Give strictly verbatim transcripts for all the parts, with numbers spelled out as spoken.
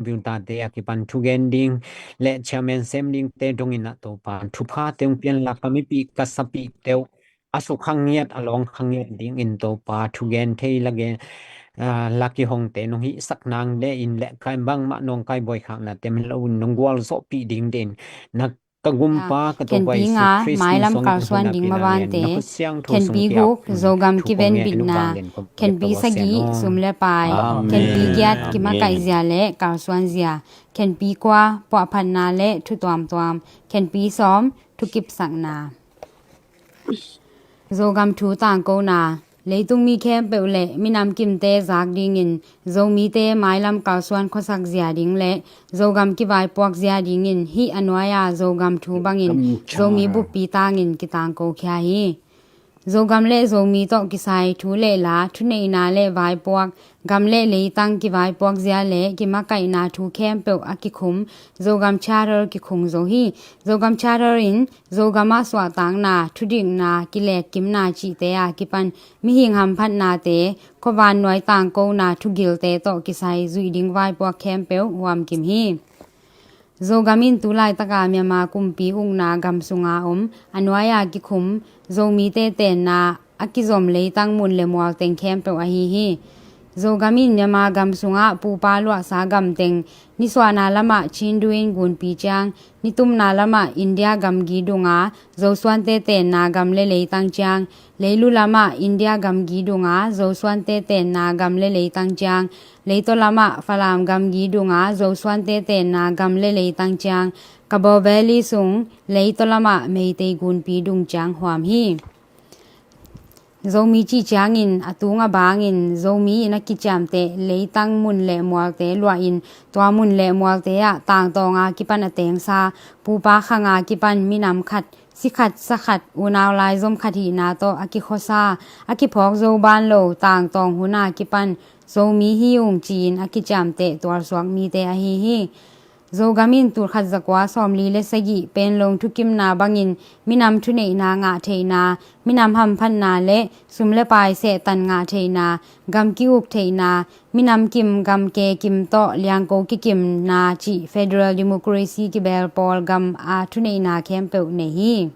computer te a kipan thugen ding le chairman sem dingte dongin ah Topa thupha te hong pianla ka mipih ka sapih te uh a sukha ngiat a lawngkha ngiat dingin Topa thugen thei la gen, ah, la kihongte nong hihsak nang dein le kai bangmah nong kai boikhahnate min lo nong gualzawhpih ding dein na ka gumpa ka Topa Jesu Khrist min suang in hun a pina ngen na khut siangtho sung kiau Zogam kiven bitna, khenpi sagih sum le pai, khenpi giat kimakaih zia le kalsuan zia, khenpi kua puahphatna le thu tuamtuam, khenpi sawm thukipsakna. Zogam thu tangkona. Leitung mi khempeuh le minam kimte zak dingin Zomite mailam kalsuan khuasak zia ding le Zogam kivaipuak zia dingin hih a nuai-a Zogam thu bangin Zomi buppi tangin kitangko khia hi. Zogam le Zomi tawh kisai thu le la, thuneihna le vaipuak, gam le leitang kivaipuak zia le kimakaihna thu khempeuh a kikhum Zogam Charter kikhung zo hi. Zogam Charter in Zogam ah suahtakna, thudikna, kilekkimna cihte a kipan mihing hamphatnate, khuavannuai tangkona thugilte tawh kisai zuih ding vaipuak khempeuh huamkim hi. Zogam in tulaitaka Myanmar kumpi ukna gam sunga om a nuai-a kikhum Zomite tenna a kizom leitang mun le mual teng khempeuh ahi hi. Zogam in Myanmar gam sungah pupa luahsa gam teng, nisuahna lamah Chindu in gunpi ciang, nitumna lamah India gamgi dunga Zosuante tenna gam le leitang ciang, leilu lamah India gamgi dunga Zosuante tenna gam le leitang ciang, leitaw lamah Falam gamgi dunga Zosuante tenna gam le leitang ciang, Kabaw Valley sung leitaw lamah Meitei gunpi dung ciang huam hi. Zomi cih ciangin a tung a bangin Zomi in a kiciamteh leitang mun le mualte luahin tua mun le mualte ah tangtawnga kipan a tengsa, pupa khanga kipan minam khat, sikhat sakhat, unau laizom khat hihna tawh a kikhuasa, a kiphawk zo ban lo tangtawng huna kipan Zomi hi ung ci-in a kiciamteh tualsuak mite ahi hi. Zogam in tulkhat zakua sawmli le sagih Penlong thukimna bangin minam thuneihna ngah theihna, minam hamphatna le sum le pai sehtan ngah theihna, gam ki-uk theihna, minam kim gam ke kim tawh liangko kikimna cih federal democracy kibel pawl gam a thuneihna khempeuh nei hi.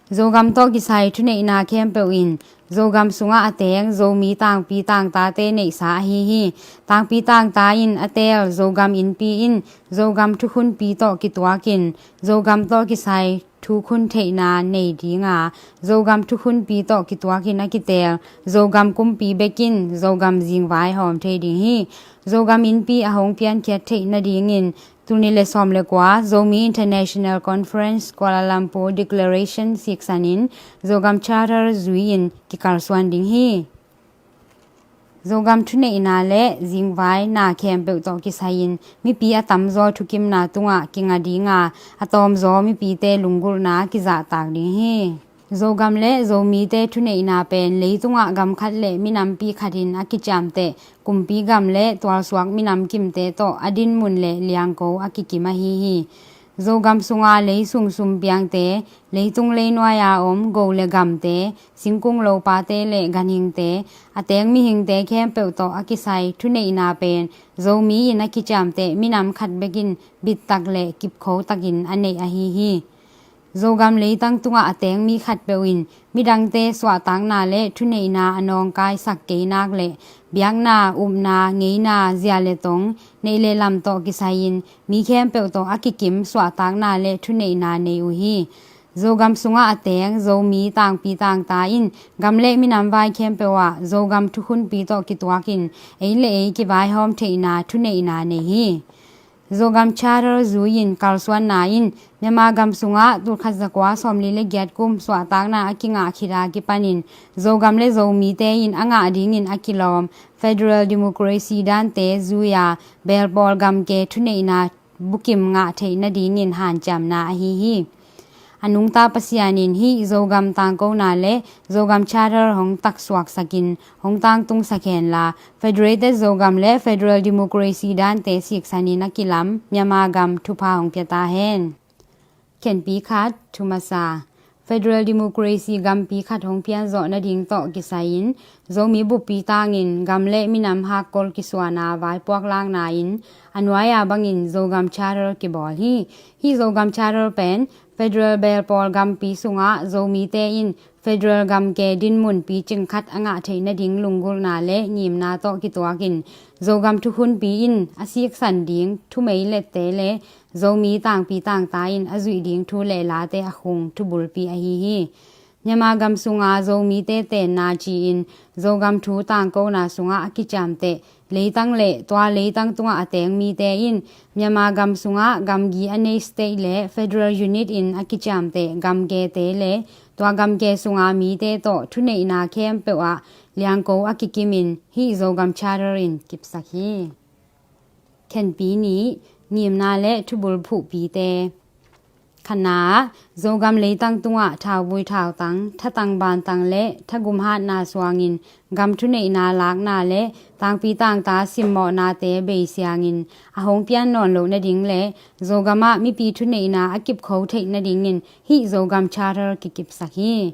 Zogam tawh kisai thuneihna khempeuh in Zogam sungah a teng Zomi tangpi tangtate neihsa ahi hi. Tangpi tangta in a teel Zogam innpi in Zogam thukhunpi tawh kituakin Zogam tawh kisai thukhun theihna nei dinga, Zogam thukhunpi tawh kituakin a kiteel Zogam kumpi bekin Zogam zingvai hawm thei ding hi. Zogam innpi a hong piankhiat theih nadingin tul nih le sawm le kua Zomi International Conference Kuala Lumpur Declaration siksanin Zogam Charter zui-in kikalsuan ding hi. Zogam thuneihna le zingvai na khempeuh tawh kisai-in mipi a tamzaw thukimna tungah kinga dinga, a tawmzaw mipite lunggulhna kizahtak ding hi. Zogam le Zomite thuneihna pen leitungah gam khat le minampi khatin a kiciamteh kumpi gam le tualsuak minam kimte tawh a dinmun le liangko a kikim ahi hi. Zogam sunga leisung sumpiangte, leitung leinuai-a om go le gamte, singkung lopate le ganhingte, a teng mihingte khempeuh tawh a kisai thuneihna pen Zomi in a kiciamteh minam khat bekin bittak le kipkhotakin a neih ahi hi. Zogam leitang tungah a teng mi khatpeuh in midangte suahtakna le thuneihna a nawngkaisak kei nak le biakna, upna, ngeina, zia le tong, neih le lam tawh kisai-in mi khempeuh tawh a kikim suahtakna le thuneihna nei uh hi. Zogam sungah a teng Zomi tangpi tangta in gam le minam vai khempeuh ah Zogam thukhunpi tawh kituakin ei le ei kivaihawm theihna thuneihna nei hi. Zogam Charter zui-in kalsuanna in Myanmar gam sungah tulkhat zakua sawmli le giat kum suahtakna a kingah khit a kipanin Zogam le Zomite in a ngah dingin a kilawm federal democracy dante zui-a belpawl gamke thuneihna bukim ngah theih nadingin hanciamna ahi hi. A nungta Pasian in hih Zogam tangkona le Zogam Charter hong taksuaksakin hong tangtungsak henla, Federated Zogam le Federal Democracy dante siksanin a kilam Myanmar gam thupha hong pia ta hen. Khenpi khat, thu masa. Federal Democracy gampi khat hong pianzawh nading tawh kisai-in Zomi buppi tangin gam le minam hakkol kisuana vaipuak lakna in a nuai-a bangin Zogam Charter kibawl hi. Hih Zogam Charter pen Federal belpawl gampi sungah Zomite in federal gamke dinmun picing khat a ngah theih nading lunggulhna le ngimna tawh kituakin Zogam thukhunpi in a siksan ding thumeilette le Zomi tangpi tangta in a zuih ding thu le late a khung thubulpi ahi hi. Myanmar gam sunga Zomite tenna ci-in Zogam thu tangkona sungah a kiciamteh leitang le tua leitang tungah a teng mite in Myanmar gam sungah gamgi a nei state le federal unit in a kiciamteh gamkete le tua gamke sunga mite tawh thuneihna khempeuh ah liangko a kikimin hih Zogam Charter in kipsak hi. Khenpi nih, ngimna le thubul phuhpite. Khatna ah, Zogam leitang tungah thauvui thautang, thatang bantang le thagum hatna suangin gam thuneihna lakna le tangpi tangta simmawhnate beisiangin a hong pian nawn loh nading le Zogam ah mipi thuneihna a kipkho theih nadingin hih Zogam Charter kikipsak hi.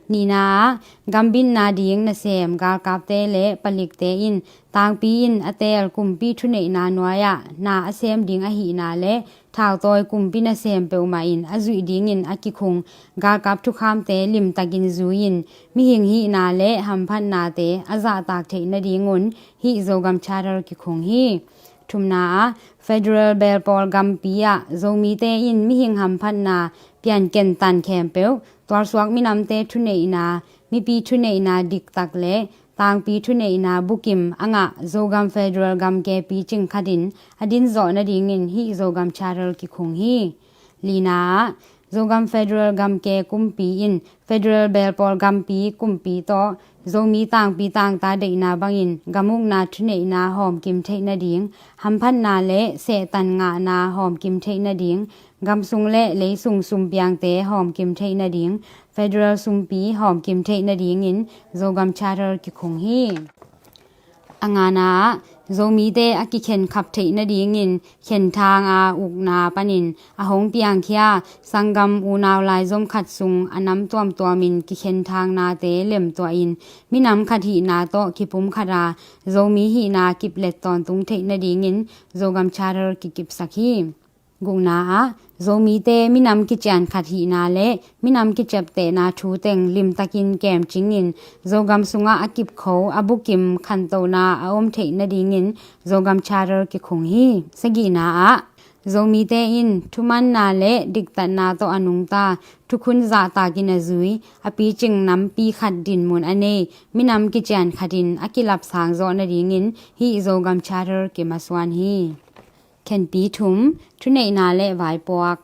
Nihna ah, gambitna ding nasem galkapte le palikte in tangpi in a teel kumpi thuneihna nuai-ah na a sem ding ahihna le thautawi kumpi nasem peuhmah in a zuih dingin a kikhung galkap thukhamte limtakin zui-in mihing hihna le hamphatnate a zahtak theih nadingun hih Zogam Charter kikhung hi. Thumna ah, federal belpawl gampi ah Zomite in mihing hamphatna pianken tan khempeuh tualsuak minamte thuneihna, mipi thuneihna diktak le tangpi thuneihna bukim a ngah Zogam federal gamke picing khatin a dinzawh nadingin hih Zogam Charter kikhung hi. Lina ah, Zogam federal gamke kumpi in federal belpawl gampi kumpi tawh Zomi tangpi tangta deihna bangin gamukna thuneihna hawmkim theih nading, hamphatna le sehtan ngahna hawmkim theih nading, gamsung le leisung sumpiangte hawmkim theih nading, federal sumpi hawmkim theih nadingin Zogam Charter kikhung hi. A ngana ah, Zomite a kikhenkhap theih nadingin khenthang a ukna panin a hong piangkhia sanggam unau laizom khat sung a nam tuamtuamin kikhenthang nate lemtuahin minam khat hihna tawh kipum khata Zomi hihna kiplet tawntung theih nadingin Zogam Charter kikipsak hi. Gukna ah, Zomite minam kician khat hihna le minam kiciaptehna thu teng limtakin kemcingin Zogam sungah a kipkho a bukim khantohna a om theih nadingin Zogam Charter kikhung hi. Sagihna ah, Zomite in thumanna le diktatna tawh a nungta thukhun zahtakin a zui a picing nampi khat dinmun a nei minam kician khatin a kilapsang zawh nadingin hih Zogam Charter kimasuan hi. Khenpi thum, thuneihna le vaipuak.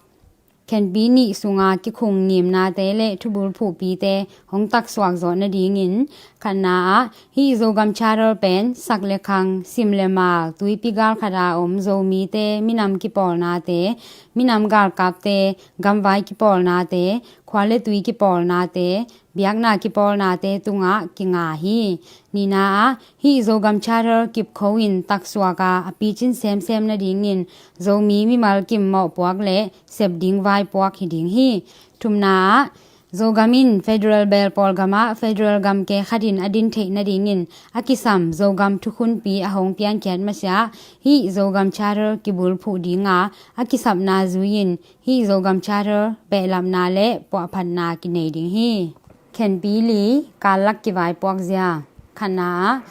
Khenpi nih sunga kikhung ngimnate le thubul phuhpite hong taksuak zawh nadingin khatna ah hih Zogam Charter pen sak le khang, sim le mal, tuipi gal khata om Zomite minam kipawlnate, minam galkapte, gamvai kipawlnate, khua le tui kipawlnate, biakna kipawlnate tungah kinga hi. Nihna ah hih Zogam Charter kipkho in taksuak a a picin semsem nadingin Zomi mimal kim mawhpuak le sep ding vaipuak hi ding hi. Thumna ah Zogam in federal belpawl gamah federal gamke khatin a din theih nadingin a kisam Zogam thukhunpi a hong piankhiat masiah hih Zogam Charter kibulphuh dinga a kisapna zui-in hih Zogam Charter behlapna le puahphatna kinei ding hi. Khenpi li, kallak kivaipuak zia. Khatna ah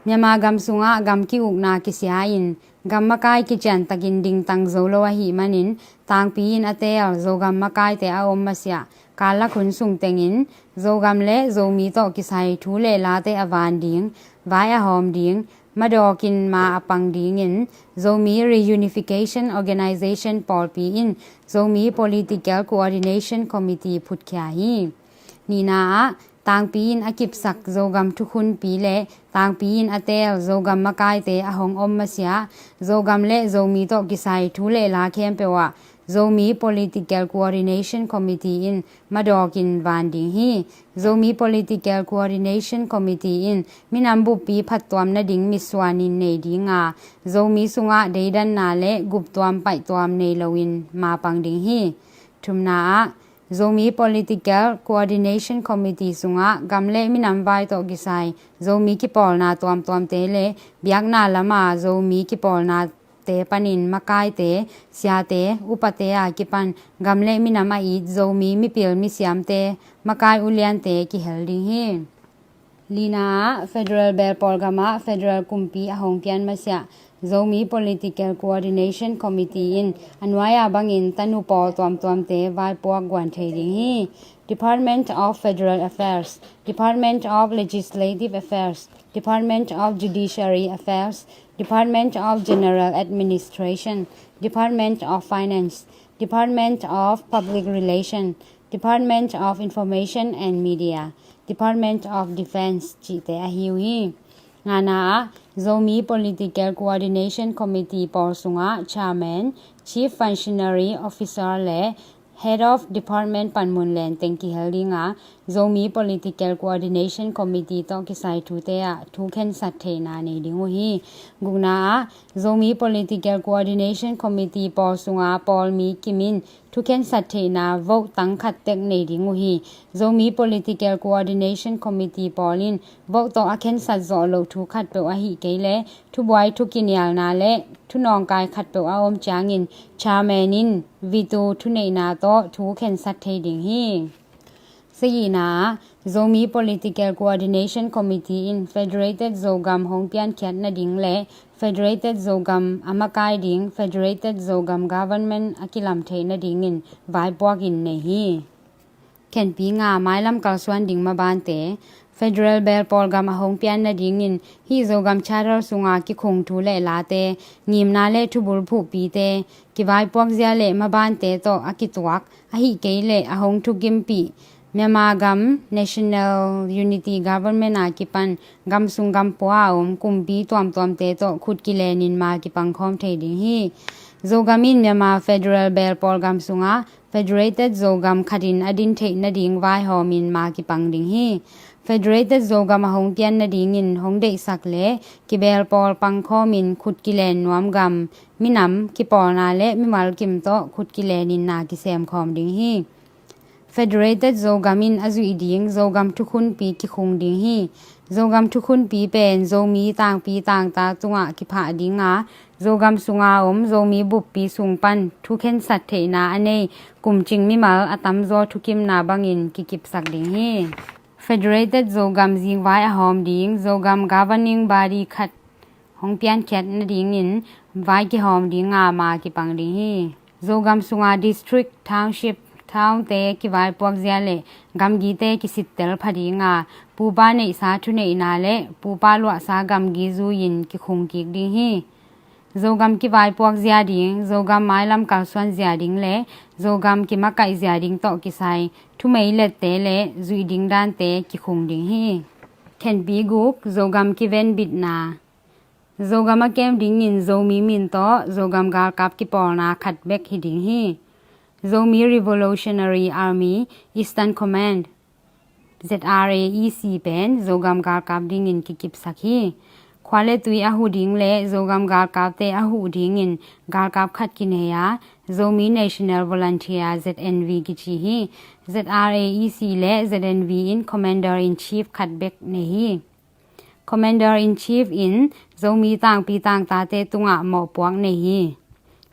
Myanmar gam sungah gam ki-ukna kisia-in gam makai kiciantakin dingtang zo lo ahih manin tangpi in a teel Zogam makaite a om masiah kallak hun sung tengin Zogam le Zomi tawh kisai thu le late a van ding, vai a hawm ding, madawkin ma a pang dingin Zomi Reunification Organization pawlpi in Zomi Political Coordination Committee phutkhia hi. Nihna ah tangpi in a kipsak Zogam thukhunpi le tangpi in a teel Zogam makaite a hong om masiah Zogam le Zomi tawh kisai thu le la khempeuh ah Zomi Political Coordination Committee in madawkin van ding hi. Zomi Political Coordination Committee in minam buppi phattuam nading mitsuanin nei dinga Zomi sungah deidanna le guptuam paihtuam nei loin mapang ding hi. Thumna ah Zomi Political Coordination Committee sungah gam le minam vai tawh kisai Zomi kipawlna tuamtuamte le biakna lama Zomi kipawlnate panin makaite, siate, upate a kipan gam le minam a it Zomi mipil misiamte, makai uliante kihel ding hi. Lina ah, Federal Belpawl gamah Federal kumpi a hong pian masiah Zomi Political Coordination Committee in a nuai-a bangin tanu pawl tuamtuamte vaipuak guan thei ding hi. Department of Federal Affairs, Department of Legislative Affairs, Department of Judiciary Affairs, Department of General Administration, Department of Finance, Department of Public Relation, Department of Information and Media, Department of Defense cihte ahi uh hi. Ngana ah, Zomi Political Coordination Committee pawl sungah Chairman, Chief Functionary Officer le Head of Department panmun lenteng kihel ding a, Zomi Political Coordination Committee tawh kisai thute ah thu khensat theihna nei ding uh hi. Gukna ah, Zomi Political Coordination Committee pawl sunga pawl mi kimin thu khensat theihna vote tang khat tek nei ding uh hi. Zomi Political Coordination Committee pawl in vote tawh a khensat zawh loh thu khatpeuh ahih kei leh thubuai, thukinialna le thunawngkai khatpeuh a om ciangin chairman in veto thuneihna tawh thu khensat thei ding hi. Sagihna ah, Zomi Political Coordination Committee in Federated Zogam hong piankhiat nading le Federated Zogam a makai ding Federated Zogam Government a kilam theih nadingin vaipuak in nei hi. Khenpi nga, mailam kalsuan ding mabante. Federal Belpawl gam a hong pian nadingin hih Zogam Charter sunga kikhung thu le late, ngimna le thubul phuhpite, kivaipuak zia le mabante tawh a kituak, ahih kei leh a hong thukimpih Myanmar gam National Unity Government a kipan gam sung gam pua a om kumpi tuamtuamte tawh khut kilenin ma kipangkhawm thei ding hi. Zogam in Myanmar Federal Belpawl gam sunga Federated Zogam khatin a din theih nading vaihawmin ma kipang ding hi. Federated Zogam a hong pian nadingin hong deihsak le kibelpawl pangkhawmin khut kilen nuam gam, minam, kipawlna le mimal kim tawh khut kilenin na kisemkhawm ding hi. Federated Zogam in a zuih ding Zogam thukhunpi kikhung ding hi. Zogam thukhunpi pen Zomi tangpi tangta tungah kiphah ding a, Zogam sunga om Zomi buppi sung pan thu khensat theihna a nei kumcing mimal a tamzaw thukimna bangin kikipsak ding hi. Federated Zogam zingvai a hawm ding Zogam Governing Body khat hong piankhiat nadingin vai kihawm ding a ma kipang ding hi. Zogam sunga district, township, townte kivaipuak zia le gamgite kisittel pha ding a, pupa neihsa thuneihna le pupa luahsa gamgi zui-in kikhung kik ding hi. Zogam kivaipuak zia ding, Zogam mailam kalsuan zia ding le Zogam kimakaih zia ding tawh kisai thumei lette le zuih ding dante kikhung ding hi. Khenpi guk, Zogam kivenbitna. Zogam a kem dingin Zomi min tawh Zogam galkap kipawlna khat bek hi ding hi. Zomi Revolutionary Army Eastern Command, Z R A E C pen Zogam galkap dingin kikipsak hi. Khua le tui a huh ding le Zogam galkapte a huh dingin galkap khat kinei a, Zomi National Volunteer, Z N V kici hi. Z R A E C le Z N V in Commander in Chief khat bek nei hi. Commander in Chief in Zomi tangpi tangtate tungah mawhpuak nei hi.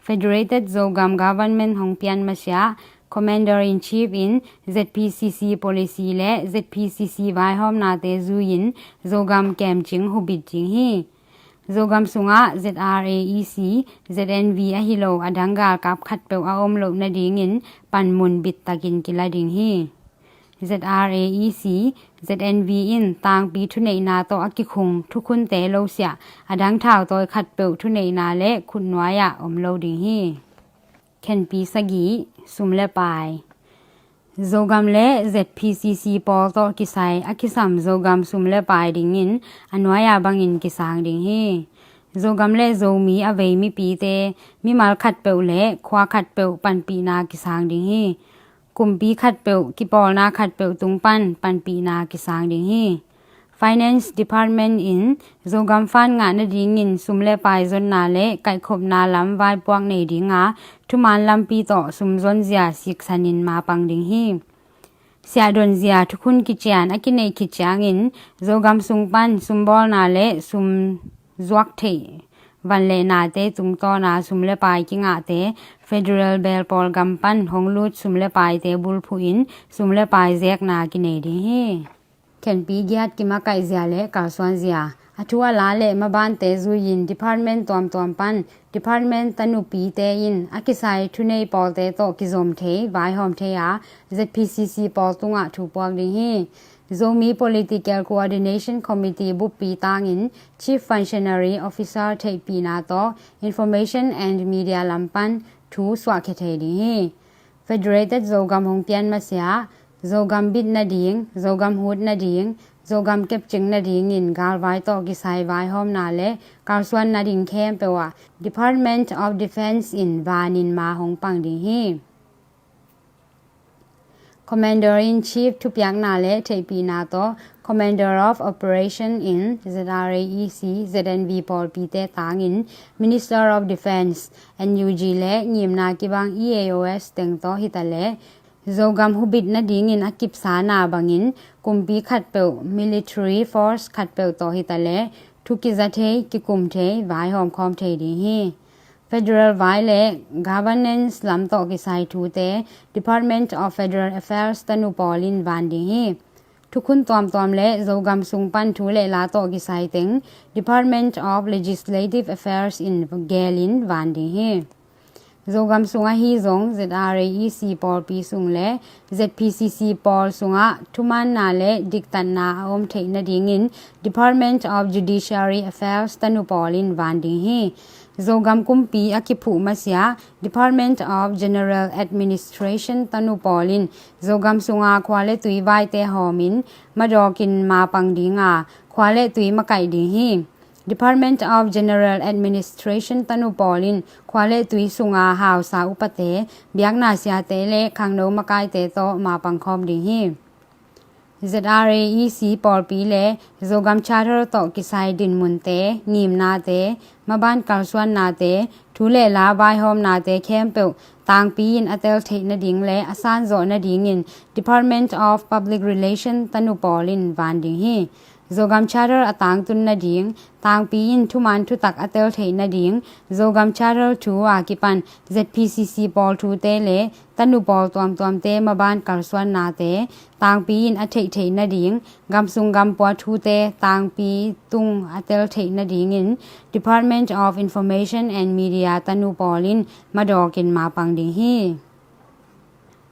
Federated Zogam Government hong pian masiah Commander in Chief in Z P C C policy le Z P C C vaihawmnate zui-in Zogam kemcing hubit ding hi. Zogam sungah Z R A E C, Z N V ahi lo a dang galkap khatpeuh a om loh nadingin panmun bittakin kila ding hi. Z R A E C, Z N V in tangpi thuneihna tawh a kikhung thukhunte lo siah a dang thautawi khatpeuh thuneihna le khutnuai-ah om lo ding hi. Khenpi sagih, sum le pai. Zogam le Z P C C pawl tawh kisai a kisam Zogam sum le pai dingin a nuai-a bangin kisang ding hi. Zogam le Zomi a vei mipite, mimal khatpeuh le khua khatpeuh panpihna kisang ding hi. Kumpi khatpeuh, kipawlna khatpeuh tung pan panpihna kisang ding hi. Finance Department in Zogam fund ngah nadingin sum le pai zonna le kaihkhopna lam vaipuak nei dinga thuman lampi tawh sum zonzia siksanin mapang ding hi. Siahdonzia thukhun kician a kineih khit ciangin Zogam sung pan sumbawlna le sum zuak theih van le nate tungtawna sum le pai kingahte federal belpawl gam pan hong lut sum le paite bulphuhin sum le pai zekna kinei ding hi. Khenpi giat kimakaihzia le kalsuanzia a thu a la le mabante zuiin department tuamtuam pan department tanupite in a kisai thunei pawlte tawh kizom thei vaihawm thei a Z P C C pawl tungah thu puak ding hi. Zomi Political Coordination Committee buppi tangin Chief Functionary Officer theihpihna tawh Information and Media lam pan thu suahkhia thei ding hi. Federated Zogam hong pian masiah Zogam bit nading, Zogam hut nading, Zogam kepcing nadingin galvai tawh kisai vaihawmna le kalsuan nading khempeuh ah Department of Defence in vanin ma hong pang ding hi. Commander in Chief thupiakna le theihpihna tawh Commander of Operation in Z R A E C, Z N V pawlpite tangin Minister of Defence, N U G le ngimna kibang E A O S teng tawh hitaleh Zogam hubit nadingin a kipsana bangin kumpi khatpeuh, military force khatpeuh tawh hitaleh thu kiza thei, kikum thei, vaihawm khawm thei ding hi. Federal vai le governance lam tawh kisai thute Department of Federal Affairs tanu pawlin van ding hi. Thukhun tuamtuam le Zogam sung pan thu le la tawh kisai teng Department of Legislative Affairs in gelin van ding hi. Zogam sung ahi zong Z R A E C pawlpi sung le Z P C C pawl sungah thumaanna le diktatna a om theih nadingin Department of Judiciary Affairs tanu pawlin van ding hi. Zogam kumpi a kiphuh masiah Department of General Administration tanu pawlin Zogam sunga khua le tui vaite hawmin madawkin mapang dinga khua le tui makaih ding hi. Department of General Administration tanu pawlin khua le tui sunga hausa upate, biakna siate le khangno makaite tawh mapang khawm ding hi. Z R A E C pawlpi le Zogam Charter tawh kisai dinmunte, ngimnate, maban kalsuannate, thu le la vaihawmnate khempeuh tangpi in a tel theih nading le a sanzawh nadingin Department of Public Relation tanu pawlin van ding hi. Zogam Charter a tangtun nading, tangpi in thuman thutak a tel theih nading, Zogam Charter thu a kipan Z P C C pawl thute le tanu pawl tuamtuamte maban kalsuannate tangpi in a theih theih nading, gamsung gampua thute tangpi tung a tel theih nadingin Department of Information and Media tanu pawlin madawkin mapang ding hi.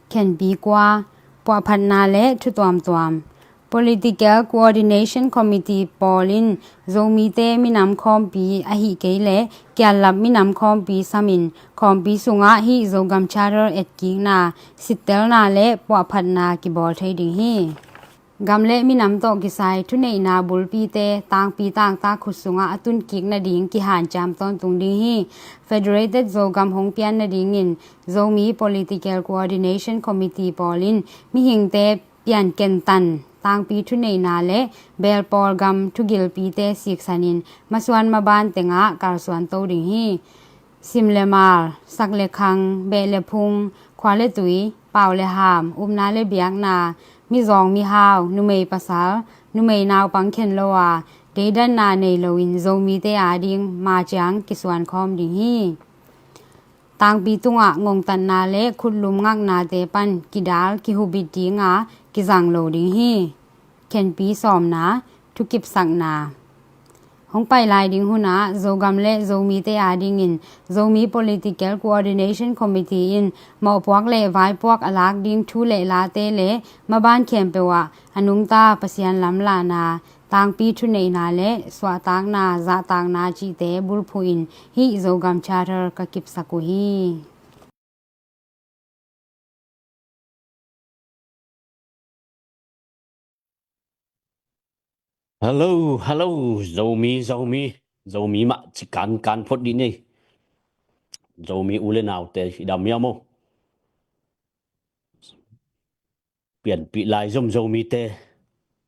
Khenpi kua, puahphatna le thu tuamtuam. Political Coordination Committee pawlin Zomite minam khawmpi ahi kei le kiallap minam khawmpi samin khawmpi sungah hih Zogam Charter etkikna, sittelna le puahphatna kibawl thei ding hi. Gam le minam tawh kisai thuneihna bulpite tangpi tangtak khut sungah a tunkik nading kihanciam tawntung ding hi. Federated Zogam hong pian nadingin Zomi Political Coordination Committee pawlin mihingte piankentan tangpi thuneihna le belpawl gam thugilpite siksanin masuan maban tengah kalsuan to ding hi. Sim le mal, sak le khang, beh le phung, khua le tui, pau le ham, upna le biakna, mizawng mihau, numei pasal, numei naupang khen lo a, deidanna nei loin Zomite ading maciang kisuan khawm ding hi. Tangpi tungah ngongtatna le khutlum ngaknate pan kidal kihubit dinga kizang lo ding hi. Khenpi sawmna, thukipsakna. Hong pai lai ding hunah Zogam le Zomite adingin Zomi Political Coordination Committee in mawhpuak le vaipuak a lak ding thu le late le maban khempeuh ah a nungta Pasian lamlahna, tangpi thuneihna le suahtakna, zahtakna cihte bulphuhin hih Zogam Charter ka kipsak uh hi. Hello, hello, Zomi, Zomi, Zomi mah ci kan kan phot dih nei. Zomi u le naute i dam hiam aw? Pianpih lai zom Zomite.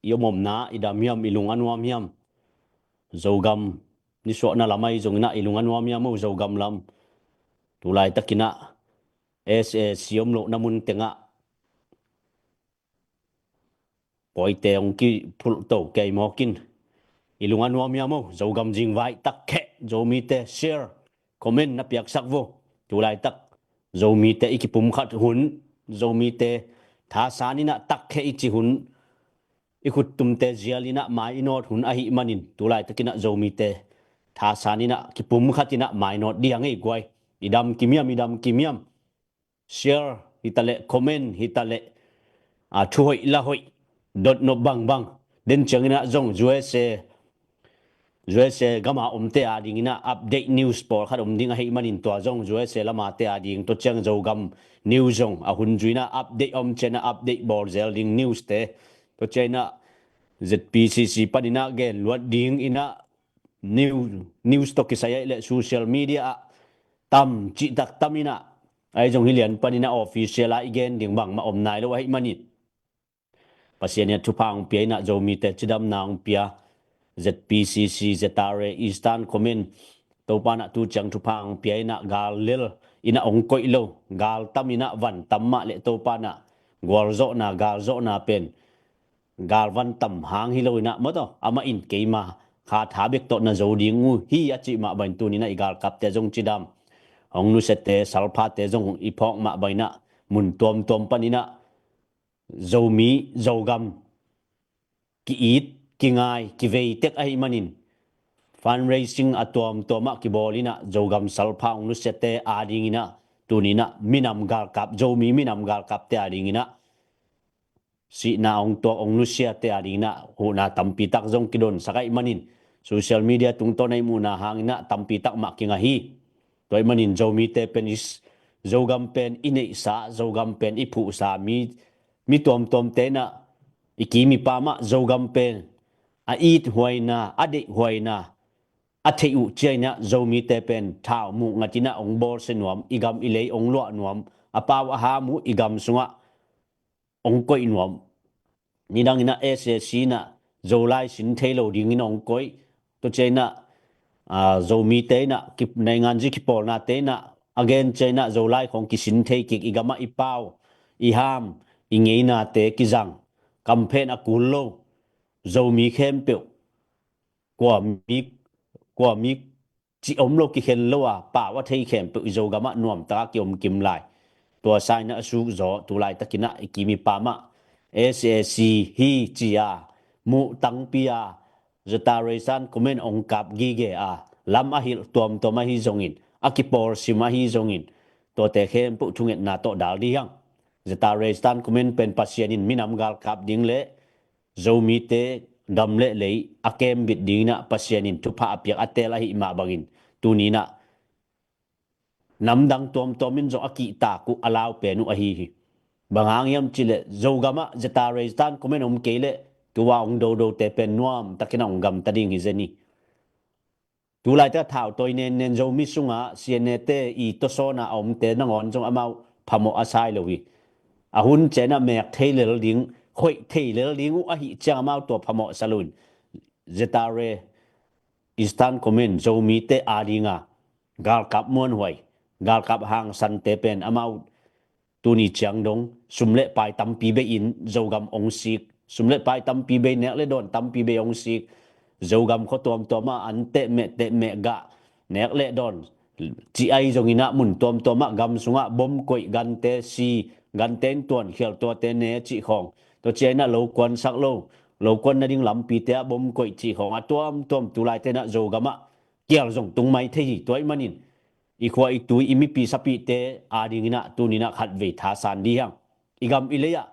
i om omna i dam hiam, i lung a nuam hiam? Zogam nisuahna lam ahi zongin ah i lung a nuam hiam o, Zogam lam? Tulaitakin ah S A C om lohna mun tengah pawite hong kiphulh to kei mawkin, i lung a nuam hiam o? Zogam zingvai takheh, Zomite share, comment na piaksak vo. Tulaitak Zomite i kipumkhat hun, Zomite thasan in ah takheh i ci hun, i khuttumte zial in ah mai i nawt hun ahih manin, tulaitakin ah Zomite thasan in ah kipumkhat in ah mai nawt dih hang ei guai. I dam kim hiam, i dam kim hiam? Share hitaleh, comment hitaleh, a, thu hoih la hoih, dotnop bangbang. Den ciangin ah zong U S A, U S A gama omte adingin ah update news pawlkhat om ding ahih manin, tua zong U S A lamate ading, tua ciang Zogam news zong a hun zui in ah update om ciangin ah update bawl zel ding news te. Tua ciangin ah Z P C C panin ah gen luat dingin ah news, news tawh kisai ahih leh social media ah tam cihtak tam in ah, ahi zong hi lian panin ah official ah i gen ding bangmah om nai lo ahih manin, Pasian in ah thupha hong pia in ah, Zomite cidamna hong pia, Z P C C, Z R A, Eastern Command, Topa in ah tu ciang thupha hong pia in ah, gal lel in ah hong koih lo, gal tam in ah van tam mah leh Topa in ah gualzawhna, galzawhna pen galvan tam hang hi lo in ah, maw taw, amah in keima kha tha bek tawh na zo ding uh hi a cih mah bangin tuni in ah i galkapte zong cidam, hong nusiate, salphate zong i phawk mah bangin ah, mun tuamtuam panin ah Zomi, Zogam ki-it, kingai, kivei tek ahih manin, fundraising a tuamtuam ah kibawl in ah, Zogam salpha hong nusiate adingin ah, tuni in ah minam galkap, Zomi minam galkapte adingin ah, sihna hong tuak hong nusiate adingin ah huhna tampi tak zong kidonsak ahih manin, social media tungtawn ah i muhna hangin ah tampi tak mah kinga hi. Tua ahih manin Zomite pen i s-, Zogam pen i neihsa, Zogam pen i phuhsa, mi, mi tuamtuamte in ah, i kim i pam ah Zogam pen a ithuaina, a deihhuaina a theih uh ciangin ah, Zomite pen thau muh ngat in ah hong bawlsia nuam, i gam i lei hong luah nuam, a pau a ham uh i gam sungah hong koih nuam. Nidang in ah S A C in ah Zolai sin thei lo dingin hong koih. Tua ciang in ah, aa, Zomite in ah ki, nainganzi kipawlnate in ah a gen ciang in ah Zolai khawng kisin thei kik, i gam ah i pau, i ham, i ngeinate kizang, kamphen a kul lo Zomi khempeuh, kua mi, kua mi cih om lo, kikhen lo a, pau a thei khempeuh i Zogam ah nuamtak a kiom kim lai. Tua sangin ah a suk zaw, tulaitakin ah i kim i pam ah S A C hi ci a, muh tangpi a, Zataraistan comment hong kap gige a, lam a hilh tuamtuam ahi zongin, a kipawlsim ahi zongin, tuate khempeuh thungetna tawh dal dih hang. Zataraistan comment pen Pasian in minam galkap ding le Zomite gam le lei a kembit dingin ah Pasian in thupha a piak a teel ahih mah bangin, tuni in ah namdang tuamtuam in zong a kihtak uh, a lau pen uh ahi hi. Bang hang hiam cih leh Zogam ah Zataraistan comment om kei leh tua hong dodote pen nuamtakin ah hong gamta ding hi zen hi. Tulaite a thautawi nennen Zomi sungah C N A te i tawsawn a omte nangawn zong amau phamawh a sai lo hi. A hun ciang in ah mek thei lel ding, khoih thei lel ding uh ahih ciang amau tua phamawh sa loin, Zataraistan comment Zomite ading a galkap muanhuai, galkap hangsante pen amau tuni ciang dong sum le pai tampi bei in Zogam hong sik, sum le pai tampi bei, nek le dawn tampi bei hong sik, Zogam khua tuamtuam ah an tehmeh tehmeh gah, nek le dawn cih ahi zongin ah mun tuamtuam ah gam sungah bom koih, gante si, gante in tuankhial, tuate ne cih khawng, tua ciang in ah lo kuansak lo, lo kuan nading lampite ah bom koih cih khawng a tuamtuam tulaite in ah Zogam ah kial zong tung mai thei hi. Tua ahih manin i khua i tui, i mipi sapihte adingin ah tuni in ah khatvei thasan dih hang. I gam i lei ah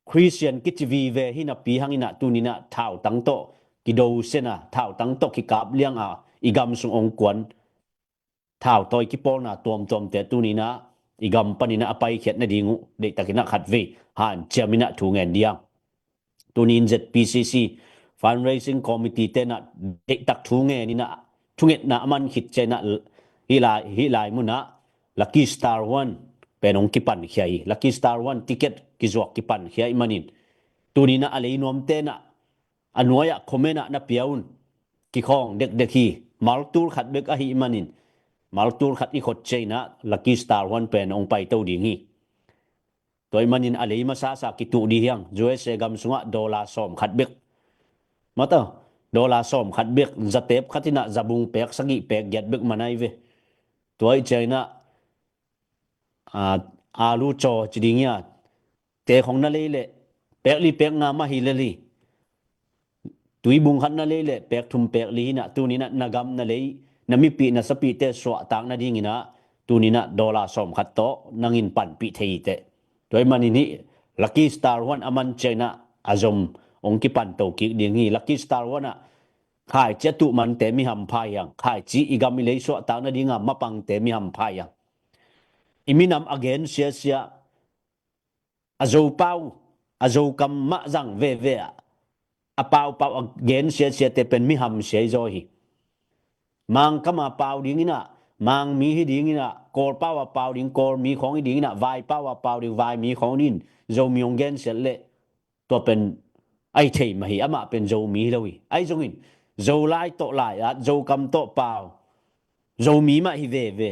Khristian kici vive hi napi hangin ah tuni in ah thautang tawh kidosian a, thautang tawh kikap liang a, i gam sung hong kuan thautawi kipawlna tuamtuamte tuni in ah i gam panin ah a paikhiat nading uh deihtakin ah khatvei hanciam in ah thu ngen dih hang. Tuni in Z P C C Fundraising Committee te in ah deihtak thu ngen in ah thungetna a man khit ciang in ah hih lai, hih lai mun ah Lucky Star One pen hong kipankhia hi. Lucky Star One ticket kizuak kipankhia ahih manin, Tuninah a lei nuamte nah a nuai-ah comment ah na pia un. Kikhawng dekdek hi. Maltul khat bek ahih manin, maltul khat i khot ciah inah Lucky Star One pen hong paito ding hi. Tua ahih manin a lei masasa kituh dih hiang. U S A gam sungah dollar sawm khat bek. Mata, dollar sawm khat bek, zatep khat inah zabung pek sagih pek giat bek manai ve. Tua ahih ciah inah, a, alu caw ci ding hi a, te khong na lei leh, pek li pek nga mah hi lel hi. Tuibung khat na lei leh, pek thum pek li hi inah, tuninah na gam na lei, na mipih na sapihte suahtak nadinginah, tuninah dollar sawm khat tawh nangin panpih thei hi teh. Tua ahih manin hih Lucky Star One a man ciah inah a zom hong kipanto kik ding hi. Lucky Star One ah khaici a tuh mante mi hampha hiang. Khaici i gam i lei suahtak nadinga mapangte mi hampha hiang. I minam a gen siasia, a Zopau, a Zokam mah zang veve ah, a paupau a gen siasiate pen mi hamsia hi zaw hi. Mangkam a pau dinginah Mangmi hi dinginah, Kawlpau a pau ding Kawlmi khawng hi dinginah, Vaipau a pau ding Vaimi khawng hi dingin Zomi hong gensiat leh tua pen a hi thei mah hi. Amah pen Zomi hi lo hi. Ahi zongin Zolai tawh lai-at, Zokam tawh pau, Zomi mah hi veve.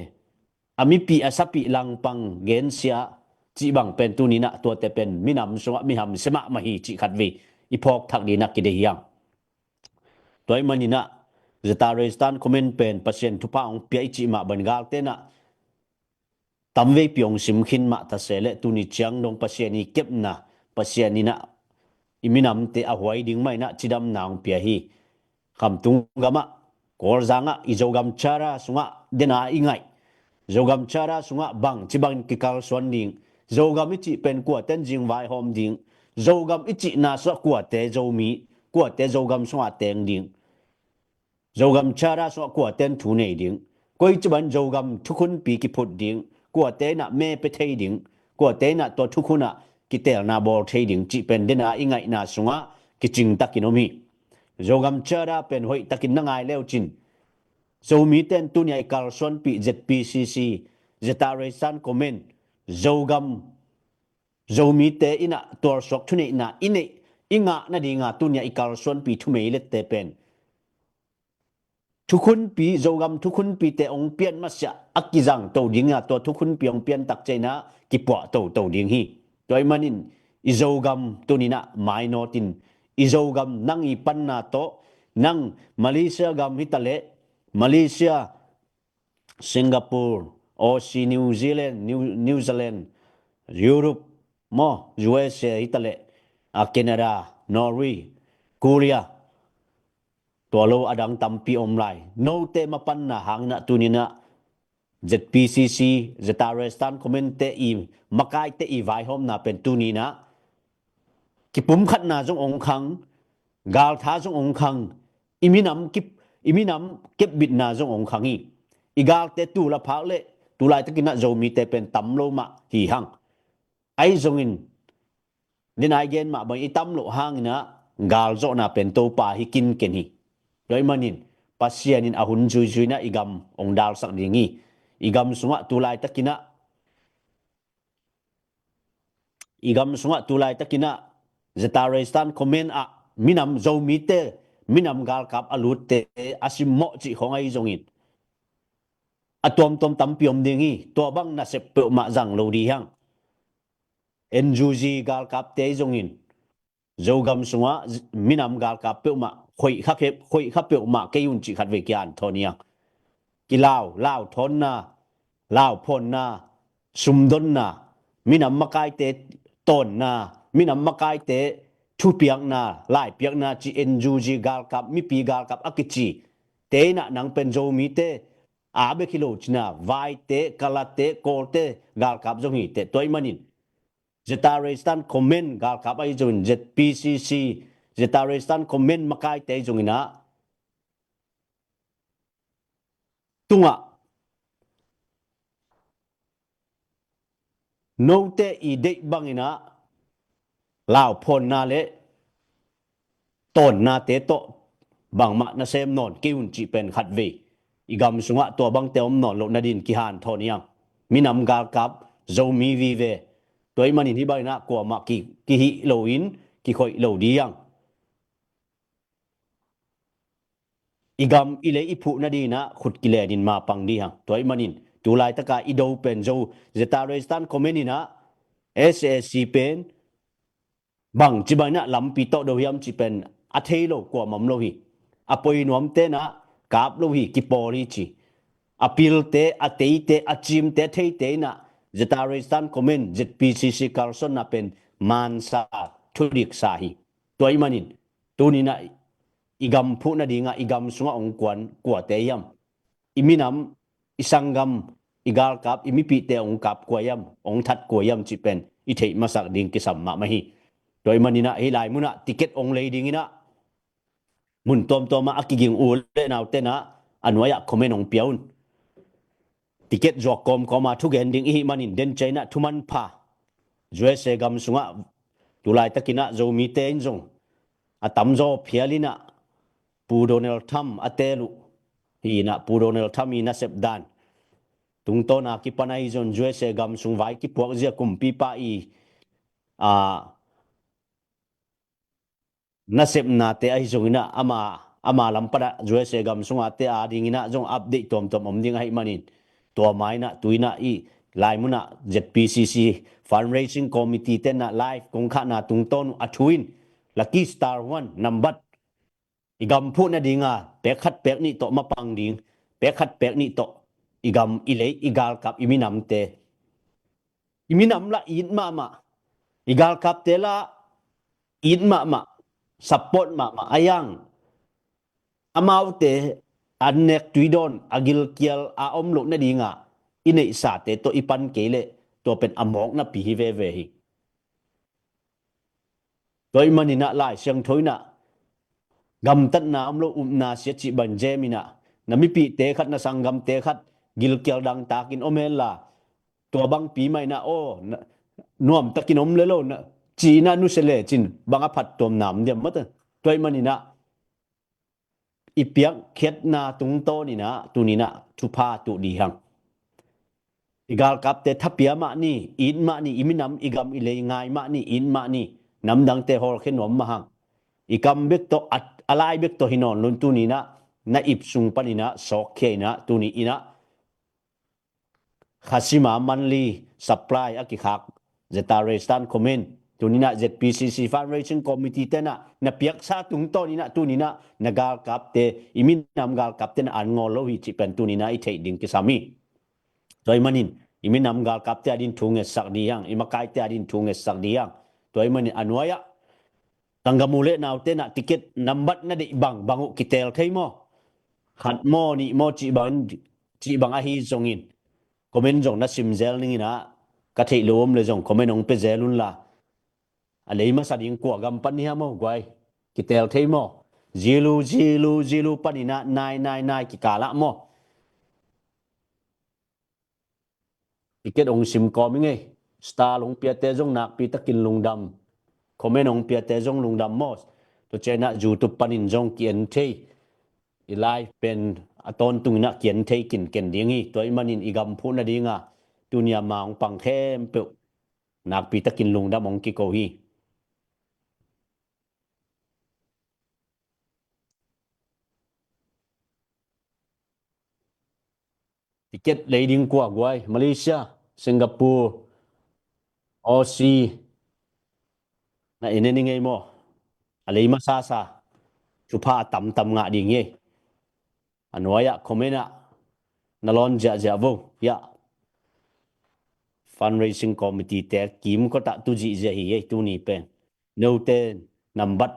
A mipih a sapih langpang gensia cih bang pen tuninah tuate pen minam sungah mi hamsia mahmah hi cih khatvei i phawkthak dingin a kideih hiang. Tua ahih maninah Zeta Restan comment pen Pasian thupha hong pia i cih mah bangin galte nah tamveipi hong sim khin mah ta se leh, tuni ciang dong Pasian i kepna, Pasian inah i minamte a huai ding mah inah cidamna hong pia hi. Khamtung gamah, Kawlzangah, i Zogam Charter sungah dena i ngaih, Zogam Charter sungah bangci bangin kikalsuan ding, Zogam i cih pen kuaten zing vaihawm ding, Zogam i cihna sungah kuate Zomi, kuate Zogam sungah teng ding, Zogam Charter sungah kuaten thu nei ding, koici bangin Zogam thukhunpi kiphut ding, kuate inah me pia thei ding, kuate inah tua thukhun ah kiteelna bawl thei ding cih pen dena i ngaihna sungah kicingtakin om hi. Zogam Charter pen hoihtakin na ngai leucin, Zomite in tunia i kalsuanpih Z P C C, Zeta Restan comment, Zogam, Zomite inah tualsuak thuneihna i neih, i ngah nadinga tunia i kalsuanpih thumeilette pen thukhunpi, Zogam thukhunpite hong pian masiah a kizangto dinga, tua thukhunpi hong piantak ciah inah kipuah toto ding hi. Tua ahih manin i Zogam tuninah mainawtin, i Zogam nang i panna tawh, nang Malaysia gam hi taleh, Malaysia, Singapore, Aussie, New Zealand, New, New Zealand, Europe maw, U S A hi taleh, a, Canada, Norway, Korea, tua lo a dang tampi om lai. Note mapanna hanginah tuninah Z P C C, Zeta Restan comment-te i makaite i vaihawmna pen tuninah kipumkhatna zong hong khang, galtha zong hong khang, i minam kip, i minam kepbitna zong hong khang hi. I galte tul a phak leh tulaitakinah Zomite pen tam lo mah hi hang. Ahi zongin, dena i gen mah bangin i tam loh hanginah galzawhna pen Topa hi kinken hi. Tua ahih manin Pasian in a hun zuizuinah i gam hong dalsak ding hi. I gam sungah tulaitakinah, i gam sungah tulaitakinah Zeta Restan comment ah minam Zomite, minam galkap a lutte a simmawh cih khawng ahi zongin a tuamtuam tampi om ding hi. Tua bang nasep peuhmah zang lo dih hiang. N U G galkapte ahi zongin, Zogam sungah minam galkap peuhmah khoih kha khe, khoih kha peuhmah kei un cih khatvei kihanthawn hiang. Kilau, lau thawnna, lau phawnna, sumdonna, minam makaite tawnna, minam makaite thupiakna, laipiakna cih N U G galkap, mipi galkap a kici te inah nang pen Zomite a bek hi lo cina, Vaite, Kalate, Kawlte galkap zong hi teh. Tua ahih manin Zeta Restan comment galkap ahi zongin, Z P C C, Zeta Restan comment makaite ahi zonginah tungah note i deih banginah lauphawnna le tawnnate tawh bangmah nasem nawn kei un cih pen khatvei i gam sungah tua bangte om nawn loh nadin kihanthawn hiang. Minam galkap Zomi vive. Tua ahih manin hih banginah kuamah ki, kihih loin kikhoih lo dih hang. I gam i lei i phuh nadinah khut kilenin mapang dih hang. Tua ih manin tulaitaka i do pen zo Zeta Restan comment inah S A C pen bang ci bang inah lampi tawh do hiam ci pen a thei lo kuamah om lo hi. A poi nuam tenah kap lo hi, kipawl hi ci. A pilte, a teite, a cimte, a theite inah Zeta Restan comment Z P C C kalsonna pen mansa thudiksa hi. Tua ih manin tuninah i gam phuh nadingah i gam sungah ong kuan kuate hiam? I minam, i sanggam, i galkap, i mipihte ong kap kua hiam, ong that kua hiam cih pen i theih masak ding kisam mahmah hi. Tua ih maninah hih lai munah ticket ong lei dinginah mun tuamtuamah a kiging u le nau tenah a nuai-ah comment ong pia un. Ticket zuak kawmkawma thugen ding ihih manin den cianginah thumanpha U S A gam sungah tulaitakinah Zomite in zong a tamzaw phialinah Pu Donald Trump a teel uh hi inah Pu Donald Trump i nasep dan tungtawna kipan ahi zong U S A gam sung vai kipuak zia kumpipa i a nasepnate ahi zonginah ama ama lampanah U S A gam sungate a dinginah zong update tuamtuam om ding ahih manin tua mainah tuinah i lai munah Z P C C fundraising committee tenah live kong khahna tungtawn uh a thu in Lucky Star One nambat i gam phuh nadinga pek khat pek nih tawh mapang ding, pek khat pek nih tawh i gam i lei i galkap i minamte, i minam lah it mahmah, i galkapte lah it mahmah, support mahmah a hiang. Amaute an nek tuidawn a gilkial a om loh nadinga i neihsate tawh i pan kei leh tua pen a mawknapi hi veve hi. Tua ih maninah Lai Siangtho inah gamtatna om lo upna sia cih bang James inah na mipihte khat, na sanggamte khat gilkial dangtakin om henla tua bangpi mah inah aw nuamtakin om le lo na ci inah nusia lecin bang a phattuamna om diam mata. Tua ih maninah i piakkhiatna tungtawninah tuninah thupha tuh dih hang. I galkapte thapia mah ni, it mah ni, i minam i gam i lei ngai mah ni, it mah ni, namdangte hawlkhia nuam mah hang. I kam bek tawh a lai bek tawh hi nawn lun tuninah na ip sung paninah sawkkhia inah tuni inah khasima monthly supply a kikhak Zeta Restan comment tuninah Z P C C fundraising committee tenah na piaksa tungtawninah tuninah na galkapte, i minam galkapte na an ngawl lo hi cih pen tuninah i theih ding kisam hi. Tua ih manin i minam galkapte a din thu ngetsak dih hang, i makaite a din thu ngetsak dih hang. Tua ih manin a nuai-ah tanggam u le nau tenah ticket nambat na deih bangbang uh kitel thei maw? Khat maw nih maw cih bang, cih bang ahi zongin comment zong na simzel ninginah ka theih lo om le zong comment hong pia zel unla a lei masa ding kua gam pan ni hia maw guai? Kitel thei maw? Zero zero zero paninah nine nine nine kikalah maw? Ticket hong sim kawm i ngei. Star hong piate zong nakpi takin lungdam. Comment hong piate zong lungdam maw? Tua cianah YouTube panin zong ki-en thei. I live pen a tawntunginah ki-en thei kinken ding hi. Tua ih manin i gam phuh nadinga tunia ma hong pang khempeuh nakpi takin lungdam hong kiko hi. Ticket lei ding kua guai? Malaysia, Singapore, Aussie. Na in en i ngei maw? A lei masasa thupha a tamtam ngah ding hi. A nuai-ah comment ah na lawn ziahziah vo. Hiah fundraising committee te kimkotah tu zihziah hi ei tuni pen. Note nambat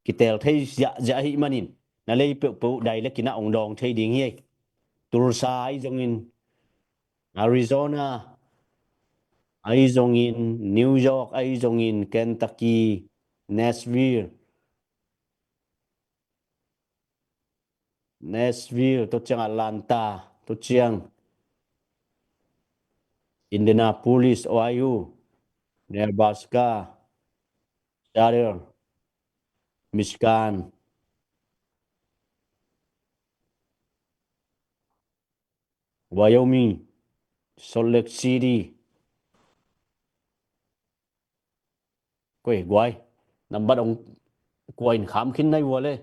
kitel thei ziahziah ahih manin na lei peuhpeuh dai le kinah hong dawng thei ding hi ei. Tulsa ahi zongin, Arizona ahi zongin, New York ahi zongin, Kentucky, Nashville, Nashville, tua ciang Atlanta, tua ciang Indianapolis, Ohio, Nebraska, Seattle, Michigan, Wyoming, Salt Lake City. Koi guai. Nambat ong kua in kham khin nai vua le.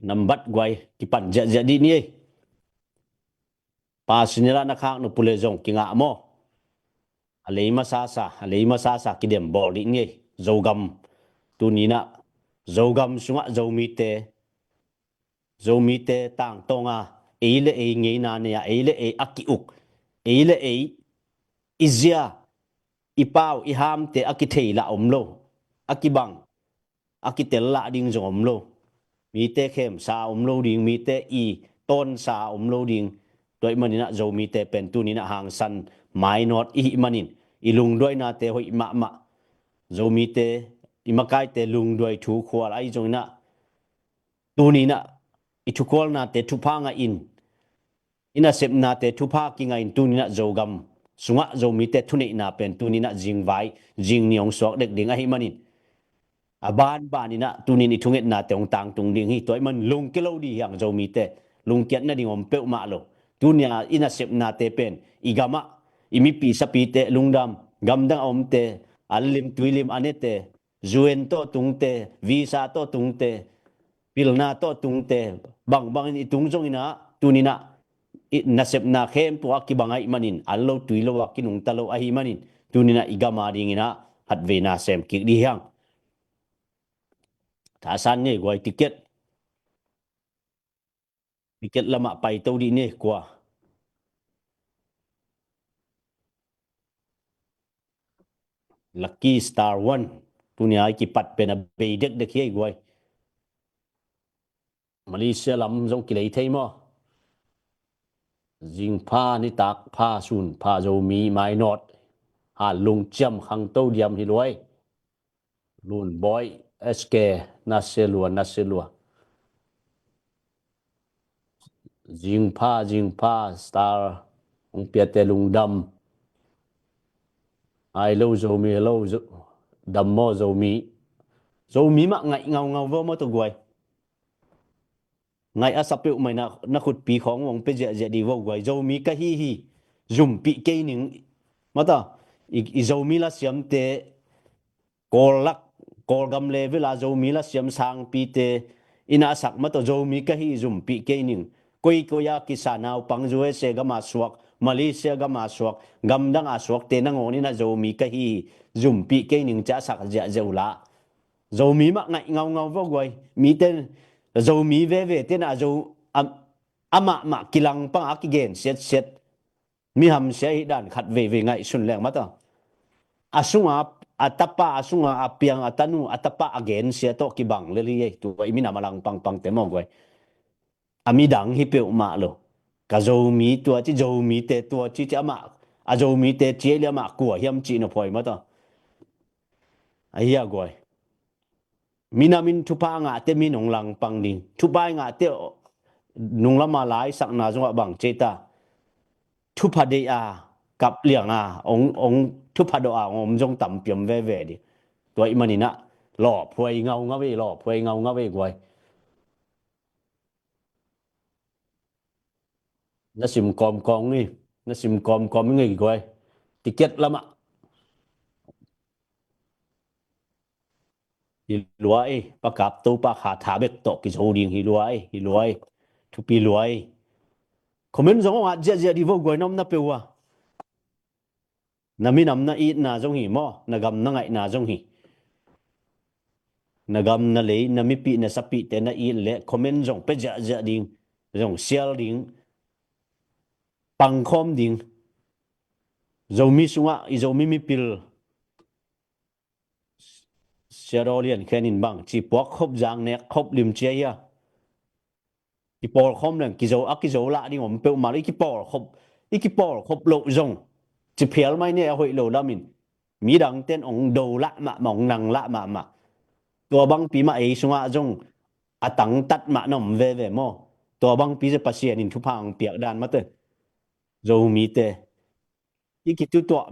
Nambat guai kipan ziahziah dih ni ei. Pasinela na khak nupule zong kingah maw? A lei masasa, a lei masasa kidem bawl dih ni ei. Zogam tuninah Zogam sungah Zomite, Zomite tangtawnga ei le ei ngeina nei-a ei le ei a ki-uk, ei le ei i zia, i pau, i hamte a kithei lah om lo, a kibang, a kitel lah ding zong om lo. Mite khemsa om lo ding, mite i tawnsa om lo ding. Tua ih maninah Zomite pen tuninah hangsan mainawt i hih manin i lungduainate hoih mahmah. Zomite i makaite lungduai thu khual ahi zonginah tuninah i thukhualnate thupha ngah in, i nasepnate thupha kingah in tuninah Zogam sungah Zomite thuneihna pen tuninah zingvai zingni hong suak dek ding ahi manin a banbaninah tunin i thungetnate hong tangtung ding hi. Tua ih man lungke lo dih hiang Zomite, lungkiat nading om peuhmah lo. Tunia i nasepnate pen i gamah i mipi sapite lungdam, gamdang a omte, an lim tuilim a nete, U N tawh tungte, visa tawh tungte, pilna tawh tungte, bangbangin i tung zonginah tuninah i nasepna khempeuh a kibang ahi manin an lo tui lo a kinungta lo ahi manin tuninah i gama dinginah hatveina sem kik dih hiang. Thasan ngei guai ticket. Ticket lamah paito dih ni kua. Lucky Star One. Tunia i kipat pen a bei dekdek hi ei guai. Malaysia lam zong kilei thei maw? Zingpha nitak pha sun pha Zomi mainawt. Ha lungciam khangto diam hi luai. Lunbawi S K naselua naselua. Zingpha zingpha star hong piate lungdam. Ai lo Zomi, hello Zo-, dam maw Zomi. Zomi mah ngaih ngaungau vo maw tawh guai. Ngaih a sa peuhmah in na khutpi khawng hong pia ziahziah dih vo guai. Zomi ka hi hi. Zumpih kei ning. Mata i, i Zomi lasiamte Kawl lak, Kawlgam level a Zomi lasiam sangpite in a sak mataw Zomi ka hi zumpih kei ning. Koikoi a kisa naupang U S A gama suak, Malaysia gama suak, gamdang a suakte nangawn in a Zomi ka hi zumpih kei ning ci a sak ziahziah uh la. Zomi mah ngaih ngaungau vo guai. Mite Zomi vevete na a Zo, a, amahmah kilangpang a kigen siatsiat. Mi hamsia hih dan khat veivei ngaihsun leng mata. A sunga a tapa, a sunga a piang, a tanu, a tapa a gensia tawh kibang lel hi ei. Tua i minam a langpangpangte maw guai. A midang hi peuhmah lo. Ka Zomi tua ci, Zomite tua ci ci amah, a Zomite ci ei le amah kua hiam cih na phuai mata. A hia guai. Minamin thupha ngahte min hong langpang ding. Thupha i ngahte nunglama laisakna zongah bang cei ta. Thupha deih a, kap liang a, ong, ong thupha dawh a, ong om zong tampi om veve ding. Tua i maninah, lawphuai ngaungau ei, lawphuai ngaungau ei guai. Na sim kawmkawm ngei, na sim kawmkawm ngei guai. Ticket lamah. Hi lua ei, pakap topa kha tha bek tawh kizo ding hi lua ei, hi lua ei. Thupi lua ei. Comment zong a ngat ziahziah di vo guai na om na peuh a. Na minam na itna zong hi maw, na gam na ngaihna zong hi. Na gam na lei, na mipih, na sapihte na it leh comment zong pia ziahziah ding, zong sial ding, pangkhawm ding. Zomi sungah i Zomi mipil Siadaw Lian Khen in bang ci puak khop zang nek khop lim cia hia. Kipawlkhawm leng kizo a kizo lah ding om peuhmah lo i kipawlkhop, i kipawlkhop loh zong ci phial mai ne a hoih lo lamin midangten ong do lah mahmah, ong nang lah mahmah. Tua bangpi mah ei sungah zong a tangtat mah na om veve maw? Tua bangpi zia Pasian in thupha ong piak dan mate. Zomite i kitutuah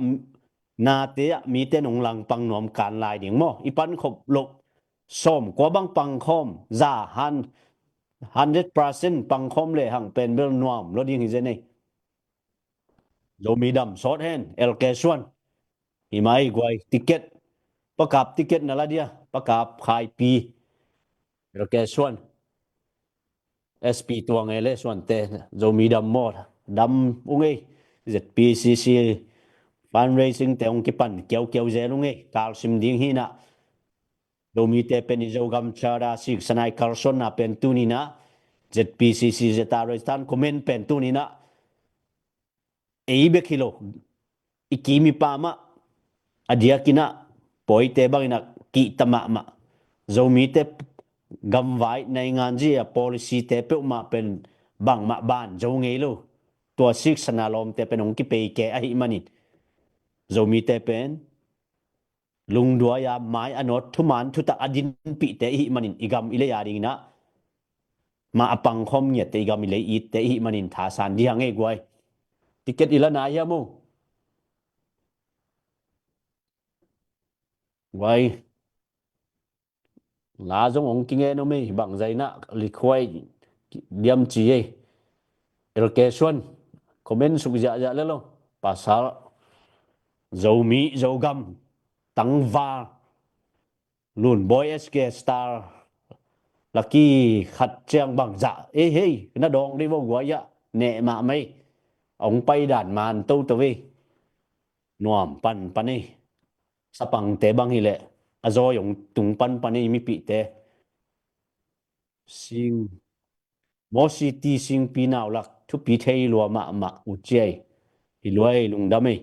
nate ah mite nong langpang nuam kan lai ding maw? I pankhop loh sawm kua bang pangkhawm za han hundred percent pangkhawm le hang pen bel nuam lo ding hi zen ei. Zomi dam sawt hen, L K Suan. Hi mai guai, ticket. Pakap ticket na la dia, Pakap Khaipi. L K Suan. S P tuang e le Suante, Zomi dam maw, dam ung ei. Z P C C fundraising te ung kipan kiaukiau zel ung ei, kalsim ding hi na. Zomite pen i Zogam Charter siksana i kalsuanna pen tuninah Z P C C Z R tan comment pen tuninah ei bek hi lo, i kim i pamah a diakinah pawite banginah kihta mahmah. Zomite gamvai nainganzi a policyte peuhmah pen bangmah ban zo ngei lo. Tua siksana lawmte pen hong kipei ke ahi manin Zomite pen lungduai a mai a nawt thuman thutak a dinpihte ihi manin i gam i lei a dinginah mah a pangkhawm ngiatte i gam i lei itte ihi manin thasan dihang ei guai. Ticket i la na hiam o? Guai. La zong hong kingen om ei, bangzainah likhuai diam ci ei. L K Suan comment suk ziahziah le lo. Pasal Zomi Zogam tangval Lunbawi S K Star laki khat ciang bangzah ei hei na dawng dei vo guai ah neh mahmah ei. Hong paidan man toto ei. Nuam panpan ei. Sapangte bang hileh a zawi hong tung panpan ei mipihte. Sing Mawsi ti singpi naulak thupi thei lua mahmah uh ciai. Hi luai lungdam ei.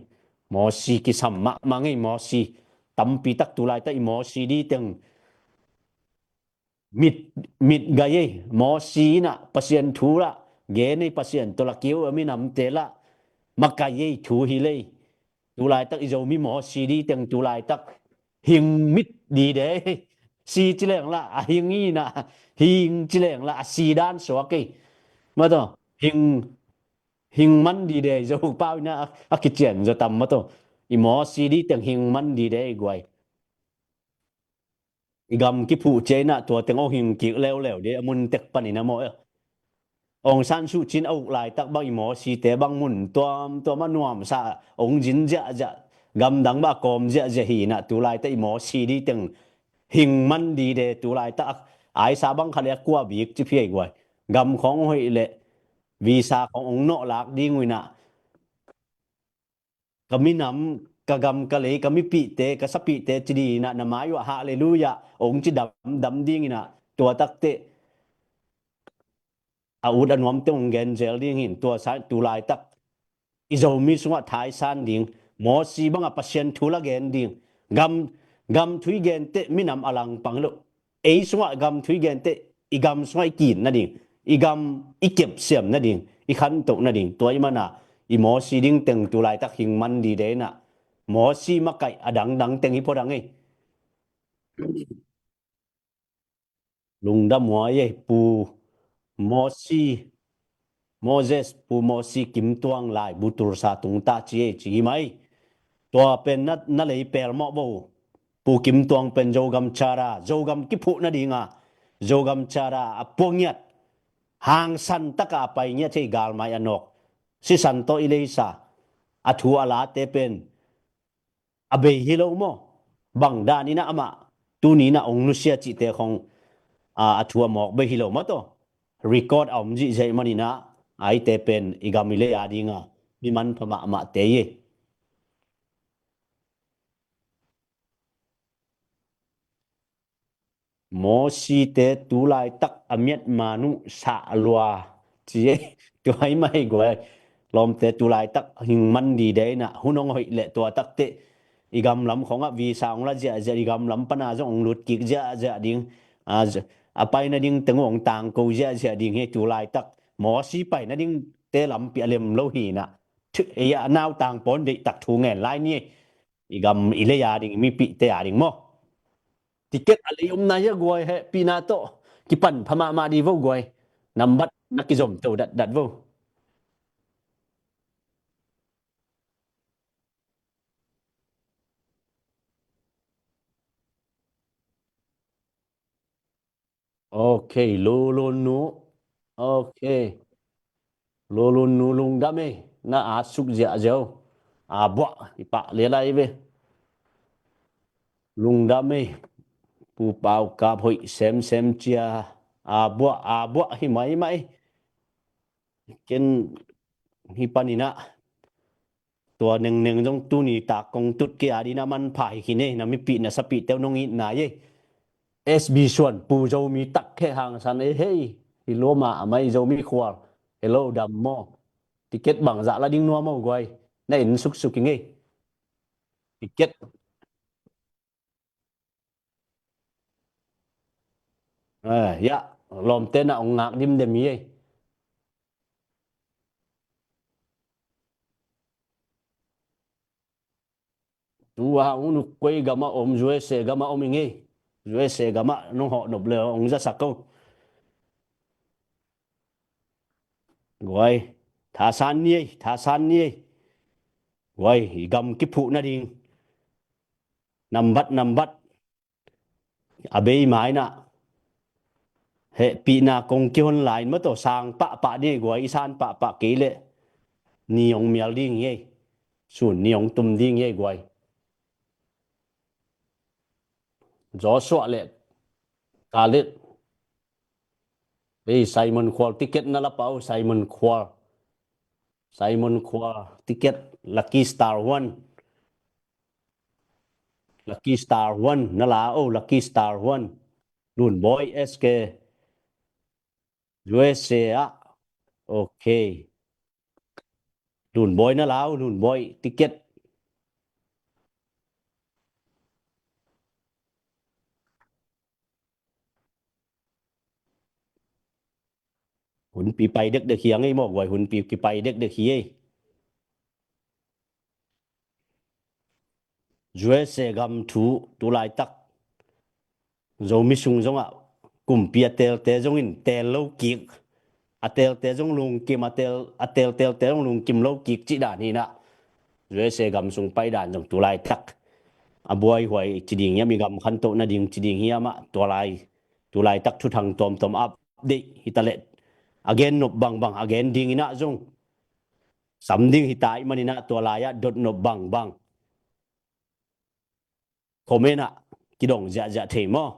Mawsi kisam mahmah ngei Mawsi. Tampi tak tulaitak i Mawsi diteng mit, mit gai ei. Mawsi inah Pasian thu lah gen ei Pasian tawh la kiu a minamte lah makai ei thu hi lei. Tulaitak i Zomi Mawsi diteng tulaitak hing mit dide. Si cileng lah a hing inah hing cileng lah a si dan suak ei. Mato hing hing man dide Zopau inah a kician zo tam mato. I Mawsi diteng hing man dide guai. I gam kiphuh ciai inah tua teng hong hing kik leuleu de a mun tek panin a maw. Aung San Suu Kyi a uk laitak bang i Mawsite bang mun tuamtuam a nuamsa hong zin ziahziah gamdang bang a kawm ziahziah hi inah tulaitak i Mawsi diteng hing man dide tulaitak aisa bang khat le a kua bik ci phiai guai. Gam khawng hoih leh visa khawng hong nawhlak ding uh inah ka minam, ka gam, ka lei, ka mipihte, ka sapihte ci dinginah na mai uh ah halleluiah hong ci damdam dinginah tua takteh a ut a nuamte hong gen zel ding hin tua sa tulaitak i Zomi sungah thaisan ding. Mawsi bangah Pasian thu la gen ding. Gam, gam thu i genteh minam a langpang hi lo. Ei sungah gam thu i genteh i gam sungah i kin nading, i gam i kepsiam nading, i khantoh nading. Tua i mana i Mawsi ding teng tulaitak hing man dide inah Mawsi makaih a dangdang teng hi phuadang ei. Lungdam huai ei Pu Mawsi Moses Pu Mawsi Kim Tuang lai butulsa tungta ci ei ci hi mai. Tua pen na, na lei pelmawh bo. Pu Kim Tuang pen Zogam Charter, Zogam kiphuh nadinga Zogam Charter a puangiat hangsan taka a pai ngiat hei galmai a nawk sisan tawh i leisa a thu a late pen a bei hi lo maw? Bang dan inah amah tuni inah hong nusia cihte khong a, a thu a mawk bei hi lo maw taw? Record a om zihziah maninah aite pen i gam i lei a dinga mi manpha mahmahte hi. Mawsite tulaitak a miat manuh sah lua ci ei. Tua i mai guai lawmte tulaitak hing man dide inah hun hong hoih leh tua takteh i gamlam khongah visa hong la ziahziah i gamlam pana zong hong lut kik ziahziah ding. A, a pai nading teng uh hong tangko ziahziah ding hi tulaitak Mawsi pai nadingte lampi a lem lo hinah. Thu, ei a nautang pawn deihtak thu ngen lai ni ei. I gam i lei a ding i mipihte a ding maw? Ticket a lei om na hia guai hehpihna tawh kipan pha mahmah di vo guai. Nambat na kizom to datdat vo. Ok, Lulun nu. Ok. Lulun nu lungdam ei. na a suk ziahziah uh. A buah i pah lelai ve. Lungdam ei. Pu Pau Kap hoih semsem cia. A buah, a buah hi maimai. Ken hi paninah tua nengneng zong tuni tak kong tut kei a dinah manpha hi khin ei. Na mipih na sapih teu nong it nai ei. S B Suan, Pu Zomi tak khe hangsan ei hei. Hi lua ma a mai Zomi khual. Hello dam maw? Ticket bangzah la ding nuam maw guai? Na en suksuk ing ei. Ticket. Ya, lawmte na ong ngak dimdem hi ei. Tu a hang un uh koi gamah om, U S A gamah om ing ei. U S A gamah nong hawh nop le ong zasak ko. Guai, thasan ni ei, thasan ni ei. Guai, i gam kiphuh nading. Nambat, nambat. A bei mainah hehpihna kong kihon lai in mataw sang pahpah ding ei guai, i san pahpah kei leh ni hong mial ding hi ei. Sun ni hong tum ding hi ei guai. Joshua le Khaled. Ei, Simon Khual ticket na la pau, Simon Khual. Simon Khual ticket, Lucky Star One. Lucky Star One na la o, Lucky Star One. Lunbawi S K. U S A ah. Ok. Lunbawi na la o, Lunbawi ticket. Hunpi pai dekdek hi a ngei maw guai, hunpi kipai dekdek hi ei. U S A gam thu tu laitak Zomi sung zongah kumpi a teelte zongin teel lo kik, a teelte zong lungkim, a teel, a teelteelte zong lungkim lo kik cih dan hinah U S A gam sung pai dan zong tu laitak a buaihuai ci ding hiam, i gam khantoh nading ci ding hiamah tua lai, tu laitak thuthang tuamtuam update hitaleh a gen nop bangbang a gen dinginah zong sam ding hita ih maninah tua lai-ah dot nop bangbang comment ah kidong ziahziah thei maw?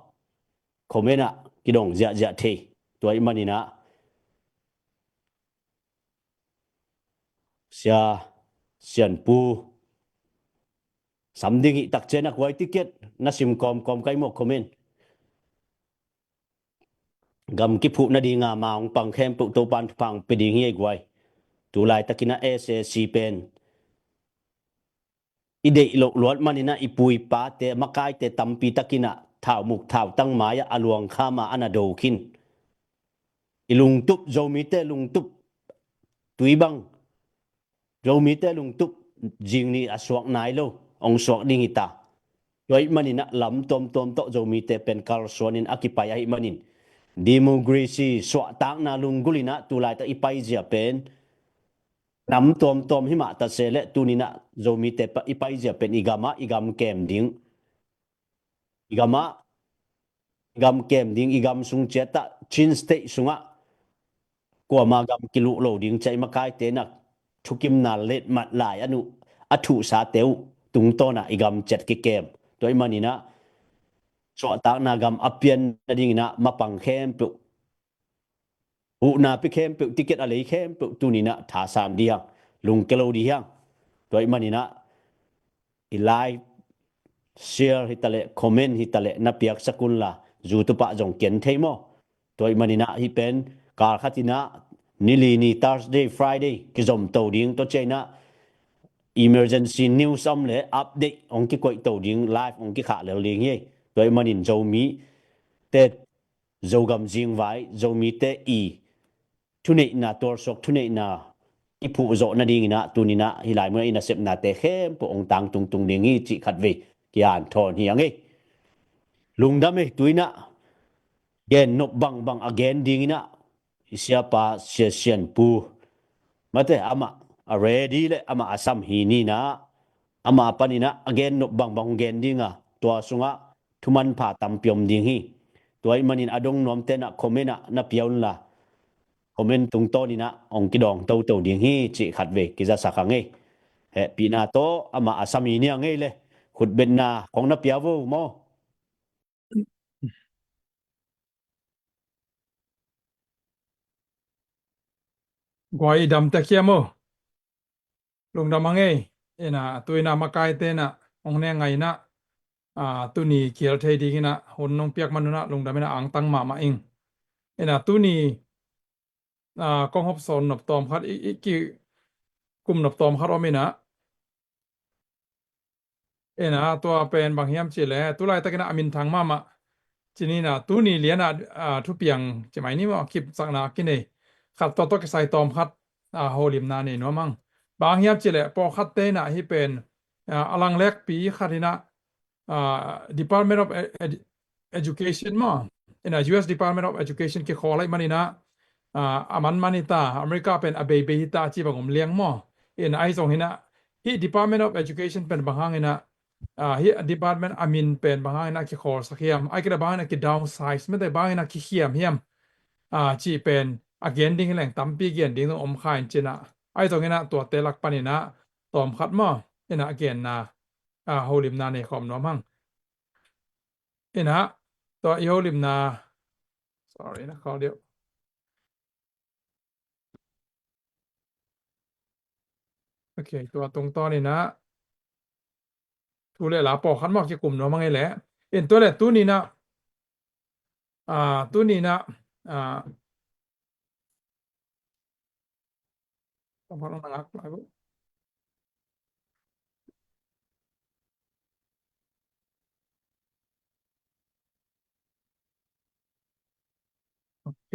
Comment ah kidong ziahziah thei. Tua ih maninah Sia Sianpu sam ding hih takcian a kuai ticket na sim kawmkawm kai maw comment. Gam kiphuh nadinga ma hong pang khempeuh Topan thupha hong pia ding hi ei guai. Tu laitakinah S A C pen i deih loh luat maninah i pu i pate makaite tampi takinah thaumuk thautang mai-ah a luangkhama a na do khin. I lungtup, Zomite lungtup tui bang, Zomite lungtup zing nih a suak nai lo, hong suak ding hita. Tua ih maninah lam tuamtuam tawh Zomite pen kalsuanin a kipai ahih manin democracy suahtakna lunggulhinah tu laitak i paizia pen nam tuamtuam himah tase leh tuninah Zomite i paizia pen i gamah i gam kem ding, i gamah i gam kem ding, i gam sung ciatah Chin State sungah kuama gam kiluh lo ding ciah i makaite na thukimna letmat lai a nuh a thuhsate uh tungtawnah i gam ciat kikem. Tua ih maninah suahtakna gam a pian nadinginah mapang khempeuh, huhnapi khempeuh, ticket a lei khempeuh tuninah thasam dihang, lungke lo dihang. Tua ih maninah i like, share hitaleh comment hitaleh na piaksak unla YouTube ah zong kian thei maw? Tua ih maninah hih pen kal khatinah nili ni Thursday, Friday kizom to ding, tua ciainah emergency news om le update hong kikoih to ding, live hong kikhah lel ding hi. Tua ih manin Zomite Zogam zingvai, Zomite i thuneihna, tualsuak thuneihna i phuhzawh nadinginah tuninah hih lai munah i nasepnate khempeuh hong tang tungtung ding hi cih khatvei kihanthawn hi a ngei. Lungdam ei, tuinah gen nop bangbang a gen dinginah i siapa Sia Sianpu mate amah a ready le amah a sam hi ninah amah paninah a gen nop bangbang hong gen dinga tua sungah thumanpha tampi om ding hi. Tua ih manin a dong nuamtenah comment ah na pia unla comment tungtawn in ah hong kidawng toto ding hi cih khatvei kizasak a ngei. Hehpihna tawh amah a sami nia ngei le khutbetna kong na pia vo maw? Guai i dam tek hiam aw? Lungdam a ngei. Ina, tu ina makaite na hong neng ngai na, a, tuni kial thei ding ina hun nong piak man ina lungdam ina angtang mahmah ing. Ina, tuni, a, kong hop sawn nop tawm khat i, i ki kum nop tawm khat om ina. Ina, tua pen bang hiam cih leh, tu laitakin ah a minthang mahmah. Ci ni ina, tuni lian ah, a, thupiang ci mai ni maw, kipsakna kinei. Khat tawh tawh kisai tawm khat, a, holimna nei nuam hang. Bang hiam cih leh, pawlkhatte ina hih pen, a, a langlekpi khat ina, a, Department of Ed-, Ed-, Education maw? Ina U S Department of Education kikhawl ahih man ina, a, a man man hi ta, America pen a beibei hi ta ci bang om liang maw? Ina ahi zong ina, hih Department of Education pen bang hang ina, a, hih department a min pen bang hang ina kikhawlsak hiam? Ahih kei leh bang hang ina kidownsize, mite bang hang ina kikhiam hiam? A, cih pen a gen ding hi leng tampi gen ding zong om kha in ci ina. Ahi zong ina tuate lak pan ina tawm khat maw? Ina a genna, a, holimna nei khawm nuam hang. Ina, tua i holimna. Sorry, na khawm deuh. Ok, tua tungtawn ina. Thu le la pawlkhat maw kikum nuam hang ei leh. In tua leh tuni ina. A, tuni ina. A, Tawm khat hong na ngak lai bo. Ok.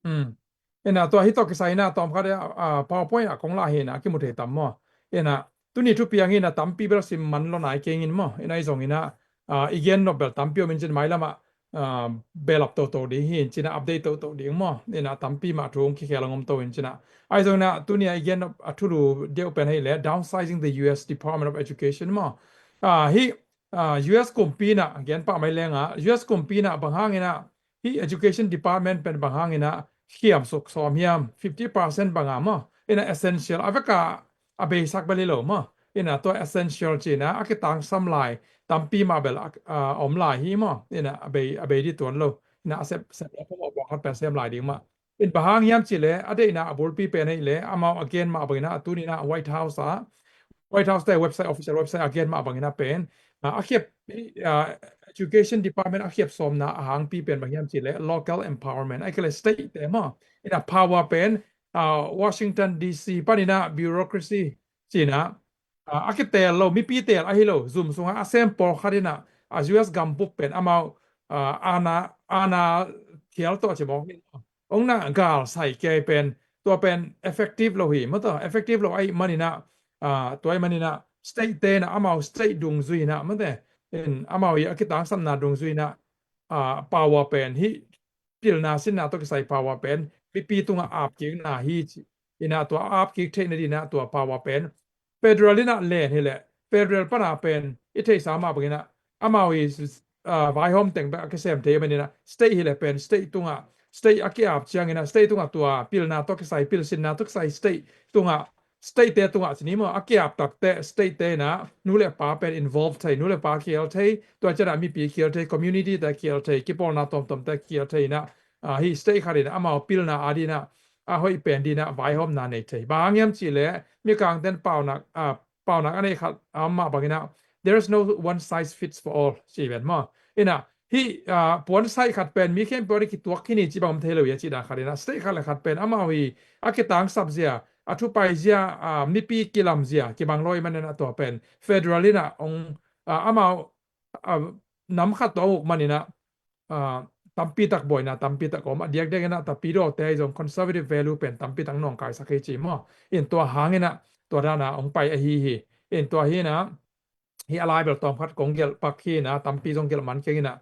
Hmm. Ina tua hih tawh kisai ina tawm khat, a, a, PowerPoint ah kong lah hi ina kimu thei tam maw? Ina tuni thupiang ina tampi bel sim man lo nai keng in maw? Ina ahi zong ina, a, i gen nop bel tampi om in cin mai lam ah, a, belap toto ding hi in cin a update toto ding maw? Ina tampi mah thu hong kikhel a ngom to in cin a. Ahi zong ina tuni a i gen nop a thulu deuh pen hei leh downsizing the U S Department of Education maw? A, hih, a, U S kumpi ina gen pah mai leng a U S kumpi ina bang hang ina hih Education Department pen bang hang ina khiam suk sawm hiam, fifty percent bang a maw? Ina essential, a vek a, a beisak bel hi lo maw? Ina tua essential ci ina a kitangsam lai tampi mah bel a, a, om lai hi maw? Ina a bei, a bei ding tuan lo. Ina a sep, sep lo phamawh pawlkhat pen sem lai ding mah. In bang hang hiam cih leh, a deihna a bulpi pen ahih leh, amau a gen mah bang ina, a tuni ina White House ah, White House te website, official website a gen mah bang ina pen, a, a khiap, a, Education Department a khiap sawmna a hangpi pen bang hiam cih leh local empowerment, ahih kei leh state te maw? Ina power pen, a, Washington D C pan ina bureaucracy ci ina, a, a kiteel lo, mipi teel ahi lo, zum sungah a sem pawlkhat ina, a, U S gambup pen amau, a, aana, aana thial tawh ci mawk hi. Hong na gal sai kei pen, tua pen effective lo hi, maw tua, effective lo ahih man ina, a, tua ahih man ina, state te ina, amau state dungzui ina, maw te, in, amau i a kitangsamna dungzui ina, a, power pen hih pilna sinna tawh kisai power pen mipi tungah ap kikna hi ci. Ina tua ap kik theihna ding ina tua power pen federal ina len hi leh federal pana pen i theihsa mah bang ina amau i, ah, vaihawm teng bek a kisem thei man ina state hi leh pen state tungah, state a ki-ap ciang ina state tungah tua pilna tawh kisai, pilsinna tawh kisai state tungah state te tungah ci ni maw, a ki-ap takte state te ina nu le pa pen involve thei, nu le pa kial thei, tua ciangin mipi kial thei, community te kial thei, kipawlna tuamtuam te kial thei ina, ah, hih state khat ina amau pilna a ding ina a hoih pen ding ina vaihawmna nei thei. Bang hang hiam cih leh Mikang ten paunak, ah, paunak a neih khat a om mah bang ina there is no one size fits for all ci ven maw. Ina hih, ah, puansaih khat pen mi khempeuh a ding kituak khin hi ci bang om thei lo hi a cih dan khat ina state khat le khat pen amau i a kitangsap zia, a thupai zia, ah, mipi kilam zia kibang lo ahih man ina tua pen federal ina hong, ah, amau, ah, nam khat tawh a uk man ina, ah, tampi tak buaina tampi tak om, a diakdiak ina Tapidawte zong conservative value pen tampi tak nawngkaisak hi ci maw. In tua hang ina tua dan a hong pai ahi hi. In tua hi ina hih a lai bel tawm khat kong gelh pak hi ina, tampi zong gelh man keng ina,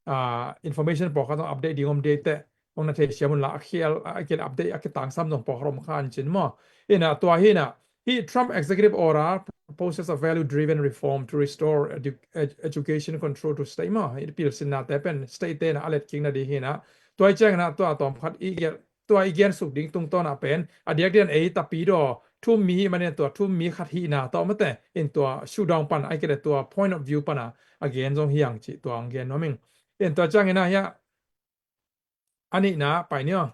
ah, information pawlkhat zong update ding om ding teh, kong na theisiam un la a khial, a kil update a kitangsam zong pawlkhat om kha in cin maw. Ina tua hi ina, hih Trump executive order process of value driven reform to restore edu ed education control to state maw. Hih pilsinnate pen state te in a let kik nading hi in a, tua hi ciangin a tua tawmkhat i gen, tua i gen suk ding tungtawn ah pen a diakdiakin ei tapidaw thu-um mi hih manin tua thu-um mi khat hihna tawh mate in tua shutdown pan ahih kei leh tua point of view pan a a gen zong hi hang cih tua hong gen nuam ing. In tua ciangin a hiah a nihna pai ni aw.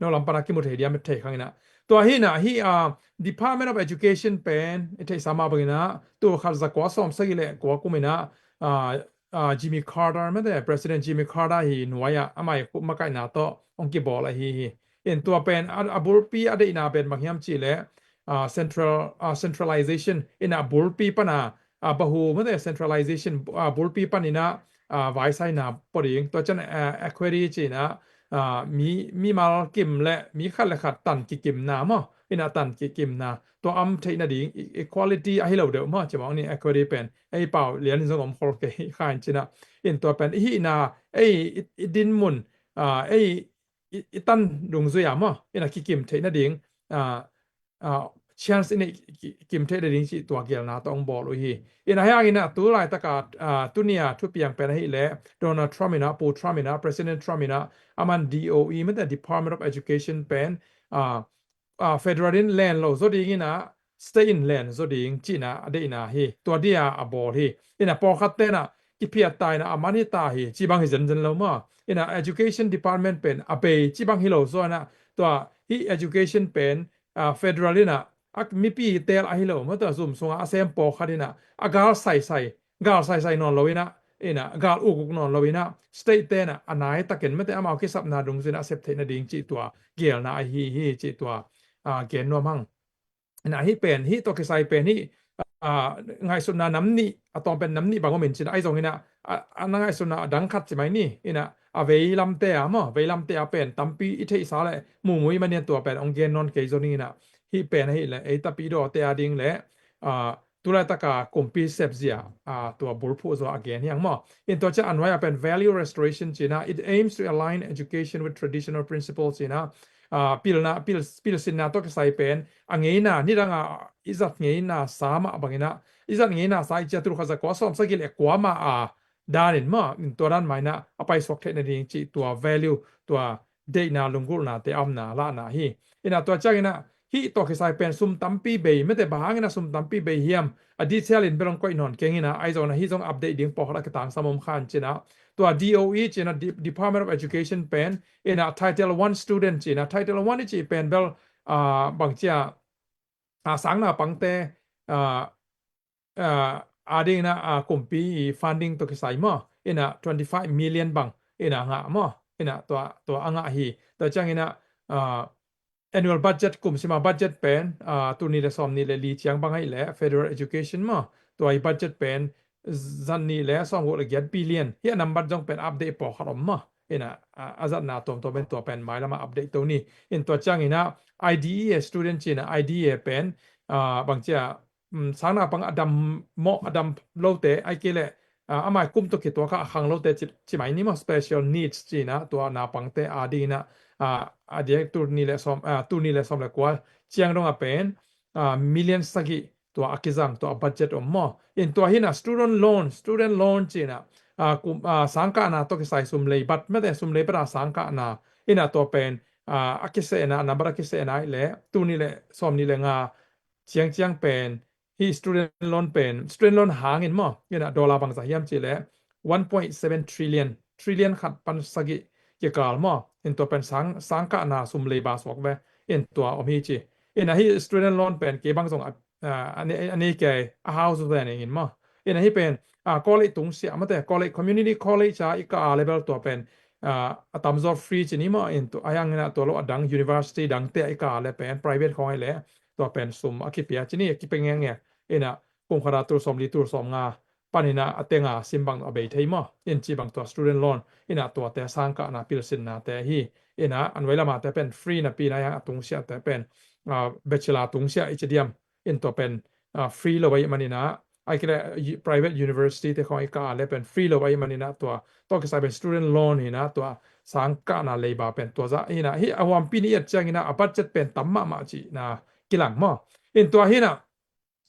No lam pan a kimu thei diam, thei khang in a. Tua hi in a hih, ah, Department of Education pen i theihsa mah bangin a tul khat za kua sawm sagih le kua kum in a, ah, ah, Jimmy Carter mate, President Jimmy Carter hi nuai ah amah i makaihna tawh hong kibawl ahi hi. In tua pen a, a bulpi a deihna pen bang hiam cih leh, ah, central, ah, centralization in a bulpi pan a, ah, bahu mate centralization, ah, bulpi pan in a, ah, vaisaina pua ding. Tua ciang, ah, equity cih in a, ah, mi, mimal kim le mi khat le khat tan kikimna maw, in a tan kikimna. Tua om theih nading e-, equality ahi lo deuh maw, ci mawk ni equity pen. Ei pau lian in zong om khol kei hi kha in cih in a. In tua pen i hihna, ei i, i dinmun, ah, ei i, i tan dungzui a maw, in a kikim theih nading, ah, ah, chance i neih ki, kim theih nading cih tua gelna tawh hong bawl uh hi. In a hiangin a tu laitak a, ah, tuni a thupiang pen ahih leh Donald Trump in a, Pu Trump in a, President Trump in a, aman D O E mate Department of Education pen, ah, ah, federal in len lo zaw ding in a, state in len zaw ding cih in a a deihna hi. Tua dia a bawl hi. In a pawlkhat te in a kiphiat ta in a a man hi ta hi, ci bang hi zenzen lo maw. In a education department pen a bei ci bang hi lo zaw in a, tua hih education pen, ah, federal in a, a mipi teel ahi lo maw, tua zum sung a a sem pawlkhat in a a gal saisai, gal saisai nawn lo in a, in a gal ukuk nawn lo in a, state te in a a nai takin mate amau kisapna dungzui in a a sep theih nading cih tua gelna ahi hi cih tua, ah, gen nuam hang. In a hih pen, hih tawh kisai pen hih, ah, ngaihsutna nam nih, a tawm pen nam nih bang om in cih in a, ahi zongin a, a, a na ngaihsutna a dang khat ci mai ni, in a, a veilamte a maw, veilamte a pen tampi i theihsa le mumu i man in a tua pen hong gen nawn kei zaw ning in a, hih pen ahih leh ei tapidawte a ding le, ah, tu laitak a kumpi sepzia, ah, tua bulphuh zaw a gen hi hang maw. In tua ciang a nuai a pen value restoration cih in a, it aims to align education with traditional principles cih in a, ah, pilna, pil, pilsinna tawh kisai pen a ngeina, nidang a i zat ngeina sa mah bangin a, i zat ngeina sa i cih a tul khat za kua sawm sagih le kua mah a dan in maw, in tua dan mah in a a paisuak theih nading cih tua value, tua deihna lunggulhnate a omna lahna hi. In a tua ciangin a hih tawh kisai pen sum tampi bei mate, bang hangin a sum tampi bei hiam, a detail in bel hong koih nawn keng in a, ahi zongin a hih zong update ding pawlkhat a kitangsam om kha in cih in a, tua D O E cih in a, De-, Department of Education pen, in a Title one student cih in a, Title one i cih pen bel, ah, bang ci a, ah, sang naupangte, ah, ah, a ding in a, ah, kumpi i funding tawh kisai maw, in a twenty five million bang in a ngah maw, in a tua, tua a ngah hi. Tua ciangin a, ah, annual budget, kum sima budget pen, ah, tul nih le sawm nih le li ciang bang ahih leh federal education maw, tua i budget pen zan nih le sawm guk le giat billion hi a, number zong pen update pawlkhat om maw. In a, a, a zatna tuamtuam pen tua pen mailam a update to ni. In tua ciangin a I D E A student cih in a, I D E A pen, ah, bang ci a, um, sang naupang a dam mawh, a dam lote, ahih kei leh, ah, amai kum tawh kituak a khang lote ci, ci mai ni maw, special needs cih in a, tua naupangte a ding in a, ah, a diak tul nih le sawm, ah, tul nih le sawm le kua ciang dong a pen, ah, million sagih tua a kizang tua a budget om maw. In tua hi in a student loan, student loan cih in a, ah, kum, ah, sangkahna tawh kisai sum lei bat mate, sum lei bat a sangkahna in a tua pen, ah, a kisehna, number a kisehna ahih leh tul nih le sawm nih le nga ciangciang pen hih student loan pen, student loan hangin maw, in a dollar bangzah hiam cih leh one point seven trillion, trillion khat pan sagih kikal maw. In tua pen sang, sangkahna sum leiba suak ve, in tua om hi ci. In a hih student loan pen kei bang zong a, a, a nei, a nei kei a house ve ning in maw. In a hih pen, ah, college tungsiah mate, college, community college a i kah a level tua pen, ah, a tamzaw free ci ni maw. In tua, a hiangin a tua lo a dang university dangte a i kah a le pen private khawng ahih leh tua pen sum a kipia ci ni, a kipia ngenge. In a kum khat a tul sawmli, tul sawmnga panin a, a tenga sim bang a bei thei maw. In ci bang tua student loan, in a tuate sangkahna pilsinnate hi. In a a nuai lamate pen free napi in a, a tungsiahte pen, ah, bachelor tungsiah i ci diam. In tua pen, ah, free lo ahih manin a, ahih kei leh, ah, private university te khawng i kah a le pen free lo ahih manin a tua tawh kisai pen student loan hi in a, tua sangkahna leiba pen tua zah hi in a, hih a huampi in i et ciangin a, a budget pen tam mahmah cihna kilang maw. In tua hi in a,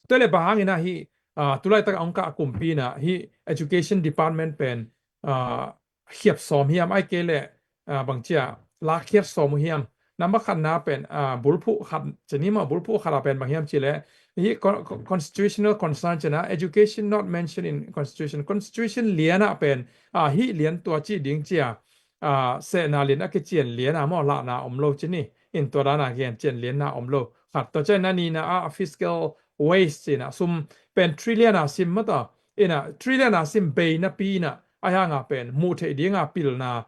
Tua le bang hangin ah hih, ah, tulaitak a hong kah kumpi in ah hih education department pen, ah, khiat sawm hiam, ahih kei leh, ah, bangci a lakkhiat sawm uh hiam? Number khatna pen, ah, bulphuh khat ci ni maw, bulphuh khat ah pen bang hiam cih leh, hih con-, con-, constitutional concern ci-in ah, education not mentioned in constitution. Constitution lian ah pen, ah, hih lian tua cih ding ci a, ah, sehna lian a kician lian ah maw, lahna om lo ci ni. In tua dan a gen cian lianna om lo. Khat tua ciang a nihna ah fiscal waste ci-in ah, sum pen trillion a sim maw ta. In ah trillion a sim bei napi in ah, ahih hang a pen muh theih ding a pilna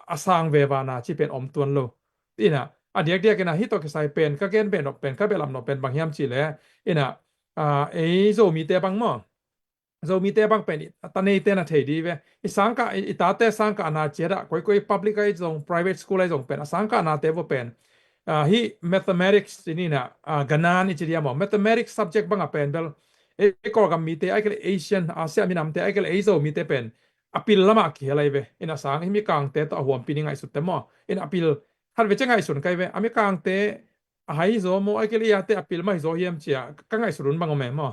a sang veve na cih pen om tuan lo. In ah a diakdiak in ah hih tawh kisai pen ka gen pen, pen ka behlap nop pen bang hiam cih leh, in ah, ah, ei Zomite bang maw, Zomite bang pen i ta neite na thei ding ve. I sangkah, i, i tate sangkahna ciat ah, koikoi public ahi zong, private school ahi zong pen, a sangkahnate uh pen, ah, hih mathematics ci ni in ah, ah, ganan i ci diam maw, mathematics subject bang a pen bel, ei, ei Kawlgam mite, ahih kei leh Asian, Asia minamte, ahih kei leh ei Zomite pen a pil lam ah kihel ahi ve. In ah sang hih Mikangte tawh a huampi ni ngaihsutte maw. In ah a pil, khatvei ciang ngaihsun ka hi ve. A Mikangte a hai hi zaw maw, ahih kei leh ei-ate a pil mah hi zaw hiam ci a ka ngaihsut un bang om e maw.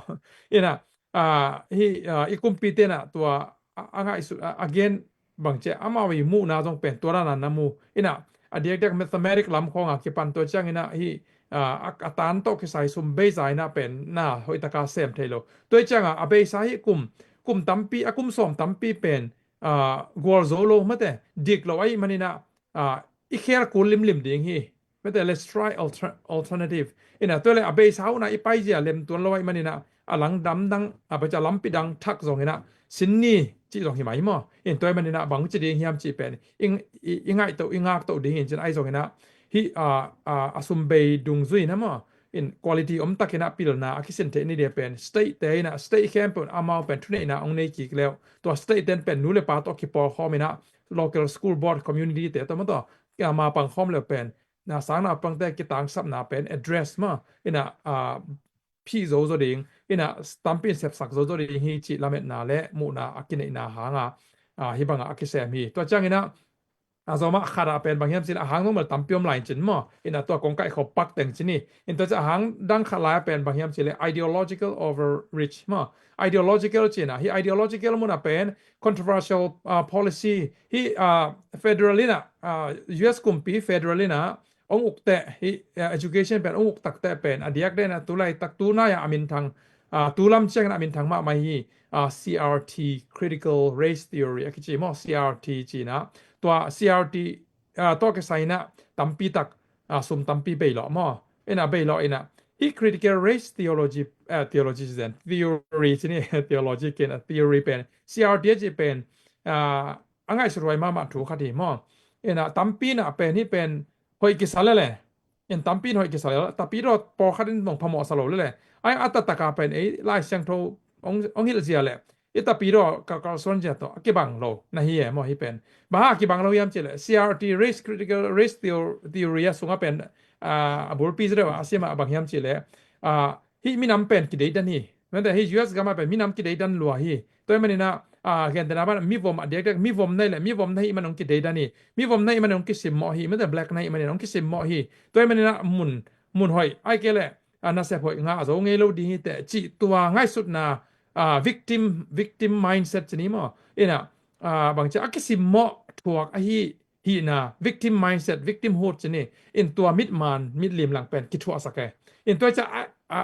In ah, ah, hih, ah, i kumpite in ah tua a, a ngaihsut, a, a gen bang ci a, amau i muhna zong pen tua dan a na mu. In ah a diakdiak mathematics lam khawng a kipan, tua ciangin ah hih, ah, a, a tan tawh kisai sum bei zai in ah pen na hoihtak a sem thei lo. Tua ciang a, a beisa hih kum, kum tampi, a kum sawm tampi pen, ah, gualzo lo mate, dik lo ahih manin ah, ah, i khel kul limlim ding hi. Mate, let's try alter-, alternative. In ah tua le a beisa uh in ah i paizia lem tuan lo ahih manin ah, a lang dam dang, a, bangci a lampi dang thak zongin ah sin ni cih zong hi mai maw. In tua ahih manin ah bang ci ding hiam cih pen i, i, i ngaihtoh, i ngaktoh ding hi in cin, ahi zongin ah hih, ah, ah, a sum bei dungzui in ah maw, in quality om takin ah pilna a kisin theih ni ding pen, state-te in ah, state khempeuh in amau pen thuneihna hong nei kik le uh, tua state-te in pen nu le pa tawh kipawlkhawm in ah, local school board, community-te tawh maw tawh, kia ma pangkhawm le uh pen, na sang naupangte kitangsapna pen address maw, in ah, ah, phih zozo ding, in ah tampi in sepsak zozo ding hi cih lametna le muhna a kineihna hang a, ah, hih bang a a kisem hi. Tua ciangin ah, a Zomah khat ah pen bang hiam cih leh, a hang nong mal tampi om lai in cin maw. In ah tua kong kaihkhop pak teng ci ni. In tua ciang a hang dang khat lai ah pen bang hiam cih leh ideological overreach maw. Ideological ci-in ah, hih ideological mun ah pen controversial, ah, policy. Hih, ah, federal in ah, ah, U S kumpi federal in ah hong uk teh, hih, ah, education pen hong uk tak teh pen a diakdiak in ah tulaitak tunai ah a minthang, ah, tu lam ciangin a minthang mahmah hi, ah, C R T, critical race theory a kici maw, C R T ci-in ah. Tua C R T, ah, tawh kisai in ah tampi tak, ah, sum tampi bei lawh maw. In ah bei lawh in ah hih critical race theology, ah, theology ci zen, theory ci ni, theology kei in ah theory pen, C R T a cih pen, ah, a ngaihsut huai mahmah thu khat hi maw. In ah tampi in ah pen hih pen hoih kisa lel e. In tampi in hoih kisa lel, tapidaw pawlkhat in zong phamawhsa lo lel e. Ai, a taktak a pen ei Lai Siangtho hong, hong hilh zia leh, i tapidaw kalsuan zia tawh a kibang lo na hi e maw hih pen. Bang hang a kibang lo hiam cih leh, C R T, race, critical race theo-, theory a sung ah pen, ah, a bulpi zia deuh a sim ah bang hiam cih leh, ah, hih minam pen kideidan hi. Mate, hih U S gam ah pen minam kideidan lua hi. Tua ahih manin ah, ah, gentehna ban ah mivom a diakdiak, mivom na hih leh, mivom na hih man hong kideidan hi. Mivom na hih man hong kisimmawh hi. Mate, black na hih man hong kisimmawh hi. Tua ahih manin ah mun, mun hoih, ahih kei leh, ah, nasep hoih ngah zo ngei lo ding hi teh cih tua ngaihsutna, ah, victim, victim mindset ci ni maw. In ah, ah, bangci a kisimmawh thuak ahi hihna, victim mindset, victimhood ci ni. In tua mitman, mitlimlang pen kithuahsak e. In tua ciang a, a,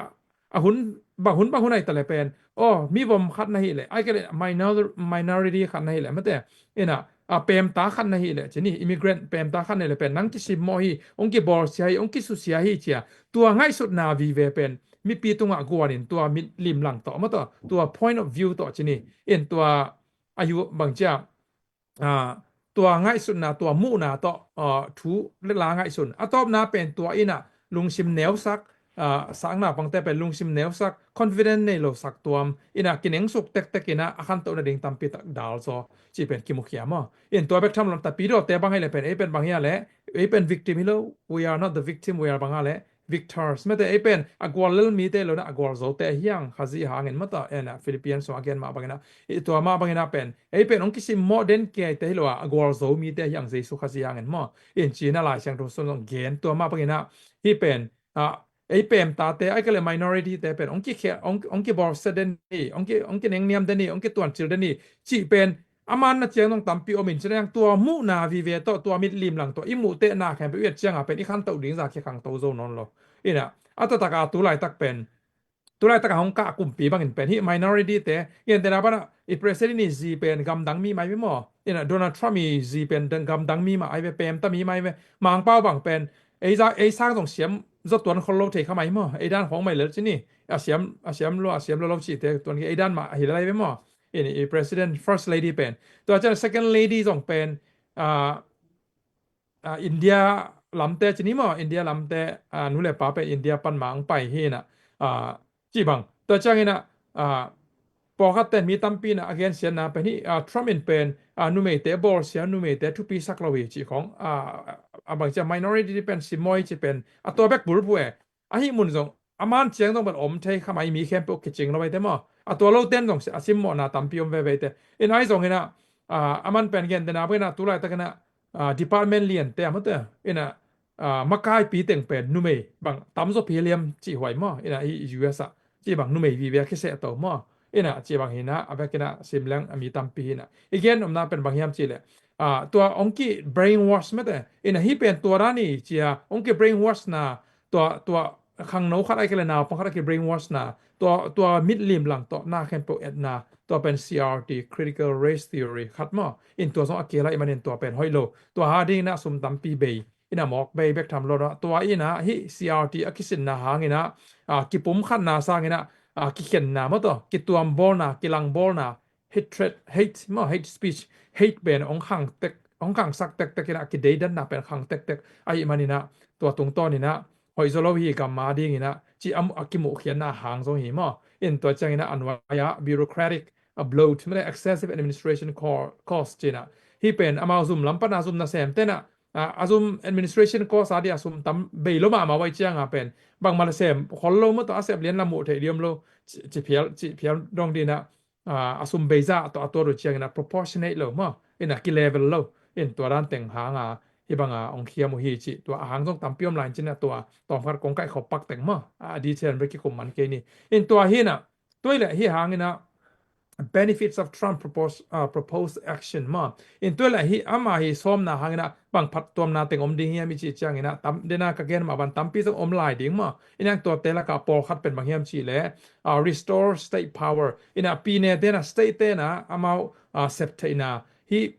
a hun, bang hun, bang hun ahih ta leh pen, aw, mivom khat na hih leh, ahih kei leh minor-, minority khat na hih leh, mate, in ah, a, pemta khat na hih leh ci ni, immigrant pemta khat na hih leh pen nang kisimmawh hi, hong kibawlsia hi, hong kisusia hi ci a. Tua ngaihsutna vive pen mipi tungah guan in, tua mitlimlang tawh maw tawh, tua point of view tawh ci ni. In tua a yu bangci a, ah, tua ngaihsutna, tua muhna tawh, ah, thu le la ngaihsun. A tawpna pen tua in ah lungsim neusak, ah, sang naupangte pen lungsim neusak, confident nei lo sak tuam in ah kinengsuk tektek in ah a khantoh nading tampi tak dal zaw cih pen kimukhia maw. In tua bek tham lo, tapidawte bang ahih leh pen, ei pen bang hia leh, ei pen victim hi lo, we are not the victim, we are bang a leh victors. Mate, ei pen a gual lel mite lo in ah, a gualzote hi hang, Khazih hangin maw tawh, in ah Philippians sung a gen mah bangin ah, i tua mah bangin ah pen, ei pen hong kisimmawh den kiaite hi lo a, a gualzo mite hi hang, Jesu Khazih hangin maw. In ci-in ah Lai Siangtho sung zong gen, tua mah bangin ah hih pen, ah, ei pem tate, ai ka le minority te pen ong ki khe, ong, ong ki bawlsia den hi, ong ki, ong ki nengniam den hi, ong ki tuancil den hi, cih pen a man na ciang zong tampi om in, ciang tua muhna vive tawh, tua mitlim lang tawh i muh teh na khempeuh i et ciang a pen i khantoh ding za ki khangto zo nawn lo. Ina, a taktak a tu laitak pen, tu laitak a hong kah kumpi bangin pen hih minority te, i en tena pana i president i zi pen gamdang mi mai ve maw? Ina, Donald Trump i zi pen gamdang mi mai ve, pemta mi mai ve, Mangpau bang pen ei za, ei sang zong siam zaw tuan khol lo thei kha mai maw? Ei dan khong mai lel ci ni. A siam, a siam lo, a siam lo lo ci te tuan ei dan mah hi lai ve maw? Ina, i president, first lady pen. Tua ciang second lady zong pen, ah, ah, India lamte ci ni maw, India lamte, ah, nu le pa pen India pan mah ang pai hi ina, ah, ci bang. Tua ciang ina, ah, pawlkhat ten mi tampi ina a gensiatna pen hi, ah, Trump in pen, ah, numeite bawlsia, numeite thupi sak lo hi ci khong, ah, a bang cia minority pen simawi ci pen, a tua bek bulphuh e. Ahi mun zong, a man ciang zong pen om thei kha mai mi khempeuh kicing lo mai te maw? A tua lo ten zong a simmawhna tampi om veve te. Ina ai zong ina, ah, a man pen gen tena pen ina tu laitak ina, ah, department lian te a maw te. Ina, ah, makaipi teng pen numei bang tam zaw pi liam ci huai maw? Ina i U S a ci bang numei vive a kiseh to maw? Ina ci bang hina, a bek ina sim leng a mi tampi hina. I gen omna pen bang hiam ci le, ah, tua ong ki brainwash mete. Ina hi pen tua dan i cia ong ki brainwash na tua, tua khangno khat ai ka le naupang khat a ki brainwash na, tua, tua mitlim lang tawh na khempeuh etna, tua pen C R T, critical race theory khat maw? In tua zong a kei lai manin tua pen hoih lo. Tua ha ding ina sum tampi bei, ina mawk bei bek tham lo na. Tua ina hi C R T a kisinna hang ina, ah, kipumkhatna sang ina, ah, kikhenna maw tawh, kituambawlna, kilangbawlna, hatred, hate maw, hate speech, hate pen ong khang tek, ong khangsak tektek ina, kideidanna pen khang tektek ahi man ina, tua tungtawn ina hoih zaw lo hi gam a ding ina ci a, a kimuhkhiatna hang zong hi maw? In tua ciang ina a nuai a bureaucratic, a bloat, mete excessive administration co-, cost ci ina. Hi pen amau zum lam pana zum nasem tena, ah, a zum administration cost a dia sum tam bei lo mahmah vai ciang a pen bangmah la sem khol lo maw tawh, a sep lian la muh theih diam lo ci, ci phial, ci phial dong dina, ah, a sum bei zah tawh a tuat uh ciang ina proportionate lo maw? Ina ki level lo. In tua dan teng hang a hi bang a ong khiam uh hi ci, tua a hang zong tampi om lai in ci ina tua tawmkhat kong kaih khop pak teng maw? A detail bek kikum man kei ni. In tua hi ina, tua i le hi hang ina benefits of Trump propose, uh, proposed action maw? In tua le hi ama hi sawmna hang ina bang phattuamna teng om ding hiam i ci ciang ina tam, dena ka gen mah ban tampi zong om lai ding maw? Ina tuate laka pawlkhat pen bang hiam ci le, uh, restore state power. Ina pine tena state tena amau, uh, sep theihna hi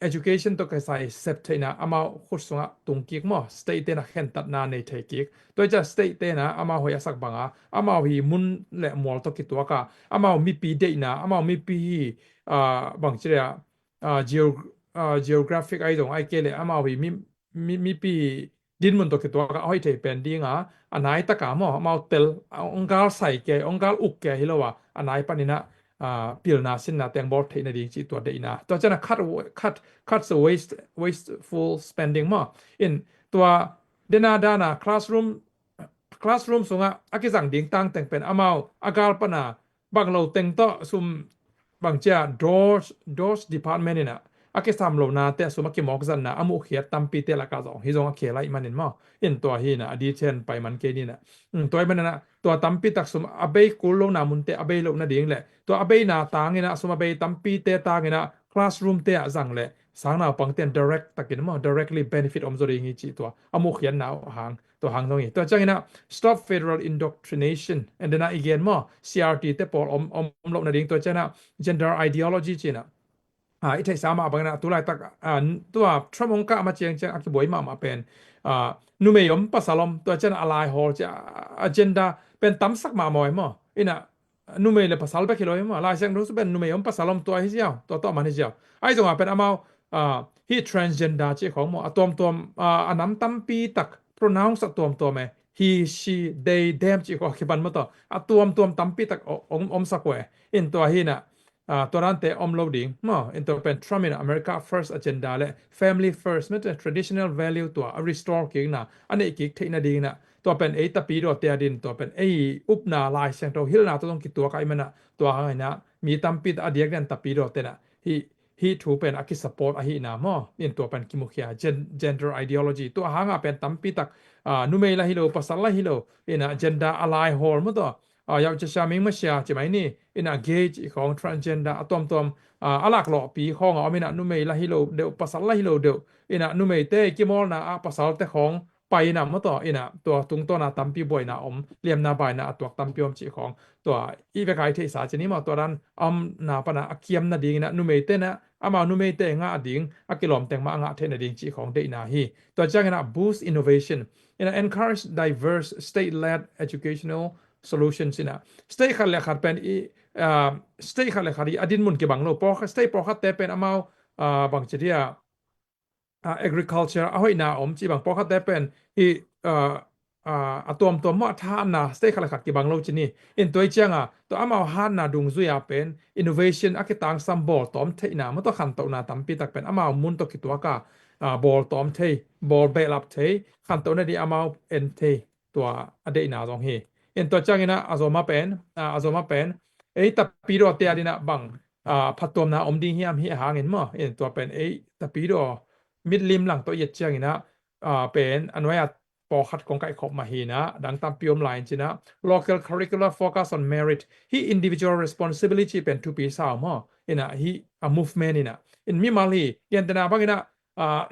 education tawh kisai sep theihna amau khut sungah tung kik maw? State tena khentatna nei thei kik. Tua i cia state tena amau hoih a sak banga, amau hi mun le mual tawh kituaka, amau mipi deihna, amau mipi hi, ah, bang ci le, ah, geo-, ah, geographic ai zong ai kei le amau hi mi, mi, mipi dinmun tawh kituaka hoih thei pen dinga, a nai taka maw, amau tel, ong gal sai kei, ong gal uk kei hi lo a, a nai panina, ah, pilna sinna teng bawl theihna ding ci tua deihna. Tua ciana cut, cut, cut the waste, wasteful spending maw. In tua dena dana classroom, classroom sunga a kizang ding tang teng pen amau a gal pana bang lo teng tawh sum bang cia DOGE, DOGE department ina a kisam lo na te sum a kimawk zatna a muhkhiat tampi te laka zong hi zong a khia lai manin maw. In tua hi na a di chen pai man kei ni na. Um, tua hi manina tua tampi tak sum a bei kul lo na mun te a bei lo na ding le tua a bei na tang ina sum a bei tampi te tang ina classroom te a zang le sang naupang ten direct takin maw, directly benefit om zo ding hi ci tua a muhkhiatna hang. Tua hang zong hi. Tua ciangina stop federal indoctrination. And then a i gen maw, C R T te pawl om, om, om lo na ding. Tua ciana gender ideology cina. Ah, i theihsa mah bangina tu laitak, ah, tua Trump hong kah ma ciang ciang a kibuai mahmah pen, ah, numei om pasal om. Tua ciana a lai hawl cia, ah, agenda pen tamsak mahmah maw. Ina numei le pasal bek hi lo hi maw. Lai Siangtho sung pen numei om pasal om tua hi ziau, tua tawh man hi ziau. Ai zonga pen amau, ah, hi transgender ci khong maw. A tuamtuam, ah, a nam tampi tak pronounce a tuamtuam e. He, she, they, them ci khong kipan maw tawh. A tuamtuam tampi tak o-, om, om sak uh e. In tua hi na, ah, tua dante om lo ding maw. In tua pen Trump in America First agenda le Family First, mete traditional value tua a restore kik na, a neih kik theihna ding na. Tua pen ei tapidawte a din, tua pen ei upna Lai Siangtho hilhna tua zong kituak a i mana, tua hangina mi tampi a diak den tapidawte na. Hi, hih thu pen a kisupport ahihna maw, in tua pen kimukhia gen, gender ideology. Tua hanga pen tampi tak, ah, numei la hi lo, pasal la hi lo, ina gender a laihawl maw tawh, ah, yau cia sia ming masia ci mai ni, ina gay ci khawng, transgender a tuamtuam, ah, a laklawhpi khawng a om ina numei la hi lo deuh, pasal la hi lo deuh, ina numeite kimawlna ah pasalte khawng pai ina maw tawh, ina tua tungtawna tampi buaina om, liamna baina a tuak tampi om cih khawng, tua i vek a i theihsa ci ni maw, tua dan a omna pana a kiam nading ina numeite na, amau numeite ngah ding, a kilawm teng mah a ngah theih nading cih khawng deihna hi. Tua ciang ina boost innovation, ina encourage diverse state-led educational solutions ina. State khat le khat pen i, ah, state khat le khat i a dinmun kibang lo. Pawlkhat, state pawlkhatte pen amau, ah, bang ci dia, ah, agriculture a hoihna om ci bang, pawlkhatte pen i, ah, ah, a tuamtuam maw a thahatna state khat le khat kibang lo ci ni. In tua i cianga, tua amau hatna dungzui a pen innovation a kitangsam bawltawm theihna maw tawh khantohna tampi tak pen amau mun tawh kituaka, ah, bawltawm thei, bawl behlap thei, khantoh nading amau en thei, tua a deihna zong hi. In tua ciang ina a zawma pen, ah, a zawma pen ei tapidaw te a dina bang, ah, phattuamna om ding hiam hi a hangin maw. In tua pen ei tapidaw mitlim lang tawh i et ciang ina, ah, pen a nuai a pawlkhat kong kaihkhop mah hi ina, dang tampi om lai in ci ina, local curricular focus on merit, hih individual responsibility pen thupi sa uh maw, ina hih a movement ina. In mimal hi, gentehna bang ina, ah,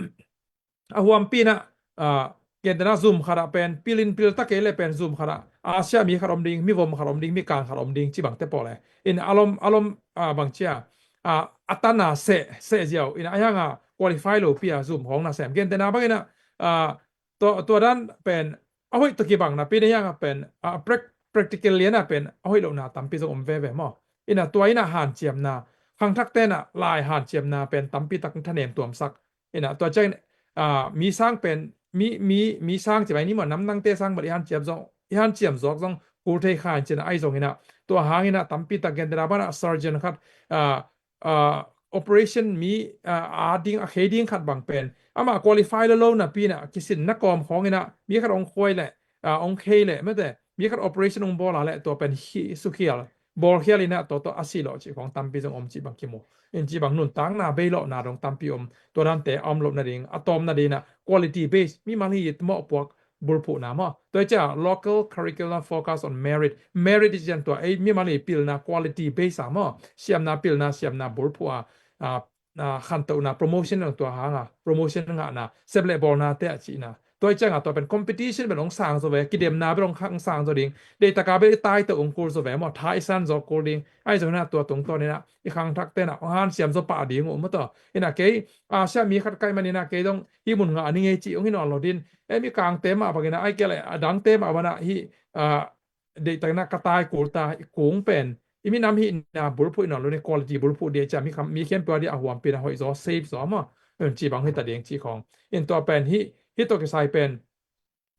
a huampi ina, ah, gentehna zum khat ah pen, pil in pil ta kei le pen zum khat ah Asia mi khat om ding, mi vom khat om ding, mi kang khat om ding ci bangte pawl e. In a lom, a lom, ah, bang cia, ah, a tana seh, seh ziau, ina a hianga qualify lo pi a zum khawng na sem. Gentehna bang ina, ah, tua, tua dan pen a hoih tawh kibang napi na hianga pen, ah, prac-, practical liana pen a hoih lohna tampi zong om veve maw. Ina tua ina hanciamna, khangthakte na lai hanciamna pen tampi tak thanem tuamsak. Ina tua ciang, ah, mi sang pen, mi, mi, mi sang ci mai ni maw, namdangte sang bel i hanciam zong, i hanciam zawk zong kul thei kha in ci ina, ahi zong ina, tua hang ina tampi tak gentehna bana surgeon khat, ah, ah, operation mi, ah, a ding, a khei ding khat bang pen amah qualify lo lo napi ina kisinna kawm khawng ina mi khat ong khuai le, ah, ong khei le mete, mi khat operation ong bawl a le tua pen hi sukhial, bawlkhial ina tawh tawh a si lawh cih khawng tampi zong om cih bang kimu. In cih bang nuntakna bei lawhna dong tampi om. Tua dante a om loh nading, a tawm nading ina quality base, mimal hi mawhpuak bulphuhna maw. Tua i cia local curricular focus on merit. Merit i cian tua ei mimal hi pilna quality base a maw. Siamna pilna, siamna bulphuh a, ah, ah, khantohna, promotion dong tua hanga, promotion ngahna, sep le bawlnate a cihna. Tua i cianga tua pen competition bel ong sang zaw ve, kidemna bel ong khang sang zaw ding, deitaka bel i taito ong kul zaw ve maw, tha i san zaw kul ding, ahi zong ina tua tungtawn ina i khangthakte na ong hanciam zaw pah ding uh maw tawh. Ina kei, ah, Asia mi khat kaih man ina kei dong hih mun ngah ning ei cih ong hi nawn lo din, ei mi kangte mah bang ina, ai kia le a dangte mah bana hih, ah, deihtakna ka tai kul ta, i kung pen i minam hihna bulphuh i nawn lo ni, quality bulphuh dia cia mi kham, mi khiampua dia a huampi na hoih zaw, safe zaw maw. In cih bang hi ta ding cih khawng. In tua pen hih, hih tawh kisai pen,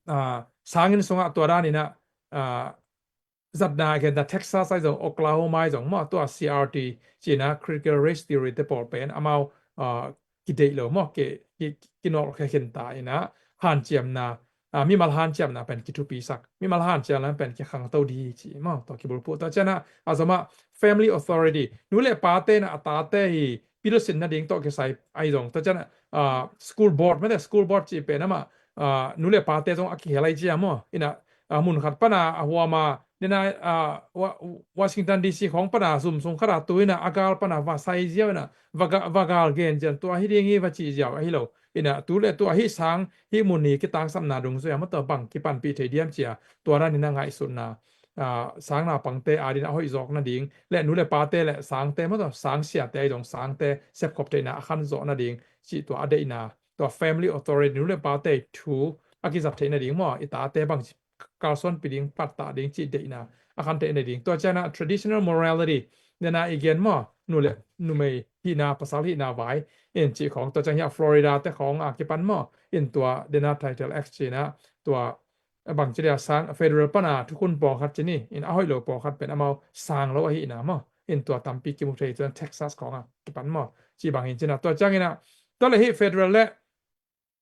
ah, sanginn sungah tua dan ina, ah, zatna gentehna Texas ahi zong, Oklahoma ahi zong maw, tua C R T ci ina critical race theory te pawl pen amau, ah, kideih lo maw, ki, ki, kinawlkhia khin ta ina hanciamna, ah, mimal hanciamna pen kithupisak, mimal hanciamna pen kikhangto ding hi ci maw, tua kibulphuh. Tua ciana a zawma family authority, nu le pate na a tate hi pilsin nading tawh kisai ahi zong. Tua ciana, ah, school board, mete school board cih pen amah, ah, nu le pate zong a kihel ahi cia maw. Ina, ah, mun khat pana a huama, nina, ah, Wa-, Washington D C khawng pana zum sung khata tu ina a gal pana va sai ziau ina va ga-, va gal gen zian tua hi ding hi va cih ziau ahi lo. Ina tu le tu ahi sang, hih mun hi kitangsapna dungzui a maw tua bang kipanpih thei diam cia, tua dan ina ngaihsutna, ah, sang naupangte adin a hoih zawk nading, le nu le pate le sangte maw tua sang siate ahi zong sangte sepkhop theihna a khan zawh nading, cih tua a deihna, tua family authority nu le pate thu a kizap theih nading maw, i tate bang kalsuanpih ding, pattah ding cih deihna a khan theih nading. Tua ciana traditional morality, nena i gen maw, nu le numei hihna, pasal hihna vai, in cih khawng, tua ciang hi a Florida te khawng a kipan maw, in tua dena Title X cihna, tua bang ci dia sang federal pana thukhun pawlkhat ci ni, in a hoih lo pawlkhat pen amau sang lo ahihna maw, in tua tampi kimu thei, tua Texas khawng a kipan maw, cih bang in cihna. Tua ciang ina, tua le hi federal le,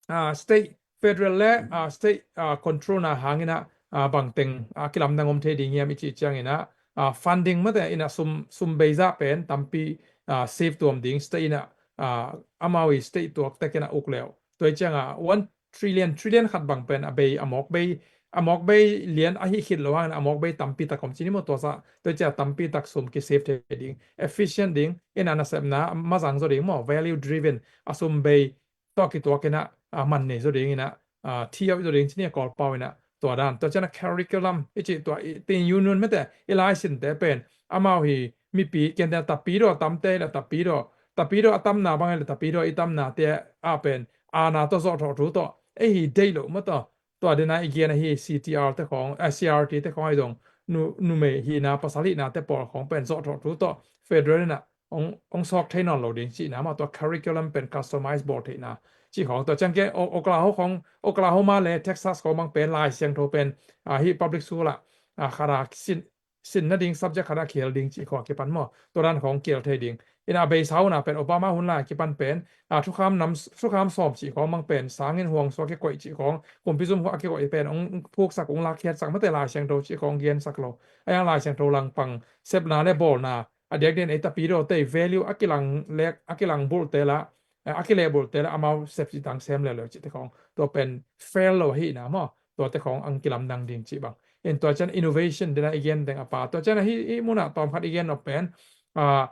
ah, state, federal le, ah, state, ah, control na hang ina, ah, bangteng, ah, kilamdang om thei ding hiam i cih ciang ina, ah, funding mate ina sum, sum beizah pen tampi, ah, save tuam ding, state ina ah, amau i state tuak tekin a uk leuh. Tua i cianga one trillion, trillion khat bang pen a bei, a mawk bei, a mawk bei lian ahi khit lo hangin a mawk bei tampi tak om ci ni maw, tua sa, tua i cia tampi tak sum ki save thei ding, efficient ding, ina nasepna mazang zaw ding maw, value driven, a sum bei, tua kituakin a, a man nei zaw ding ina, a, thi auh zaw ding ci ni a Kawlpau ina, tua dan. Tua ciana curriculum, i ci tua i, tin union mete, i laisinte pen, amau hi mipi, kente tapidaw tamte, la tapidaw, tapidaw a tamna bang la tapidaw i tamna te a pen, ana tawh zawh thawh thu tawh, ei hi deih loh maw tawh, tua dena i giana hi C T R te khawng, eh, C R T te khawng ahi zong, nu, numei hina, pasal hina te pawl khawng pen zawh thawh thu tawh, federal ina, ong, ong sawk thei nawn lo ding cihna maw, tua curriculum pen customize bawl theihna cih khawng. Tua ciang ke, O-, Oklahoma khawng, Oklahoma le Texas khawng bang pen Lai Siangtho pen, ah, hi public school ah, ah, khara sin, sin nading subject khara khel ding cih khawng kipan maw. Tua dan khawng khel thei ding. Ina a beisa huna pen Obama hun lai kipan pen, ah, thukham nam, thukham sawm cih khawng bang pen, sangin huang suak kikoih cih khawng, kumpi zum huah kikoih pen, ong phuksak, ong lakkhiatsak, mate Lai Siangtho cih khawng gensak lo. Ayang Lai Siangtho langpang, sepna le bawlna, a diakdiakin ei tapidaw te value a kilang lek, a kilang bulh te la, eh, a kileh bulh te la, amau sep cih tang sem leuleu cih te khawng. Tua pen fail lo ahihna maw. Tua te khawng ang kilamdang ding cih bang. In tua cian innovation dena i gen deng a pa. Tua cian hi, hi muna tawm khat i gen nop pen, ah,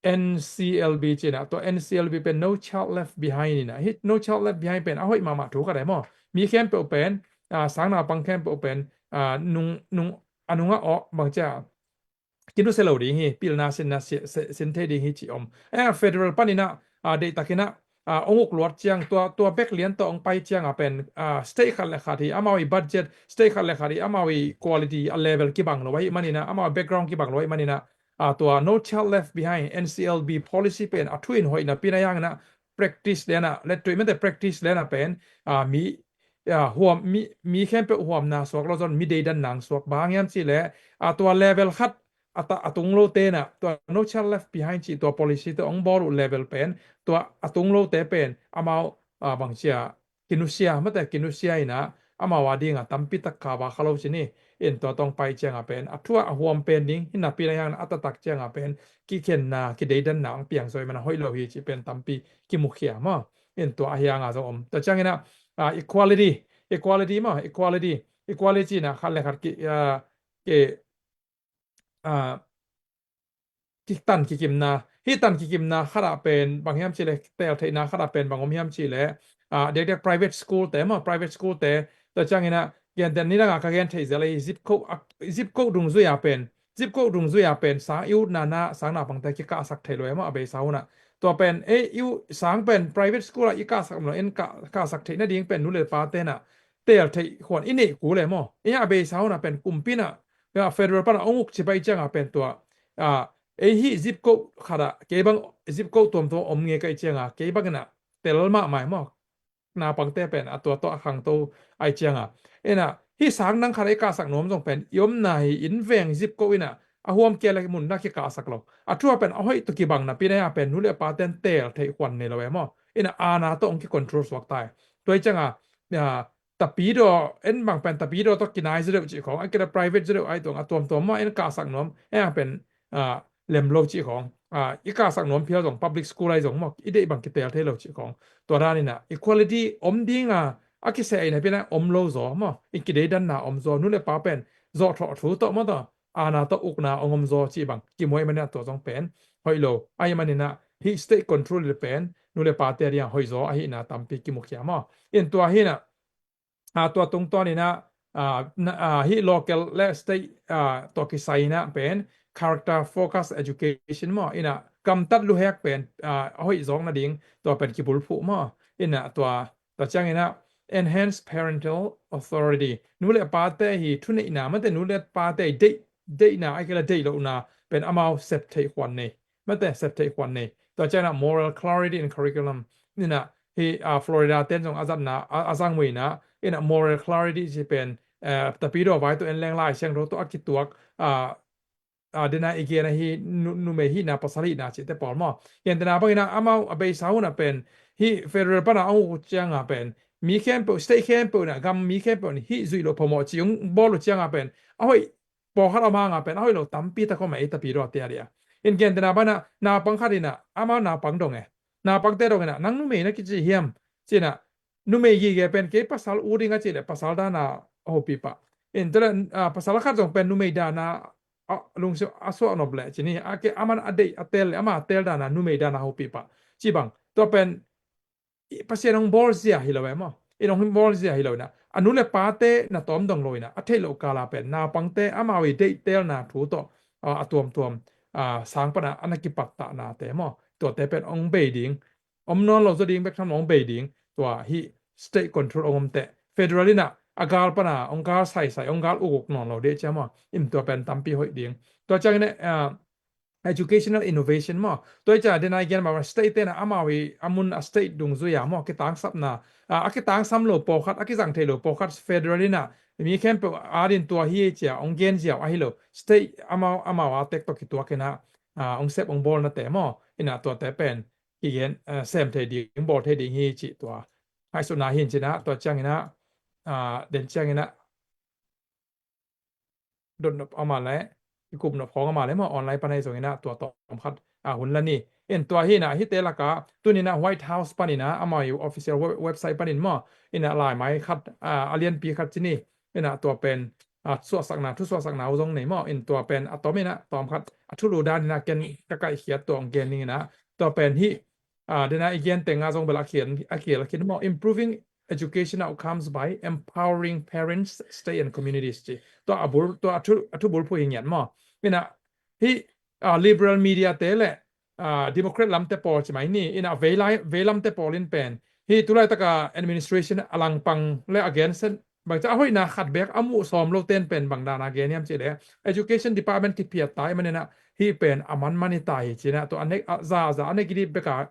N C L B cina. Tua N C L B pen No Child Left Behind ina. Hi No Child Left Behind pen a hoih mahmah thu ka dai maw. Mi khempeuh pen, ah, sang naupang khempeuh pen, ah, nung, nung, a nunga awh bang cia kinusia lo ding hi, pilna sinna si-, si-, sin thei ding hi ci om. Eh, federal panina, ah, deihtakina, ah, ong uk luat ciang, tua, tua bek lian tawh ong pai cianga pen, ah, state khat le khat hi, amau i budget, state khat le khat hi, amau i quality, a level kibang lo ahi manina, amau background kibang lo ahi manina, ah, tua No Child Left Behind, N C L B policy pen, a thu in hoihna pina yangina, practice lena, le tui mete practice lena pen, ah, mi, ah, huam, mi, mi khempeuh huamna suak lo zon, mi deidan nang suak bang hiam ci le, ah, tua level khat, a ta-, a tung lo te na, tua No Child Left Behind ci tua policy te ong bawl uh level pen, tua a tung lo te pen, amau, ah, bang cia, kinusia, mate kinusia ina, amau a dinga tampi tak kava kha lo ci ni, in tua tong pai cianga pen, a thua a huam pen ding, hina pina yang a tatak cianga pen, kikhenna, kideidanna ang piang zoi mana hoih lo hi ci pen tampi kimukhia maw. In tua a hianga zong om. Tua ciangina, ah, equality, equality maw, equality, equality na khat le khat ki, ah, ki, ah, kitan kikimna, hi tan kikimna khat ah pen bang hiam ci le, tel theihna khat ah pen bang om hiam ci le, ah, diakdiak private school te maw, private school te, tua ciangina, gen ten ni danga ka gen thei zel ahi, zip code, ah, zip code dungzui a pen, zip code dungzui a pen, sang i utna na, sang naupangte kikahsak thei lo e maw, a beisa huna. Tua pen, e, i u-, sang pen private school a i kahsak lo, en ka-, kahsak theih nading pen nu le pa te na, tel theih khuan i neih kul e maw. E a beisa huna pen kumpi na, ya, federal pana ong uk cipai cianga pen tua, ah, ei hi zip code khat ah, kei bang zip code tuamtuam om nge ka i cianga, kei bangina tel mahmah e maw. Naupangte pen a tua tawh a khangto ai cianga. Ina, hi sang nang khat ei kahsak nuam zong pen, i omna hi inn veng zip code ina, a huam kia le mun na kikahsak lo. A thua pen, a hoih tu kibang napi na ya pen, nu le pa ten tel theih khuan nei lo e maw. Ina, ana tawh ong ki control suak tai. Tua i cianga, ya, tapidaw, en bang pen tapidaw tawh kinai zaw deuh cih khawng, a kila private zaw deuh ai tuang, a tuamtuam maw, en kahsak nuam, en pen, ah, lem lo cih khawng. Ah, i kahsak nuam phial zong public school ai zong maw, i deih bang kitel thei lo cih khawng. Tua dan ina equality om dinga, a kiseh ina pina om lo zaw maw, i kideidanna om zaw, nu le pa pen, zawh thawh thu tawh maw tawh, ana tawh ukna ong om zaw cih bang, kimuai manina tua zong pen, hoih lo, ai manina, hi state control le pen, nu le pa te dinga hoih zaw, ahina tampi kimukhia maw. In tua hina, ah, tua tungtawn ina, ah, na, ah, hi local le state, ah, tua kisai ina pen character focus education maw, ina gamtat luhek pen, ah, a hoih zawk nading tua pen kibulphuh maw, ina tua, tua ciang ina enhanced parental authority, nu le pa te hi thuneihna, mate nu le pa te deih, deihna, a kila deih lohna pen amau sep theih khuan nei. Mate sep theih khuan nei. Tua ciangina moral clarity in curriculum. Ina hi, ah, Florida ten zong a zatna, a, a zangmuina, ina moral clarity ci pen, eh, tapidaw vai tu en leng Lai Siangtho tu a kituak, ah, ah, dena i gen ahi nu-, numei hihna pasal hihna cihte pawl maw. Gen dena bangina amau a beisa huna pen, hi federal pana a uk cianga pen, mi khempeuh, state khempeuh na, gam mi khempeuh ni, hi zuih lo phamawh ci ung bawl uh cianga pen, a hoih pawlkhat a manga pen a hoih lo tampi tak om e, ei tapidaw te a dia. In gen tena bana naupang khat ina, amau naupang dong e. Naupangte dong inah, nang numei na kici hiam? Ci inah, numei gige pen kei pasal ut ding a cih leh pasal dana a hopih pah. In tua leh, ah, pasal a khat zong pen numei dana a lungsim a suah nop leh ci ni, a ke aman a deih a teel leh ama a teel dana numei dana a hopih pah. Ci bang, tua pen i Pasian hong bawl zia hi lo e maw. In hong bawl zia hi lo inah, a nu le pate na tawm dong lo inah, a theih loh kala pen naupangte amau i deihtelna thu tawh, ah, a tuamtuam, ah, sang pana a na kipattah nate maw, tuate pen hong bei ding. Om nawn lo zaw ding bek tham lo, hong bei ding. Tua hih state control hong om teh, federal inah a gal pana hong gal saisai, hong gal ukuk nawn lo dih cia maw. In tua pen tampi hoih ding. Tua ciangin, ah, educational innovation maw. Tua hi ciah dena i gen mah state tena amau i a mun a state dungzui a maw, kitangsapna, a, a kitangsam lo pawlkhat, a kizang thei lo pawlkhat federal inah mi khempeuh adin tua hi cia hong gen ziau ahi lo. State amau, amau a tek tawh kituak inah, a, hong sep hong bawlnate maw. Inah tuate pen kigen, a, sem thei ding, bawl thei ding hi cih tua ngaihsutna hi in cinah, tua cianginah, a, den cianginah dotnop a om a leh, i kupnop khawng a om a leh maw, online pan ahi zong inah tua tawm khat, a, hun la ni. In tua hi inah, hihte lakah tuni inah White House pan inah amau i official we-, website panin maw, inah laimai khat, a, a lianpi khat ci ni. Inah tua pen, a, suahsakna, thu suahsakna uh zong nei maw. In tua pen a tom inah tawm khat a thulu dan inah ken ka kaihkhiat tua hong gen ning inah, tua pen hih, a, dena i gen teng a zong bel a khian, a khial a khin maw, improving education outcomes by empowering parents, state and communities ci. Tua a bul, tua a thu, a thu bulphuh hi ngiat maw. Inah hih, a, liberal media te le, a, democrat lamte pawl ci mai ni. Inah veilai, veilamte pawl in pen hih tulaitaka administration a langpang le a gensen bangci a hoihna khat bek a muh sawm lo ten pen bang dana gen hiam cih leh, education department kiphiat ta i maninah hih pen a manman i ta hi cinah, tua a ne-, a za, za a negative beka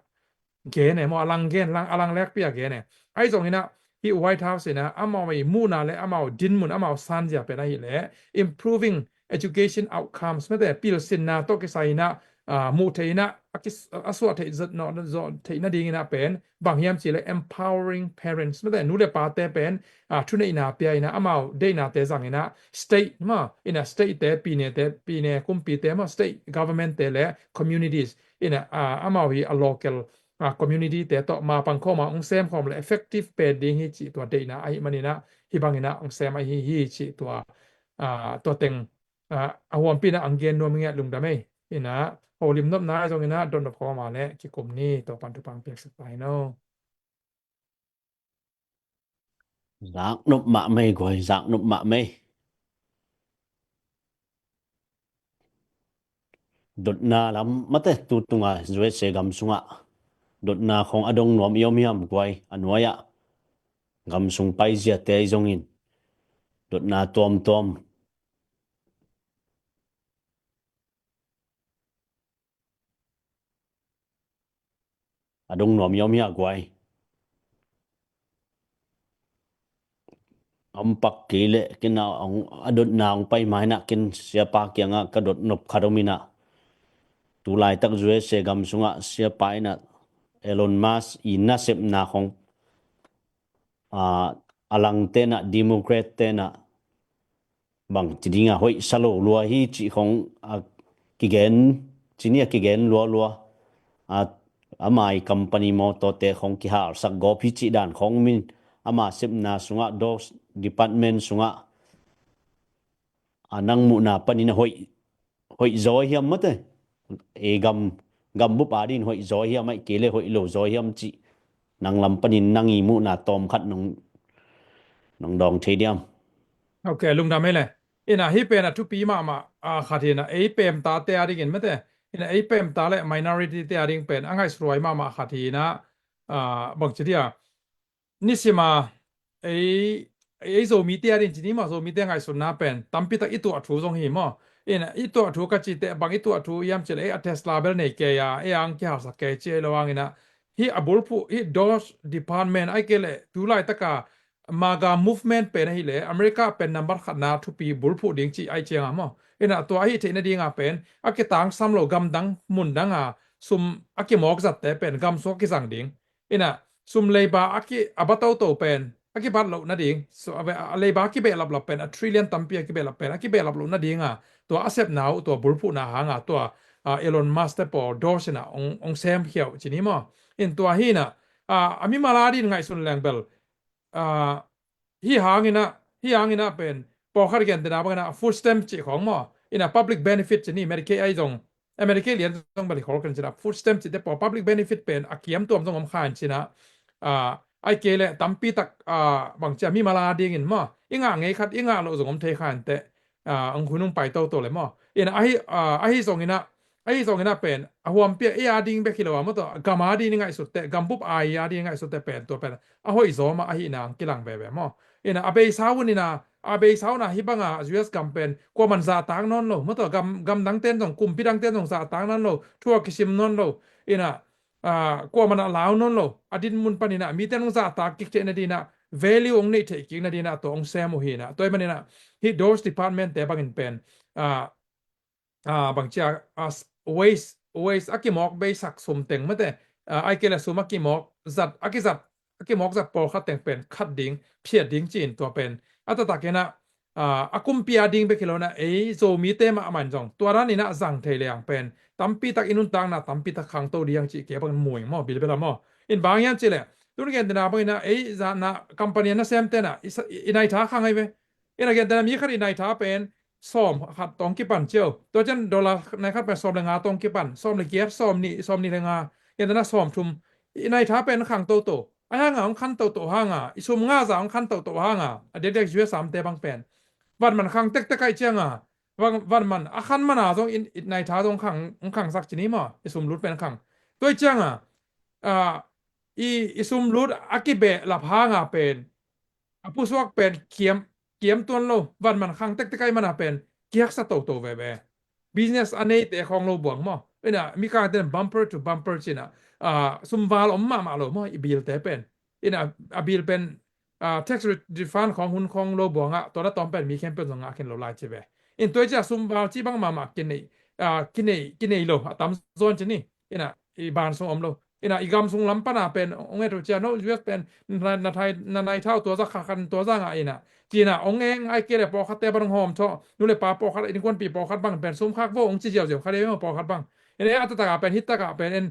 gen e maw, a lang gen, lang, a lang lekpi a gen e. Ahi zong inah hih White House inah amau i muhna le amau dinmun, amau sanzia pen ahih leh improving education outcomes, mate, pilsinna tawh kisai inah, a, muh theih inah a kis-, a suah theih zot, no, zot theih nading inah pen bang hiam cih leh empowering parents, mate, nu le pate pen, a, thuneihna pia inah amau deihnate zang inah state maw, inah state te, pine te, pine kumpite maw, state government te le communities inah, a, amau hi a local, a, community te tawh mapang khawma hong sem khawm le effective pen ding hi cih tua deihna ahi maninah hih banginah hong sem ahi hi cih tua, a, tua teng, a, a huampi inah hong gen nuam ngiat, lungdam ei. Inah holim nopna ahi zong inah dotnop khawma le kikum ni, tua pan thupang piaksak ta hi no. Zaknop mahmah ei guai, zaknop mahmah ei. Dotna lam mate tu tunga U S A gam sungah dotna khong a dong nuam i om hiam guai, a nuai-ah gam sung paiziate ahi zongin dotna tuamtuam a dong nuam i om hia guai? A om pak kei leh ken a, a dotna hong pai ma inah ken siapa kiangah ka dotnop khat om inah, tu laitak U S A gam sungah siapa inah Elon Musk i nasepna khong, a, a langte inah, Democrat te inah bang ci dinga hoih sa lo lua hi cih khong a kigen, ci ni a kigen lualua. A, ama i company mawtawte khong kihalsak gawp hi cih dan khong min ama sepna sungah, Doge department sungah, a, nang muhna panin a hoih, hoih zaw hiam mate? E gam, gam bup adin hoih zaw hiam, ahih kei leh hoih lo zaw hiam cih nang lam panin nang i muhna tawm khat nong, nong dawng thei diam? Ok, lungdam ei le. Inah hih pen a thupi mahmah, a, khat hi inah ei pemtate adingin mate. Inah ei pemta le minority te ading pen a ngaihsuthuai mahmah khat hi inah, a, bang ci dia, nisima ei, ei Zomite adin ci ni maw, Zomite ngaihsutna pen tampitak i tuah thu zong hi maw. Inah i tuah thu ka cih teh bang i tuah thu hiam cih leh ei a Tesla bel nei kei a, ei ang kihalsak kei ci ei lo ang inah hih a bulphuh, hih Doge department ahih kei leh tu laitaka MAGA movement pen ahih leh America pen nambat khatna thupi bulphuh ding cih ahih cianga maw. Inah tua ahih theih nadinga pen a kitangsam lo gamdang mundanga sum a kimawk zatte pen gam sung a kizang ding. Inah sum leiba a ki, a ba toto pen a kibat loh nading, so, a, a leiba a kibehlaplap pen, a trillion tampi a kibehlap pen a kibehlap loh nadinga tua a sepna uh, tua bulphuhna hanga tua, a, Elon Musk te pawl Doge inah hong, hong semkhia uh ci ni maw. In tua hi inah, a, a mimal a ding ngaihsun leng bel, a, hi hang inah, hi hang inah pen pawlkhat gentehna bang inah food stamp cih khawng maw, inah public benefit cih ni, Medicaid ahi zong, eh, Medicaid lian zong bel hi khol kei in ci inah, food stamp cihte pawl public benefit pen a kiam tuam zong om kha in ci inah, a, ahih kei leh tampi tak, a, bang ci a mimal a dingin maw, i ngah ngei khat i ngah loh zong om thei kha inteh, a, hong hun hong pai toto le maw. Inah ahi, a, ahi zong inah, ahi zong inah pen a huampi a, ei a ding bek hi lo a maw tawh, gam a ding i ngaihsut teh, gambup a, a ding i ngaihsut teh pen tua pen a hoih zaw mah ahihna hong kilang veve maw. Inah a beisa un inah, a beisa un ah hih bang a U S gam pen kuaman zahtak nawn lo maw tawh, gam, gam dangte in zong, kumpi dangte in zong zahtak nawn lo, thu a kisim nawn lo. Inah, a, kuaman a lau nawn lo, a din mun pan inah mite in hong zahtak kik theih nading inah, value hong neih theih kik nading inah tua hong sem uh hi inah. Tua ahih man inah hih DOGE department te bangin pen, a, a, bang ci a, a, s-, waste, waste a kimawk beisak sum teng mate, a, ahih kei leh sum a kimawk zat, a kizat, a kimawk zat pawlkhat teng pen khat ding, phiat ding ci-in tua pen a taktak inah, a, a kumpi a ding bek hi lo inah, ei Zomite mahmah in zong tua dan inah zang thei leng pen tampi tak i nuntakna tampi tak khangto ding cih kei bangin mu ing maw, bilbel a maw. In bang hiam cih leh, tun gentehna bang inah ei zahna company a nasemte inah i sa-, i, i naitha khang ahi ve. Inah gentehna mi khat i naitha pen sawm khat tawh hong kipan ci uh. Tua ciang dollar nai khat pen sawm le nga tawh hong kipan, sawm le giat, sawm nih, sawm nih le nga, gentehna sawm thum. I naitha pen khang toto, ahi hang a hong khan toto hang a, i sum ngah zah hong khan toto hang a, a diakdiak U S amte bang pen van man khang tektek ahih ciang a, van, van man a khan man a zong i, i naitha zong khang, hong khangsak ci ni maw, i sum lut pen khang. Tua ahih ciang a, a, i, i sum lut a kibehlap hang a pen a pusuak pen kiam, kiam tuan lo, van man khang tektek ahih man a pen kihaksa toto veve. Business a neite khawng lo buang maw. Inah Mikangte in bumper to bumper ci inah, a, sum val om mahmah lo maw, i bill te pen. Inah a bill pen, a, tax re-, refund khawng, hun khawng lo buang ah, tua na tawm pen mi khempeuh zong ngah khin lo lai ci ve. In tua ahih ciang sum val cih bang mahmah kinei, a, kinei, kinei lo a tamzaw in ci ni. Inah i ban sung om lo. Inah i gam sung lam pan a pen hong et uh ciang, no, U S pen na, na thai, na naitha uh tua zah khat khat tua zah ngah inah, ci inah hong eng, ahih kei leh pawlkhatte bang hong hawm thawh, nu le pa pawlkhat, innkuanpih pawlkhat bang pen sum khak vo hong ci ziauziau kha ding maw, pawlkhat bang. Inah a taktak a pen, hih taktak a pen en,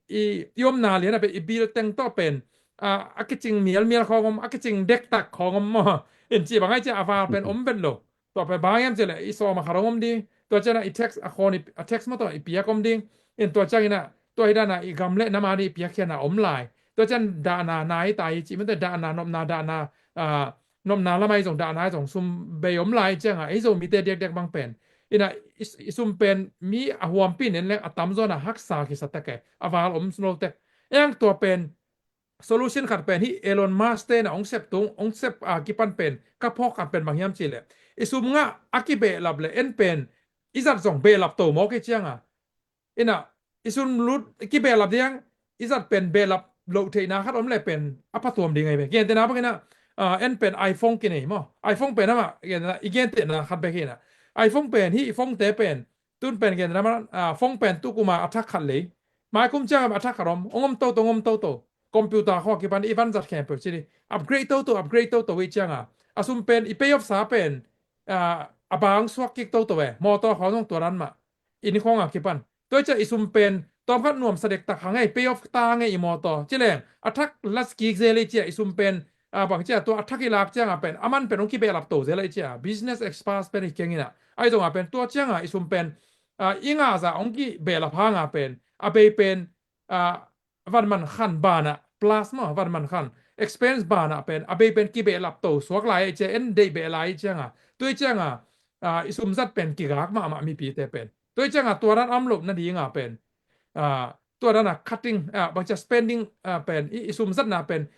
i, i omna lian a pen i bill teng tawh pen, a, a kicing mialmial khawng om, a kicing dektak khawng om maw. In cih bang ahih ciang a val pen om vet lo. Tua pen bang hiam cih leh i sawm a khat hong om ding. Tua ciang a i tax a khawn i, a tax maw tawh i piak om ding. In tua ciang inah, tua hi dan a i gam le nam a ding i piakkhiatna om lai. Tua ciang dahna nai ta hi cih mate, dahna nopna, dahna, a, nopna lam ahi zong, dahna ahi zong sum bei om lai ciang a, ei Zomite diakdiak bang pen. Inah i, i sum pen mi a huampi nen leng a tamzaw in a haksa kisa tek e. A val om lo tek. Eng tua pen solution khat pen hih Elon Musk te inah hong sep tung, hong sep a kipan pen ka phawk khat pen bang hiam cih leh, i sum ngah a kibehlap leh en pen i zat zong behlap to mawk hi ciang a. Inah i sum lut kibehlap ding, i zat pen behlap loh theihna khat om leh pen a phatuam ding ahi ve. Gentehna bang inah, a, en pen iPhone kinei maw. iPhone pen amah, gentehna, i gentehna khat bek hi inah. iPhone pen, hih i phone te pen, tun pen gentehna bang, a, phone pen tu kum a a thak khat lei. Mai kum ciang a a thak khat om, hong om toto, hong om toto. Computer khawng a kipan i van zat khempeuh ci ni. Upgrade toto, upgrade toto i ciang a, a sum pen, i pay off sa pen, a, a bang suak kik toto e. Mawtaw khawng zong tua dan mah. Inn khawng a kipan. Tua i ciang i sum pen tawmkhat nuamsa dektak hang e, i pay off ta hang e i mawtaw. Ci leng a thak las kik zel i ciang i sum pen, a, bang ciang tua a thak i lak ciang a pen a man pen hong kibehlap to zel a i ciang a, business expense pen i keng inah. Ahi zong a pen tua ciang a i sum pen, a, i ngah zah hong kibehlap hang a pen a bei pen, a, van man khan banah, plus maw, van man khan expense banah pen a bei pen kibehlap to suak lai i ciang, en deih beh lai i ciang a. Tua i ciang a, a, i sum zat pen kigak mahmah mipite pen. Tua i ciang a tua dan a om loh nading a pen, a, tua dan a cutting, a, bang ciang spending, a, pen, i, i sum zatna pen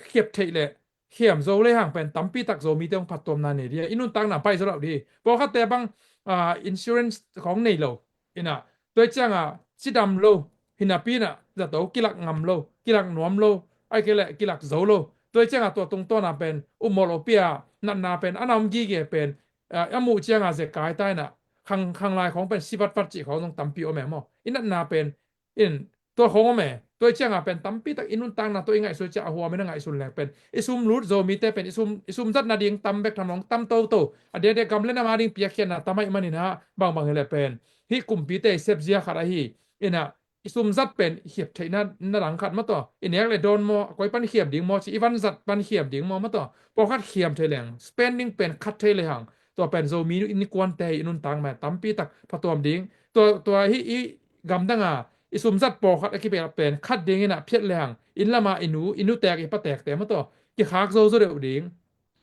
khiap theih leh khiam zo lehang pen tampi tak Zomite hong phattuamna nei ding a, i nuntakna baih zo lo ding. Pawlkhatte bang, a, insurance khawng nei lo. Inah, tua i ciang a cidam lo, hi napi inah zato kilak ngam lo, kilak nuam lo, ahih kei leh kilak zo lo. Tua i ciang a tua tungtawn a pen upmawh lopi a natna pen a na om gige pen, a, a muh ciang a zekai ta inah, khang, khanglai khawng pen si vatvat cih khawng zong tampi om e maw. I natna pen, in, tua khawng om e. Tua i ciang a pen tampi tak i nuntakna tawh i ngaihsun ciang a huam in a ngaihsun leng pen, i sum lut, Zomite pen i sum, i sum zat nading tam bek tham lo, tam toto. A diakdiak gam le nam a ding piakkhiatna tam ahih man inah, bangbang hi leh pen hih kumpite i sepzia khat ahi. Inah i sum zat pen i khiam theihna, na dang khat maw taw. I nek le dawn maw, a koi pan khiam ding maw, ci i van zat pan khiam ding maw, maw taw. Pawlkhat khiam thei leng, spending pen khat thei le hang. Tua pen Zomi innkuante i nuntak mah tampi tak phatuam ding. Tua, tua hi i gamdang a, i sum zat pawlkhat a kipelh pen khat ding in a phiat le hang. Inn lam a i nu, i nu tek i pa tek te maw taw. Kikhak zo zo deuh ding.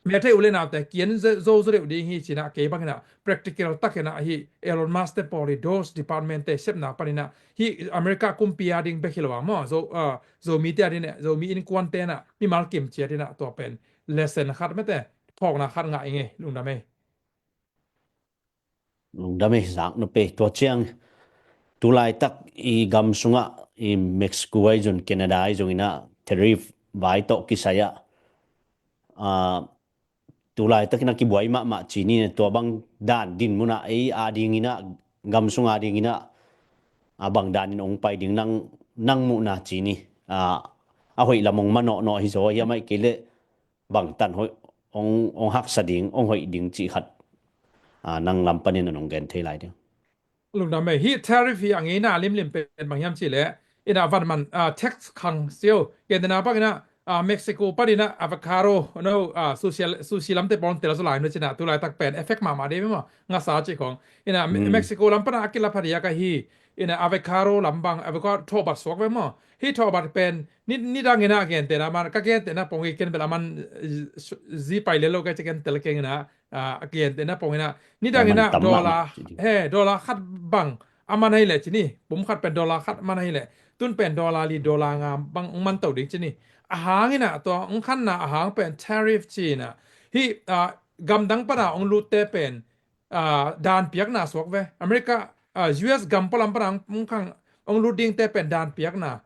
Mel thei u le naute kian zo zo deuh ding hi ci-in ah, kei bangin ah practical takin ah hi Elon Musk te pawl hi, those department te sepna panin ah hi America kumpi a ding bek hi lo a maw, Zo, ah, Zomite a ding, Zomi innkuante in ah mimal kim ciat in ah tua pen lesson khat mete, phawkna khat ngah i ngei, lungdam ei. Lungdam ei, zak nuam ei. Tua ciang, tu laitak i gam sungah, i Mexico ahi zong, Canada ahi zong in ah tariff vai tawh kisai ah, ah, tu laitak in ah kibuai mahmah ci ni, tua bang dan din mun ah ei a ding in ah, gam sung a ding in ah, a bang dan in ong pai ding nang, nang muhna ci ni. Ah, a hoih lam ong manawhnawh hi zaw hiam, ahih kei leh bangtan hoih, ong, ong haksa ding, ong hoih ding cih khat, ah, nang lam panin a nong gen thei lai ding. Lungdam ei, hih tariff hi a ngeina limlim pen bang hiam cih leh, in ah van man, ah, tax khang sio, gentehna bangin ah, ah, Mexico panin ah avocado, no, ah, sushi, sushi lamte pawl tel zaw lai no ci-in ah, tu laitak pen effect mahmah ding maw, ngasa cih khong. In ah Me-, Mexico lam pan ah a kila phadiak ahi, in ah avocado lam bang, avocado thawhbat suak ve maw. Hih thawhbat pen, ni, nidang in ah gentehna man, ka gentehna pong hi ken bel a man, eh, zi pai le lo ka ci ken tel keng in ah, ah, a gentehna pong in ah, nidang in ah dollar, he, dollar khat bang a man ahi leh ci ni, pum khat pen dollar khat man ahi leh, tun pen dollar li, dollar nga bang ong man to ding ci ni. A hang in ah tua ong khanna a hang pen tariff ci in ah, hih, ah, gamdang pan a ong lutte pen, ah, dan piakna suak ve. America, ah, U S gam pualam pan a ong khang, ong lut dingte pen dan piakna,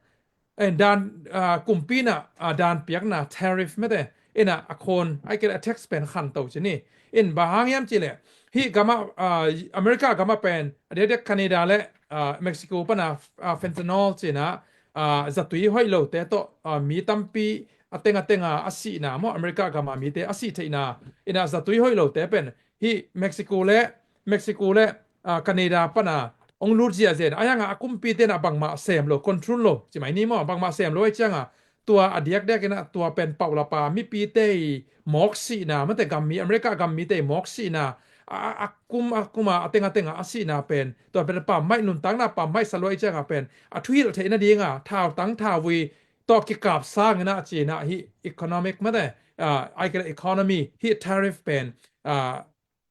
eh, dan, ah, kumpi in ah, ah, dan piakna tariff mete, in ah a khawn, ahih kei leh a tax pen khanto ci ni. In bang hang hiam cih leh, hih gam ah, ah, America gam ah pen, a diakdiak Canada le, ah, Mexico pan a, ah, fentanyl ci in ah, ah, zatui hoih lote tawh, ah, mi tampi a teng a teng a a sihna maw, America gam a mite a sih theihna, in ah zatui hoih lote pen hih Mexico le, Mexico le, ah, Canada pan a ong lut ziahziah in ah, a hang a kumpite in ah bangmah sem lo, control lo ci mai ni maw, bangmah sem lo ahih ciang a, tua a diakdiak in ah tua pen paulap a mipite i mawk sihna, mate gam mi, America gam mite i mawk sihna, a, a, a kum, a kum a, a teng a teng a a sihna pen, tua pen pammaih, nuntakna pammaih sa lo ahih ciang a pen, a thuhilh theihna ding a, thautang thauvui tawh kikap sang in ah ci in ah hih economic mate, ah, ahih kei leh economy, hih tariff pen, ah,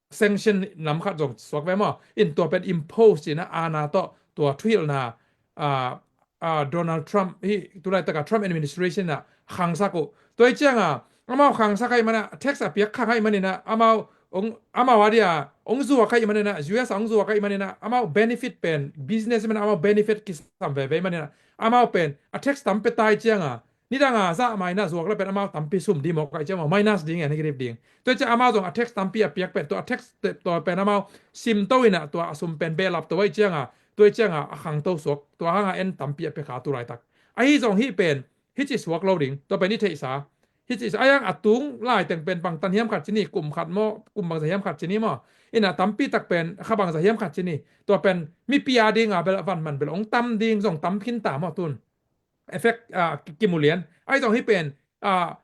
sanction lam khat zong suak ve maw. In tua pen impose ci in ah aana tawh tua thuhilhna, ah, ah, Donald Trump, hih tu laitak a Trump administration in ah khangsak uh. Tua ahih ciang a, amau khangsak ahih man a, tax a piak khang ahih man in ah, amau ong, amau a dia ong zuak ahih man in ah, U S a ong zuak ahih man in ah, amau benefit pen, business man amau benefit kisam veve ahih man in ah, amau pen a tax tam pia ta ahih ciang a, nidang a zah mai in ah zuak le pen amau tampi sum ding mawk ahih ciang, amau minus ding e, negative ding. Tua ahih ciang amau zong a tax tampi a piak pen, tua a tax te, tua pen amau simto in ah, tua a sum pen behlap to ahih ciang a, tua ahih ciang a a khangto suak, tua hang a en tampi a pia kha tu laitak. Ahi zong hih pen, hih ci suak lo ding, tua pen i theihsa. Hih ci sa, a hang a tung lai teng pen bangtan hiam khat ci ni, kum khat maw, kum bangzah hiam khat ci ni maw. In ah tampi tak pen kha bangzah hiam khat ci ni. Tua pen mipi a ding a bel a van man bel ong tam ding zong tam khin ta maw tun. Effect, ah, ki, kimu lian. Ahi zong hih pen, ah,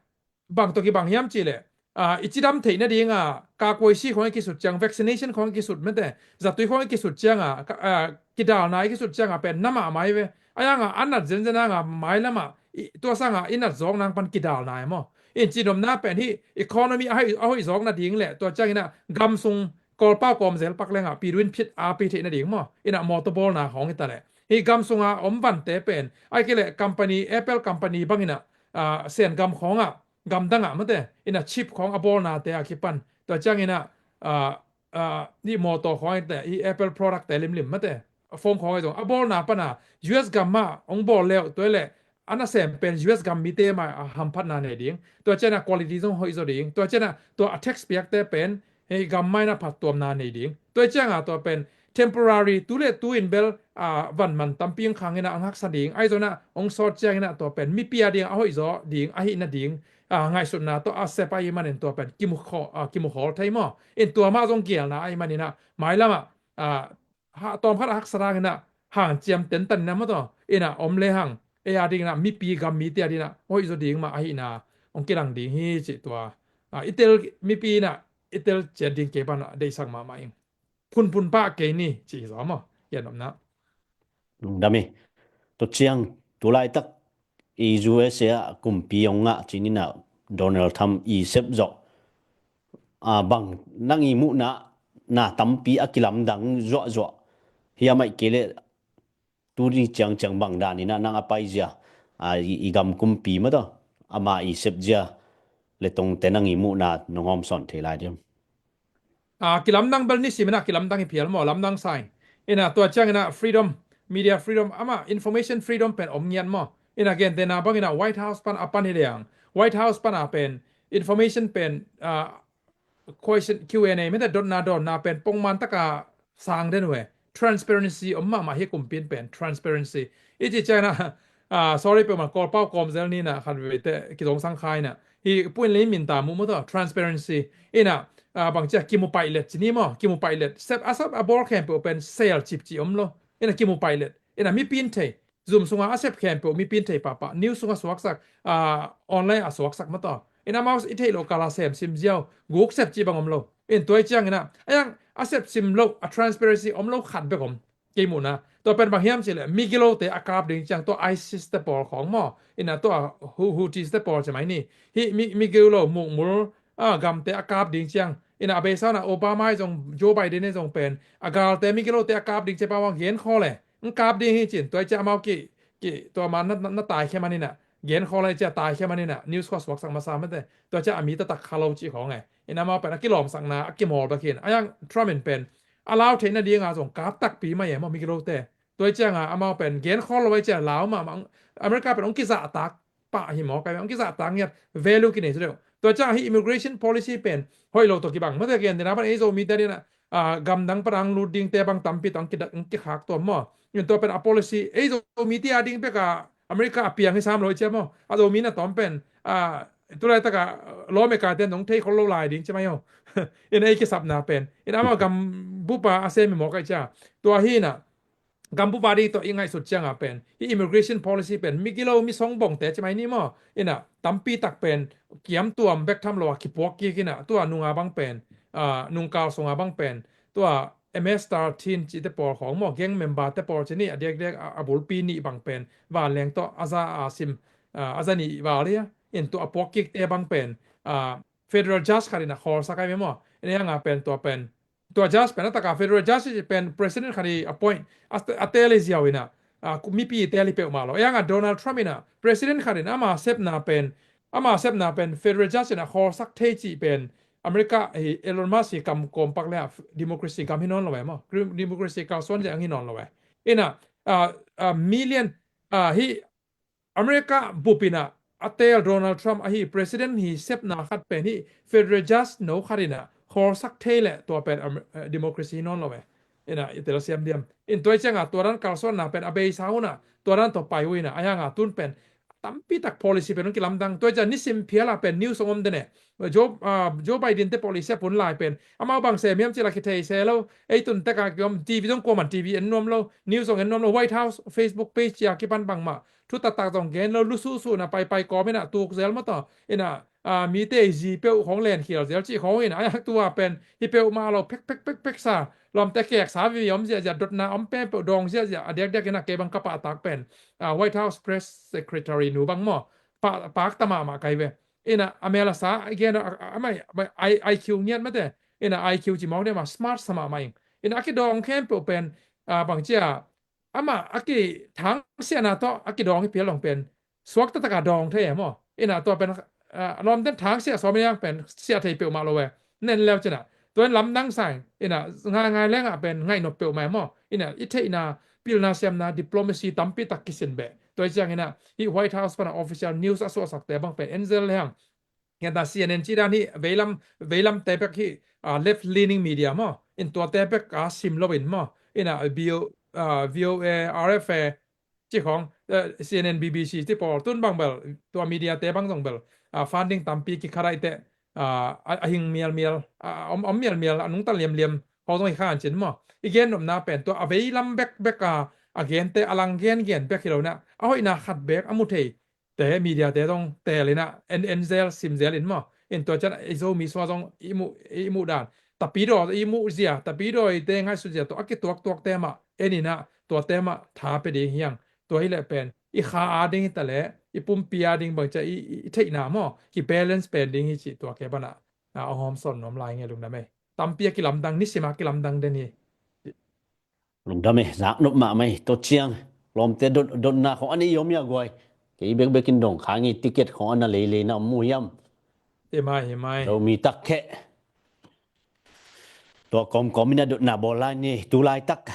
bang tawh kibang hiam cih leh, ah, i cidam theihna ding a, kakuaisi khong i kisut ciang, vaccination khong i kisut mete, zatui khong i kisut ciang a, ka, ah, kidalna i kisut ciang a pen na mahmah hi ve. A hang a, a nat zenzen hang a mailam a, i, tua sang a i nat zawk nang pan kidalna hi maw. In cihnopna pen hih economy a hoih, a hoih zawkna ding le, tua ciang in ah gam sung Kawlpau kawmzel pak leng a, pi duin phit a pi theihna ding maw. In ah mawtaw bawlna khong hi ta leh, hih gam sung a om vante pen, ahih kei leh company, Apple company bang in ah, ah, Sen gam khong ah, gamdang ah mate, in ah chip khong a bawlnate a kipan. Tua ciang in ah, ah, ah, hih mawtaw khong ah te, hih Apple product te limlim mate, phone khong ah zong a bawlna pan a, U S gam ah ong bawl le uh, tua leh a nasem pen U S gam mite mai a hamphatna nei ding. Tua ciang a quality zong hoih zaw ding. Tua ciang a tua a tax piakte pen hih gam mai in ah phattuamna nei ding. Tua ciang a tua pen temporary, tu le tu in bel, ah, van man tampi ong khang in ah ong haksa ding. Ahi zong in ah ong sawt ciang in ah tua pen mipi a ding a hoih zaw ding, ahihna ding, ah, ngaihsutna tawh a sep ahih man in tua pen kimu khawl, ah, kimu khawl thei maw. In tua mah zong geelna ahih man in ah mailam ah, ah, ha, tawm khat a haksa dang in ah hanciam tentan in ah maw tua. Ina om le hang ei a ding ina mipi gam mite a ding ina hoih zaw ding mah ahina hong kilang ding hi cih tua. A, i tel mipi ina i tel ciat ding kei pan a deihsak mahmah ing. Phunphun pah kei ni cih hi zaw maw? Hian omna. Dam hi. Tua ciang tulaitak i U S A ah kumpi hong ngah cih nina Donald Trump i sep zawh, a, bang nang i muhna na tampi a kilamdang zuahzuah hiam aih kei leh tuni ciangciang bang dan ina nang a paizia, a, i, i gam kumpi mah tawh ama i sepzia le tongte nang i muhna nong hawmsawn thei lai diam? A, kilamdang bel nisim ina kilamdang hi phial maw, lamdang sa ing. Ina tua ciang ina freedom, media freedom, ama information freedom pen om ngiat maw. Ina gentehna bang ina White House pan a pan hi leng White House pan a pen information pen, a, question Q and A mete dotna dawnna pen pongman taka sang den uh e. Transparency om mahmah hi kumpi in pen transparency. I cih ciang ina, a, sorry peuhmah Kawlpau kawmzel ni ina khat veite kizongsang kha ina hi puin lei min ta muh maw tawh transparency. Ina, a, bangcia kimu paih let ci ni maw, kimu paih let sep a sep a bawl khempeuh pen sel cip ci om lo. Ina kimu paih let ina mipi in thei Zoom sunga a sep khempeuh mipi in thei pahpah, news sunga suaksak, a, online a suaksak mataw. In amau i theih loh kala sem sim ziau, guk sep cih bang om lo. In tua i ciang ina a iang a sep sim loh a transparency om lo khat bek om. Kei muhna tua pen bang hiam cih leh migilote a kap ding ciang tua ISIS te pawl khawng maw, ina tua Houthis te pawl ci mai ni. Hih mi, migilo mukmul, a, gamte a kap ding ciang ina a beisa una Obama i zong Joe Biden i zong pen a galte migilote a kap ding ciang pawang gen khaw le ng kap ding hi cin tua i ciang amau ki, ki tua ma na, na, na taikhia man ina gen khaw le i ciang taikhia man ina news khaw suaksak masa mate tua i ciang a mi taktak kha lo cih khawng e. In amau pen a kilawmsakna a kimawl bek hin a iang Trump in pen a lau theihna dinga zong kap takpi mai e maw migilote. Tua i cianga amau pen gen khawl lo i ciang lau mahmah America pen hong kizahtak pah hi maw kai hong kizahtak ngiat value kinei su deuh. Tua ciang hi immigration policy pen hoih lo tawh kibang mate gen dina pan ei Zomite dina, a, gamdang pan ang lut dingte bang tampi tawh ang kikhak tuam maw. In tua pen a policy ei Zomite a ding peka America a piang hi sam lo i ciang maw a Zomi na tawm pen, a, tulaitaka lawmekate nong thei khol lo lai ding ci mai aw. In ei kisapna pen in amau gambupa a sem hi maw kai cia. Tua hi ina gambupa ding tawh i ngaihsut cianga pen hi immigration policy pen migilo misong bongte ci mai ni maw. Ina tampi tak pen kiamtuam bek tham lo a kipuak kik ina tua nunga bang pen, a, nungkal sunga bang pen tua M S thirteen cihte pawl khawng maw gang member te pawl ci ni a diakdiak a, a bulpi nih bang pen vanleng tawh a za a sim, a, a za nih val hia in tua a puak kikte bang pen, a, federal judge khat ina khawlsak ai ve maw. In a ianga pen tua pen tua judge pen a taka federal judge pen president khat i appoint a, a teel i ziau ina, a, mipi i teel i peuhmah lo. A ianga Donald Trump ina president khat ina ama sepna pen ama sepna pen federal judge ina khawlsak thei cih pen America hi Elon Musk hi kam kawmpak le a democracy gam hi nawn lo e maw. Democracy kalsuan ziang hi nawn lo e. Ina, a, a million, a, hi America bup ina a teel Donald Trump ahi president hi sepna khat pen hi federal judge no khat ina khawlsak thei le tua pen Amer-, eh, democracy hi nawn lo e. Ina i telsiam diam. In tua i cianga tua dan kalsuanna pen a beisa huna tua dan tawh pai uh ina a ianga tun pen tampi tak policy pen hong kilamdang. Tua i ciang nisim phiala pen news hong om den e. Joe, ah, Joe Biden te policy a pun lai pen amau bang sem hiam cila kithei se lo. Ei tun teka kiom T V zong kuaman T V en nuam lo, news zong en nuam lo, White House Facebook page cia kipan bangmah thu taktak zong gen lo, lusuhsuhna paipai kawm ina tukzel mawtaw ina, a, mite i zi peuh khawng lenkhial zel cih khawng ina a iak tua pen hi peuhmah lo pek pek pek pek sa lawmte keksa vivi om ziahziah dotna om pen peuh dawng ziahziah a diakdiak ina kei bang ka pahtak pen, a, White House Press Secretary nu bang maw, pa, pakta mahmah kai ve. Ina a mel a sa a gen a, a, a mai, a mai, I, IQ ngiat mate. Ina IQ ci mawk dema smart sa mahmah ing. Ina a kidawng khempeuh pen, a, bangcia ama a kithangsiahna tawh a kidawng hi pial long pen suak taktak a dawng thei e maw. Ina tua pen, a, lawmten thangsiah sawm ina pen siah thei peuhmah lo e. Nen leu cina tua in lamdang sa ing. Ina ngaingai lengah pen ngaihnop peuhmah e maw. Ina i theihna pilna siamna diplomacy tampi tak kisin beh. Tua i ciang ina hi White House pana official news a suahsakte bang pen enzel lehang. Ngiata C N N ci dan hi veilam, veilamte pek hi, a, left leaning media maw. In tuate pek a sim lo in maw. Ina V O, a, V O A, R F A ci khawng, eh, C N N, B B C ci pawl tun bang bel tua media te bang zong bel, a, funding tampi kikha daihte, a, a, a hing mialmial, a, om, om mialmial a nungta liamliam khawng zong hi khan cin maw. I gen nopna pen tua a veilam bekbek a a gente a lang gengen bek hi lo inah, a hoihna khat bek a mu thei te media te zong teel inah en, en zel, sim zel in maw. In tua ciang i Zomi sung ah zong i muh, i muh dan, tapidaw i muh zia, tapidaw i te ngaihsut zia tawh a kituaktuak te mah en inah, tua te mah tha pia ding hi hang. Tua hi leh pen i kha a ding hi ta leh i pumpi a ding bang ciah i, i, i theihna maw, ki balance pen ding hi cih tua ke banah a hong hawm sawn nuam lai nge, lungdam ei. Tampi a kilamdang, nisim a kilamdang den hi. Lungdam ei, zak nop mahmah ei. Tua ciang lawmte dot, dotna khong a nei i om hia guai? Kei bekbek in dong kha ngei, ticket khong a na leilei na om mu hiam? Hi mai, hi mai. Zomi tak kheh. Tua kawmkawm in a dotna bawl lai ni. Tu laitak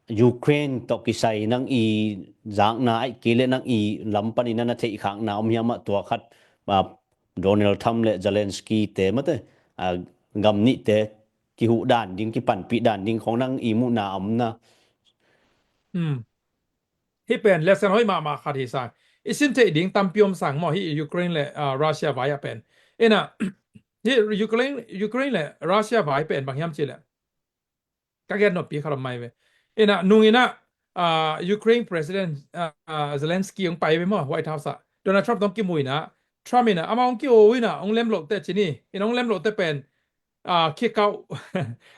Ukraine tawh kisai nang i zakna aih kei le nang i lam panin a na theihkhakna om hiam ah? Tua khat, ah, Donald Trump le Zelensky te mate, ah, gam nihte kihuh dan ding, kipanpih dan ding khong nang i muhna a om na? Hmm. Hih pen lesson hoih mahmah khat hi sang. I sin theih ding tampi om sang maw, hih Ukraine le, ah, Russia vai ah pen. Inah, hih Ukraine, Ukraine le Russia vai pen bang hiam cih leh, ka gen noppi khat om mai ve. Inah nung inah, ah, Ukraine President, ah, ah, Zelensky hong pai ve maw, White House ah. Donald Trump tawh hong kimu inah, Trump inah, amah hong ki-o inah, hong lem loh teh ci ni, inah hong lem loh teh pen, ah, kick out.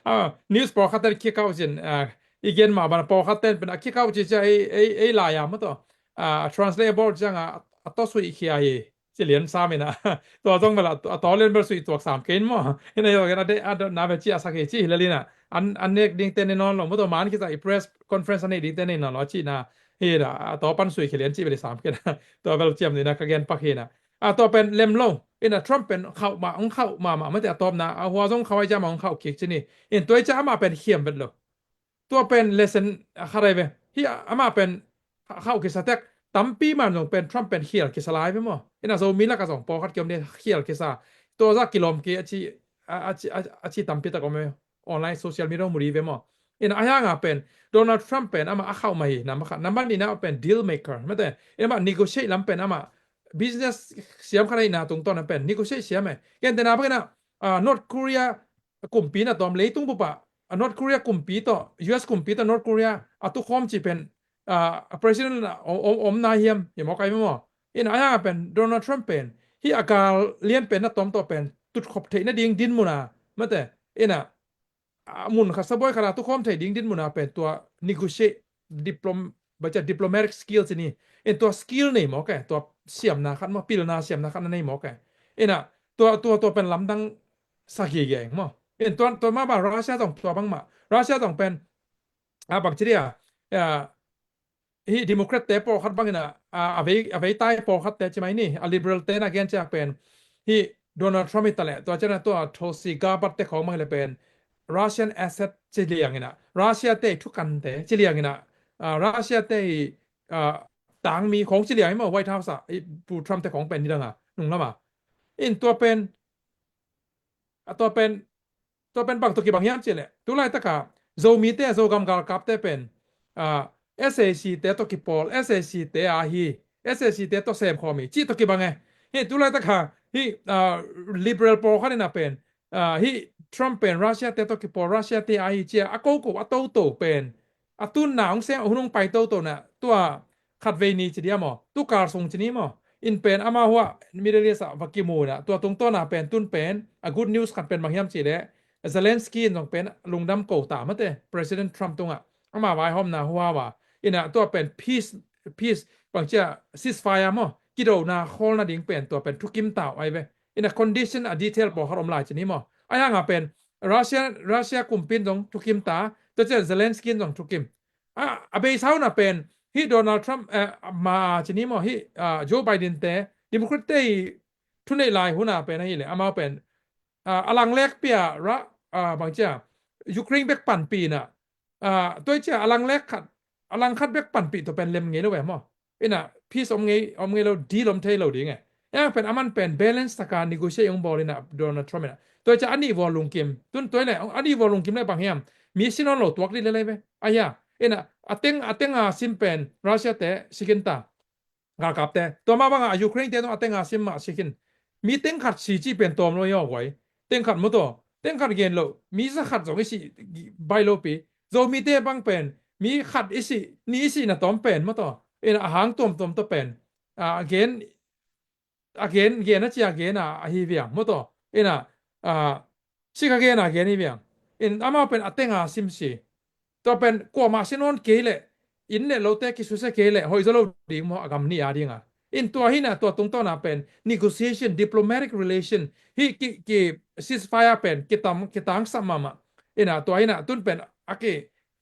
Ah, news pawlkhat ten kick out ci-in, ah, i gen mah bang pawlkhat ten pen a kick out ci ciang ei, ei, ei lai a maw tawh, ah, translate a bawl ciang a, a tawh suih khia hi. Ci lian sam inah. Tua zong bel a, a tawh lian bel suih tuak sam kei in maw. Inah hi lo gen a de, a dotna bel ciahsak hi ci hi lel inah. An, an nek dingte nei nawn lo maw, tua man kisa i press conference a neih dingte nei nawn lo a cihna hi inah, a tawh pan suih khia lian cih bel i sam kei inah. Tua bel ciam inah ka gen pak hi inah. A tua pen lem lo. Inah Trump pen khauh mah, hong khauh mahmah mate, a tawpna a hua zong khauh ai ciah mah hong khauh kik ci ni. In tua ai ciah amah pen khiam vet lo. Tua pen lesson a khat ai ve. Hih amah pen khauh kisa tek, tampi man zong pen Trump pen khial kisa lai ve maw. Inah Zomi lakah zong pawlkhat kiom ding khial kisa. Tua zah kilawm kei a ci, a, a ci, a, a ci tampi tak om ve. Online social media mu dih ve maw. Inah a hiangah pen Donald Trump pen amah a khauh mah hi, number khat. Number nihna pen deal maker mate. Inah amah negotiate lam pen amah business siam khat ahihna tungtawn a pen negotiate siam e. Gentehna bang inah, ah, North Korea kumpi na tawm leitung bup ah, ah, North Korea kumpi tawh, U S kumpi tawh North Korea a tukhawm cih pen, ah, a president a om, om, om nai hiam, hi mawk ai maw. Inah a hiangah pen Donald Trump pen hih a gal lian pen na tawm tawh pen tutkhop theih nading dinmun a mate, inah, ah, mun khat sabuai khat a tukhawm theih ding dinmun a pen tua negotiate, diplom-, bang ciah, diplomatic skill ci ni. In tua skill nei mawk e, tua siamna khat maw, pilna siamna khat na nei mawk e. Inah tua, tua, tua pen lamdang sa gige maw. In tua, tua mah bang Russia zong tua bang mah. Russia zong pen, ah, bang ci dia, ah, hih Democrat te pawlkhat bang inah, ah, a vei, a vei tai pawlkhat te ci mai ni, a Liberal te na gen ciak pen hih Donald Trump hi ta leh, tua ciang a tua Tulsi Gabbard te khawng bang hi leh pen Russian asset ci liang inah, Russia te thukante ci liang inah, ah, Russia te, ah, tangmi khawng ci liang hi maw, White House ah, i Pu Trump te khawng pen nidang a, nunglam a. In tua pen, a tua pen, tua pen bang tawh kibang hiam cih leh, tu laitak a Zomite, Zogam galkapte pen, ah, S A C te tawh kipawl, S A C te a hi, S A C te tawh semkhawm hi cih tawh kibang e. Hih tu laitak a hih, ah, Liberal pawlkhat inah pen, ah, hih Trump pen Russia te tawh kipawl, Russia te a hi ci a, a koko, a toto pen, a tunna hong sem, a hun hong pai toto na, tua khatvei ni ci dia maw, tu kal sung ci ni maw. In pen amah hua Middle East ah va kimu inah, tua tungtawn a pen tun pen a good news khat pen bang hiam cih leh, Zelensky in zong pen lungdam ko ta mate, President Trump tungah, amah vaihawmna hua va. Inah tua pen peace, peace bang ciah, ceasefire maw, kidona khawl nading pen tua pen thukim ta uh ai ve. Inah condition a detail pawlkhat om lai ci ni maw. A hiangah pen Russia, Russia kumpi in zong thukim ta, tua ciah Zelensky in zong thukim. A, a beisa hun ah pen hih Donald Trump, eh, ma ci ni maw, hih, ah, Joe Biden te, Democrat te i thuneih lai hun ah pen ahih leh amau pen, ah, a langlek pia ra, ah, bang ciah, Ukraine bek panpih inah, ah, tua ciah a langlek khat, a lang khat bek panpih tawh pen lem ngei lo ve maw. Inah peace om ngei, om ngei lo, deal om thei lo ding e. Inah pen aman pen balance taka negotiate hong bawl inah Donald Trump inah. Tua ciah a nih vua lungkim. Tun tua leh, a nih vua lungkim leh bang hiam? Mi si nawn lo tuak dih lel ai ve. A hia. Inah a teng, a teng a sim pen Russia te si khin ta. Galkapte. Tua mah bangah a Ukraine te tawh a teng a sim mah si khin. Mi teng khat si cih pen tawm lo hi aw guai. Teng khat maw tua. Teng khat gen lo. Mi za khat zong i si baih lo pi. Zomite bang pen mi khat i sih, nih i sihna tawm pen maw taw, ina a hang tuamtuam tawh pen a gen, a gen, gen a cia gen a ahi viang maw taw, ina a sik a gen a gen hi viang. In amau pen a tenga sim si. Tua pen kuamah si nawn kei leh, inn le lote kisusia kei leh hoih zaw lo ding maw, a gam nih a dinga. In tua hi na, tua tungtawna pen negotiation, diplomatic relation hi ki, ki ceasefire pen kitam, kitangsam mahmah. Ina tua hi na, tun pen a ki,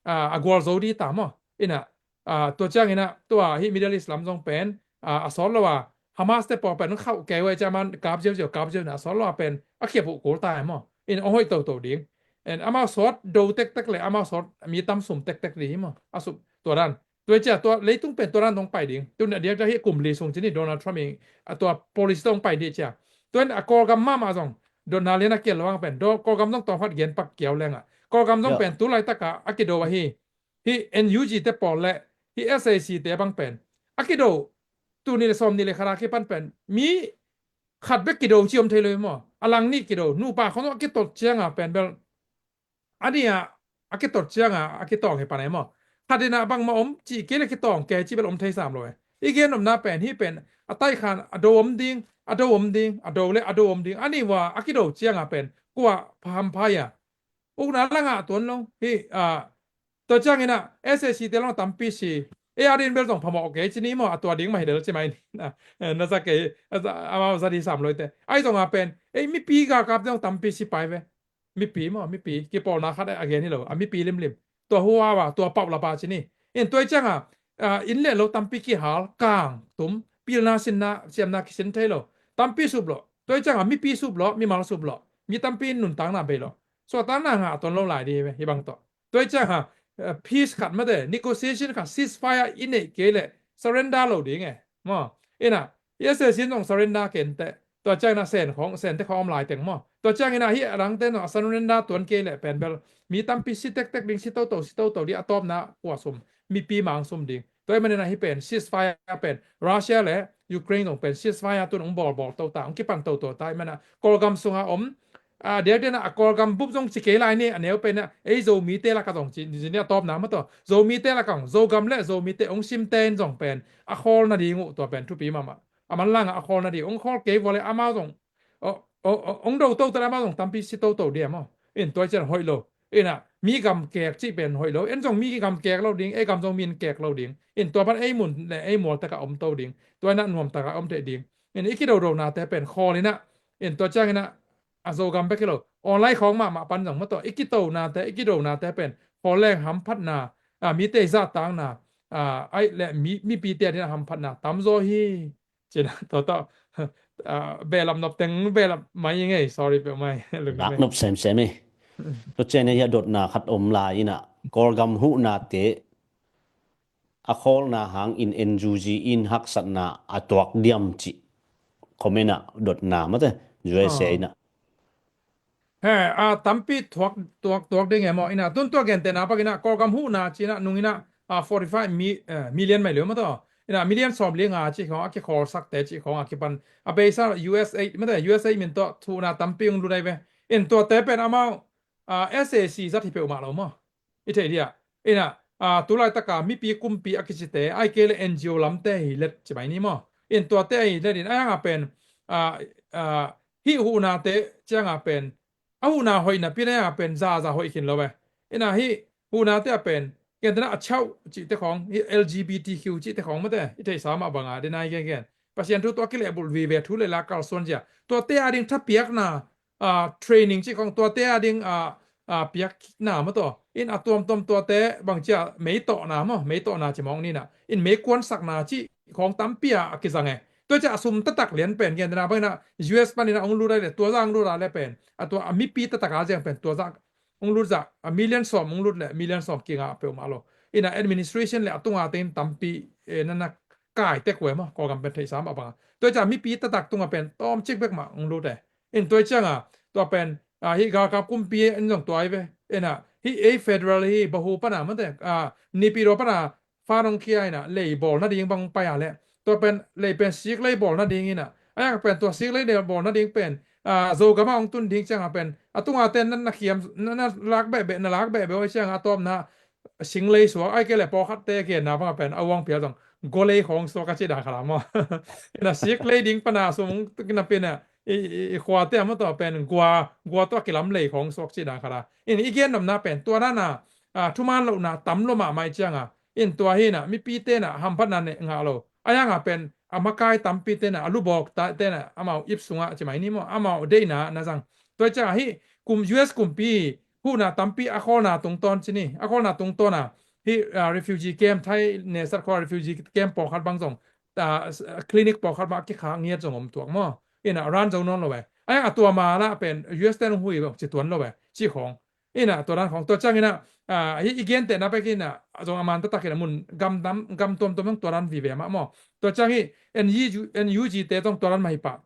a, a gual zo di ta maw. Ina a, tua ciang ina, tua hi Middle East lam zong pen a, a sawt lo a, Hamas te pawl pen khauh kei uh a, cia man kap ziauziau, kap ziau na, a sawt lo a pen a khiap uh kul ta hi maw. In a hoih toto ding. In amau sawt do tektek le amau sawt mi tam sum tektek ding hi maw. A sum tua dan. Tua cia tua leitung pen tua dan dong pai ding. Tun a diak cia hi kum li sung ci ni, Donald Trump in a tua policy dong pai ding cia. Tua in a Kawlgam mahmah zong dotna lian a kial lo ang pen, do Kawlgam zong tawm khat gen pak kiau leng a, Kawlgam zong pen tu laitaka a kido ahi. Hi N U G te pawl le hi S A C te bang pen a kido, tu ni le sawm ni le khat a kipan pen mi khat bek kido ci om thei lo hi maw. A lang nih kido, nupa khong a kitot cianga pen bel a nia a kitot cianga a kitawng hi pan e maw. Khat ina bangmah om ci kei le kitawng kei ci bel om thei sam lo e. I gen omna pen hi pen a taikhan a do om ding, a do om ding, a do le a do om ding, a nih vua a kido cianga pen kua phaham phai a. Ukna langah tuan lo hi a, tua ciangin a S A C te long tampi si. Ei a din bel zong phamawh kei ci ni maw, a tua ding mah hi del ci mai ni. Na sa kei, amau za di sam loite ai zonga pen ei mipi galkap zong tampi si pai ve. Mipi maw, mipi kipawlna khat a gen hi lo a, mipi limlim. Tua huawa tua pauh lapa ci ni. In tua cianga inn le lo tampi kihal, kang tum, pilna sinna siamna kisin thei lo. Tampi sup lo. Tua cianga mipi sup lo, mimal sup lo, mi tampi nuntakna bei lo. Suahtakna ngah tuan lo lai di hi ve, hi bang tawh. Tua cianga peace khat mate, negotiation khat, ceasefire i neih kei leh surrender lo ding e maw. Ina i S A C in zong surrender kei inteh. Tua ciangin a Sen khong, Sen te khong om lai teng maw. Tua ciangin a hi a dangte zong a surrender tuan kei leh pen bel mi tampi si tektek ding, si toto, si toto ding, a tawpna kua sum, mipi mang sum ding. Tua hi manin a hi pen ceasefire pen Russia le Ukraine zong pen ceasefire tun hong bawlbawl to ta, hong kipan toto ta hi mana Kawlgam sunga om a, diakdiakna a Kawlgam bup zong ci kei lai ni, a neu pen a ei Zomite laka zong ci ni a tawpna maw tawh. Zomite laka zong, Zogam le Zomite hong simte in zong pen a khawl nading uh tua pen thupi mahmah. A manlanga a khawl nading hong khawl kei vua le amau zong hong do toto le amau zong tampi si toto dia maw. In tua cian hoih lo. Ina mi gam kek cih pen hoih lo. En zong mi gam kek lo ding, ei gam zong mi in kek lo ding. In tua pan ei mun le ei mual taka om to ding. Tua ina nuam taka om thei ding. In i kidodo nate pen khawl ina, in tua ciang ina a Zogam bek hi lo, online khawng mahmah pan zong maw tawh i kito nate, i kido nate pen khawl leng hamphatna, a, mite i zahtakna, a, ai le mi, mipite a dina hamphatna tamzaw hi. Cina tua tawh, a, behlap nop teng behlap mai i ngei, sorry peuh mai. Lungdam. Nak nop semsem hi. Tua ciang ina hi a dotna khat om lai ina Kawlgam huhnate a khawlna hangin N U G in haksatna a tuak diam cih comment ah dotna mate U S A ina. He, a tampi tuak, tuak, tuak ding e maw. Ina tun tua gentehna bak ina Kawlgam huhna cina nung ina a forty five mi, eh, million mai liu maw tawh. Ina million sawm li nga cih khawng a kikhawlsakte cih khawng a kipan a beisa U S A mate, U S A min tawh thuhna tampi hong lut ai ve. In tuate pen amau a S A C zat hi peuhmah lo maw. I thei dia. Ina a, tulaitaka mipi kumpi a kicite ai kei le N G O lamte hi let ci mai ni maw. In tuate ahi let in ai anga pen a, a, hih huhnate cianga pen a huhna hoihna pi na anga pen zaza hoih khin lo ve. Ina hih huhnate a pen gentehna a chauh cihte khawng, hih L G B T Q cihte khawng mate i theihsa mah banga dena i gengen Pasian thu tua kilehbulh vive thu le la kalsuan zia tuate a ding thapiakna a, training cih khawng tuate a ding a, a, piakna maw tawh. In a tuamtuam tuate bangcia meitawhna maw, meitawhna ci mawng nina. In meikuansakna cih khawng tampi a, a kizang e. Tua cia a sum taktak lian pen gentehna bangina U S panina hong lut ai le, tua zah hong lut ai le pen a tua a mipi taktak a ziang pen tua zah hong lut zah a million sawm hong lut le million sawm kingah peuhmah lo. Ina administration le a tunga tein tampi e, nana kai tek uh e maw, Kawlgam pen theihsa mah banga. Tua cia mipi taktak tunga pen tawmcik bek mah hong lut e. In tua cianga tua pen a, hih galkap kumpi in zong tua ai ve. Ina hih ei federal hih bahu pana mate a, Naypyidaw pana fan hong khia ina lei bawl nading bang pai a le tua pen lei pen sik lei bawl nading ina a yak pen tua sik lei bawl nading pen a, Zogama hong tun ding cianga pen a tunga ten na, na khiam na, na lak behbeh, na lak behbeh oi cianga a tawpna singlei suak, ai kei le pawlkhatte genna banga pen a uang pial zong golei khawng suak a ci dan khat a maw. Ina siklei ding pana sung kina pina i, i, i khuate a maw tawh pen gua, gua tawh a kilam lei khawng suak ci dan khat a. In i gen nopna pen tua dana, a, thuman lohna tam lo mahmah i cianga, in tua hina mipite na hamphatna ne ngah lo. A yanga pen a makai tampi tena, a lubawk ta tena, amau ip sunga ci mai ni maw, amau deina na zang. Tua cianga hi kum U S kumpi huhna tampi a khawlna tungtawn ci ni, a khawlna tungtawna hi, ah, refugee camp, Thai nesat khawng refugee camp pawlkhat bang zong, ah, s-, clinic pawlkhat bang a kikhak ngiat zong om tuak maw. Ina ran zo nawn lo ve. A yanga tua ma lah pen U S ten hong hui bang ci tuan lo ve, ci khawng. Ina tua dan khawng tua ciang ina, ah, hi i gentehna pek ina zong a man taktak ina mun gam dam, gam tuamtuam zong tua dan vive mah maw. Tua ciang hi N U G, N U G te zong tua dan mah hi pah.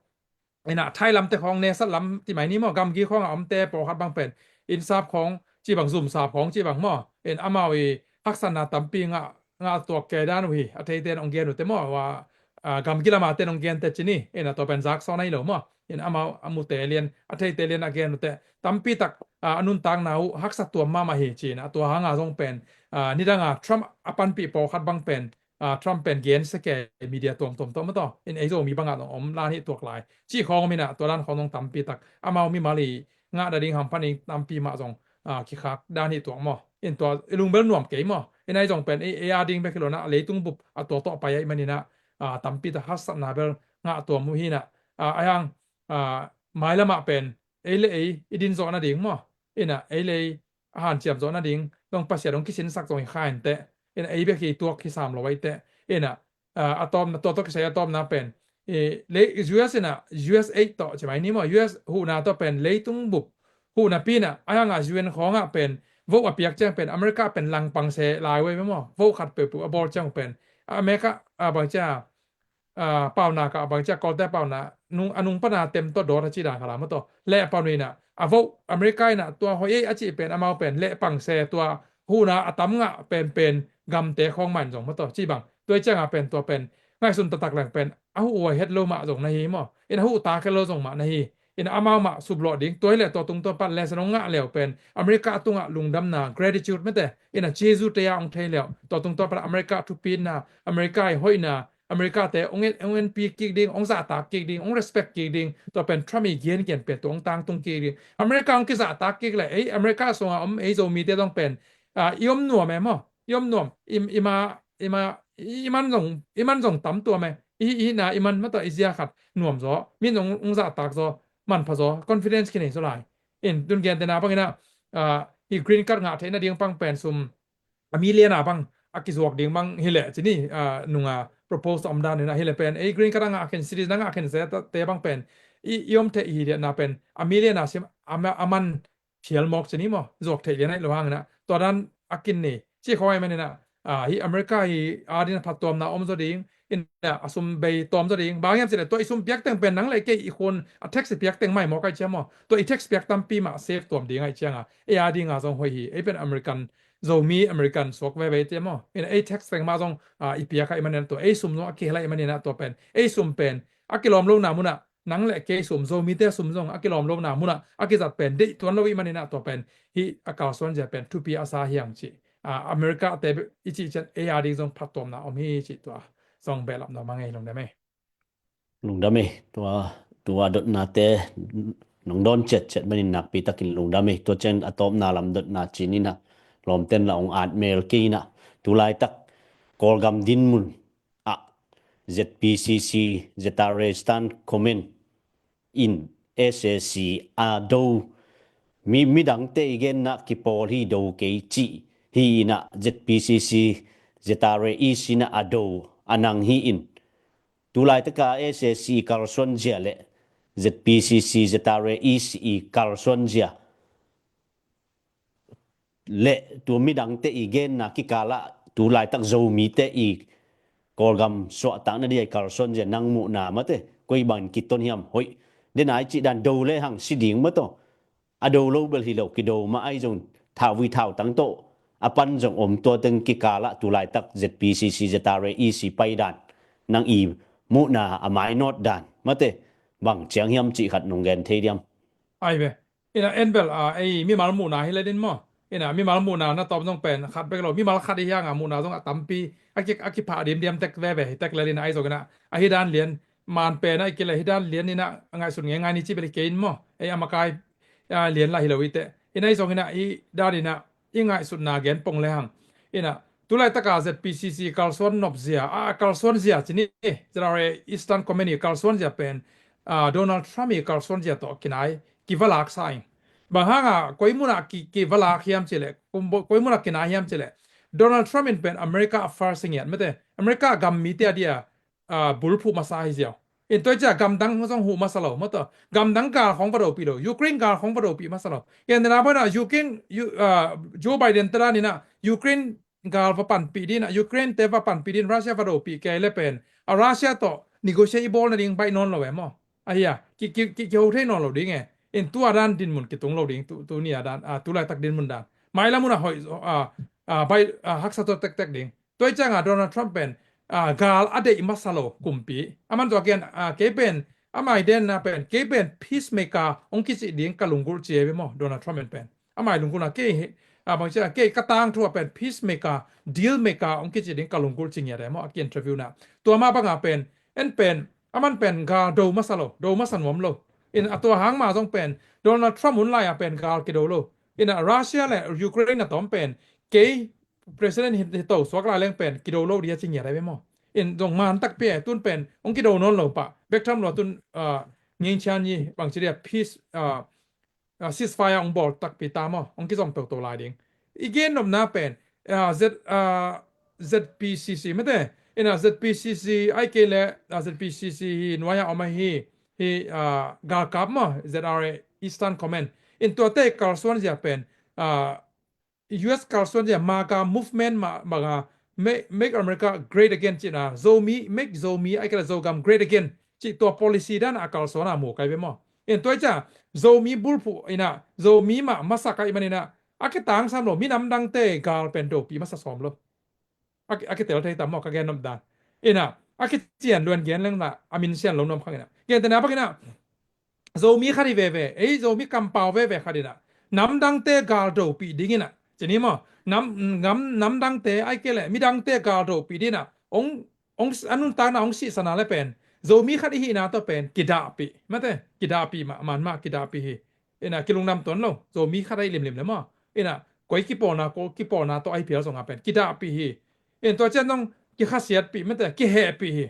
Ina Thai lamte khawng, nesat lam ti mai ni maw, gamgi khawng a omte pawlkhat bang pen innsap khawng ci bang, zumsap khawng ci bang maw. In amau i haksatna tampi ngah, ngah tuak kei dan uh hi, a theite in hong gen uh te maw, wa, ah, gamgi lama te in hong gen te ci ni. Ina tua pen zaksawn ahi lo maw. In amau a mute lian, a theite lian a gen uh te tampi tak, ah, a nuntakna uh haksa tuam mahmah hi ci. Ina tua hanga zong pen, ah, nidanga Trump a panpih pawlkhat bang pen, ah, Trump pen gen seke media tuamtuam tuam maw tawh. In ei Zomi banga zong om lan hi tuak lai ci khawng om ina tua dan khawng zong tampi tak amau mimal i ngah nading hamphat ding tampi mah zong, ah, kikhak dan hi tuak maw. In tua i lungbel nuam kei maw. In ai zong pen ei, ei a ding bek hi lo na, leitung bup a tua tawh pai a i man ina, ah, tampi tak haksatna bel ngah tuam uh hi na, ah, a yang, ah, mailamah pen ei le ei i din zawh nading maw. Ina ei le ei a hanciam zawh nading zong Pasian hong kisinsak zong hi kha in teh. Ina ei bek hi tuak hi sam lo ai teh. Ina, ah, a tawpna, tua tawh kisai a tawpna pen, eh, le U S ina U S aid tawh ci mai ni maw, U S huhna tawh pen leitung bup huhna pi ina a yanga U N khawngah pen vote a piak ciang pen America pen langpang se lai wei maw, vote khat peuhpeuh a bawl ciang pen America, ah, bang cia, ah, paunak ah bang cia kawlte paunak nung, a nung pana tem tawh dawt a ci dan khat a maw tawh leh a pau ina a vote America ina tua hoih ei a cih pen amau pen leh pang se tua huhna a tam ngah penpen gamte khawng man zong maw tawh ci bang. Tua i cianga pen tua pen ngaihsun taktak leng pen a huh huai het lo mah zong na hi maw. In a huh tak het lo zong mah na hi. In amau mah suplawh ding, tua hi leh tua tungtawn pan lesson hong ngah leu pen America tungah lungdamna, gratitude mete, ina Jesu te a hong thei leu tua tungtawn pan America thupitna, America i hoihna, America te hong en, hong enpi kik ding, hong zahtak kik ding, hong respect kik ding, tua pen Trump i gengen pen tua hong tangtung kik ding. America hong kizahtak kik leh ei America sunga om ei Zomite zong pen, ah, i om nuam e maw. I om nuam, i, i ma, i ma, i man zong, i man zong tam tuam e. I, i na, i man mata i zia khat nuam zaw, min zong ung zahtak zaw, manpha zaw, confidence kinei zaw lai. In tun gentehna bang ina, ah, hi green card ngah theih nading pang pen sum a million a bang a kizuak ding bang hi leh ci ni, ah, nunga propose om dan ina hi leh pen ei green card a ngah khin, citizen a ngah khin se te bang pen i, i om theih hi liatna pen a million a sim a ma-, a man phial mawk ci ni maw, zuak theih lian aih lo hang ina tua dan a kin ni ci khawng aih man ina, ah, hi America hi a ding a phattuamna om zaw ding, ina a sum bei tuam zaw ding. Bang hiam ci leh tua i sum piak teng pen nang le kei i khun a tax i piak teng mai mawk aih ciang maw, tua i tax piak tampi mah save tuam ding aih cianga ei a dinga zong hoih hi. Ei pen American, Zomi American suak veve te maw, ina ei tax teng mah zong, ah, i piak aih man ina tua ei sum zong a kihel aih man ina tua pen ei sum pen a kilawm lona munah nang le kei sum, Zomite sum zong a kilawm lona munah a kizat pen deih tuan lo i man ina tua pen hi a kalsuan zia pen thupi a sa hiang ci. Ah, America te i cih cian ei a ding zong phattuamna om hi ci tua zong behlap nuam a ngei, lungdam e. Lungdam e. Tua, tua dotnate nong dawn ciatciat manin nakpi takin lungdam e. Tua cian a tawpna lam dotna ci ni na, lawmten la ong at mel kei na, tu laitak Kawlgam dinmun ah Z P C C, Z R A stand comment in S A C a do, mi, midangte i genna kipawl hi do kei cih hi ina Z P C C, Z R A E C na a do a nang hi in. Tu laitaka S A C kalsuan zia le Z P C C, Z R A E C i kalsuan zia le tua midangte i genna kikalah tu laitak Zomite i Kawlgam suahtakna dia i kalsuan zia nang muhna mate koi bangin kiton hiam? Hoih dena i cih dan do le hang si ding mataw. A do lo bel hi lo, kido mah ahi zong thauvui thautang tawh a pan zong om, tua teng kikalah tu laitak Z P C C, Z R A E C paidan nang i muhna a mainawt dan mate bang ciang hiam cih khat nong gen thei diam? Ai ve. Ina en bel, ah, ei mimal muhna hi le din maw. Ina mimal muhna na tawm zong pen khat bek lo, mimal khat i hianga muhna zong a tampi a ki, a kiphah diamdiam tek veve hi tek lel ina ahi zong ina ahi dan lian man pen a i kile hi dan lian ina a ngaihsut ngeingai ni ci bel hi kei in maw. Ei a makai lian lah hi lo i te ina ahi zong ina i dan ina i ngaihsutna gen pong le hang. Ina tulaitaka Z P C C kalsuan nopzia a kalsuan zia ci ni, Z R A Eastern Command i kalsuan zia pen Donald Trump i kalsuan zia tawh kinai kivalak sa ing. Bang hanga koi muna ki, kivalak hiam cile, koi muna kinai hiam cile, Donald Trump in pen America a first ngiat mete, America gam mite a dia bulphuh masa hi ziau. In toi cia gamdang zong huh masa lo maw tawh, gamdang gal khong va dopih lo, Ukraine gal khong va dopih masa lo. Ken dena bona Ukraine, Joe Biden te dan ina Ukraine gal va panpih din a, Ukraine te va panpih din, Russia va dopih kei le pen a Russia tawh negotiate i bawl nading baih nawn lo e maw. Ahia ki, ki, ki, kiho thei nawn lo ding e. In tua dan dinmun kitung lo ding, tu, tu ni a dan, a, tu laitak dinmun dan mailam una hoih, a, a, baih, a, haksa tawh tektek ding. Tua i cianga Donald Trump pen gal a deih masa lo kumpi. Aman tua kian kei pen amai denna pen kei pen peacemaker hong kicih ding ka lunggulh ci ei ve maw Donald Trump in pen. Amai lunggulhna kei hi, bangcia kei ka tangthu a pen peacemaker, deal maker hong kicih ding ka lunggulh ci ngiat ei maw a ki interview na. Tua mah banga pen en pen aman pen gal do masa lo, do masa nuam lo. In a tua hang ma zong pen Donald Trump hun lai a pen gal kido lo. Ina Russia le Ukraine a tawm pen kei president hi, hi to suak lai leng pen kido lo dia ci ngiat ai ve maw. In zong man takpi e tun pen hong kido nawn lo pah bek tham lo tun, ngingchian yi bangci dia peace, ceasefire hong bawl takpi ta maw, hong kizom toto lai ding. I gen nopna pen Z, Z P C C mete. Ina Z P C C ai kei le Z P C C hi nuaia om ahi, hi galkap maw, Z R A Eastern Command. In tuate kalsuan zia pen U S kalsuan zia MAGA movement mah banga make, make America great again cina, Zomi, make Zomi ai kei le Zogam great again cih tua policy dan a kalsuan a mu kai ve maw. In tua i cia Zomi bulphuh ina Zomi mah masa kai man ina a kitangsam lo, minam dangte gal pen dopi masa sawm lo. A, a kitel thei tam maw ka gen nop dan. Ina a kician luan gen lengna a min sian lo nuam khang ina. Gen tena bak ina Zomi khat hi veve, ei Zomi kampau veve khat ina namdangte gal dopih ding ina cini maw, nam, nam, namdangte ai kei le midangte gal dopih ding ina ong, ong a nuntakna ong sihsana le pen Zomi khat i hihna tawh pen kidahpih mate, kidahpih mah, man mah kidahpih hi. Ina kilungdam tuan lo, Zomi khat ai limlim le maw. Ina koi kipawlna, ko kipawlna tawh ai phial zonga pen kidahpih hi. In tua cian zong kikhasiatpih mate, kihehpih hi.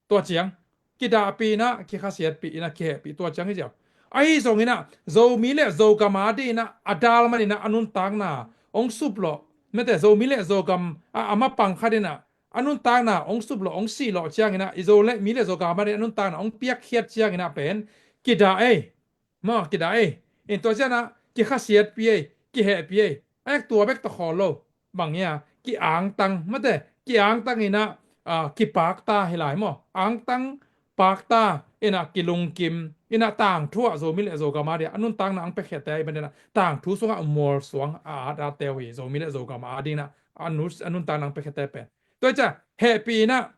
Tua ciang kidahpih ina kikhasiatpih ina kihehpih tua ciang hi ziau. Ahi zong ina Zomi le Zogam a ding ina a dal man ina a nuntakna ong suplawh mete, Zomi le Zogam a, a mapang khat ina a nuntakna ong suplawh ong sihlawh ciang ina i Zo le mi le Zogam a ding a nuntakna ong piakkhiat ciang ina pen kidah ei. Maw kidah ei. In tua ciana kikhasiatpih ei, kihehpih ei. A ek tua bek tawh khawl lo. Bang ia kiangtang mate, kiangtang ina kipakta hi lai maw. Angtang pakta ina kilungkim ina tangthu ah Zomi le Zogam a dia a nuntakna ang pekhiate ai ban ina tangthu sungah mual suang a at a teu hi Zomi le Zogam a ding ina a nuntakna ang pekhiate pen. Tua i cia hehpih ina,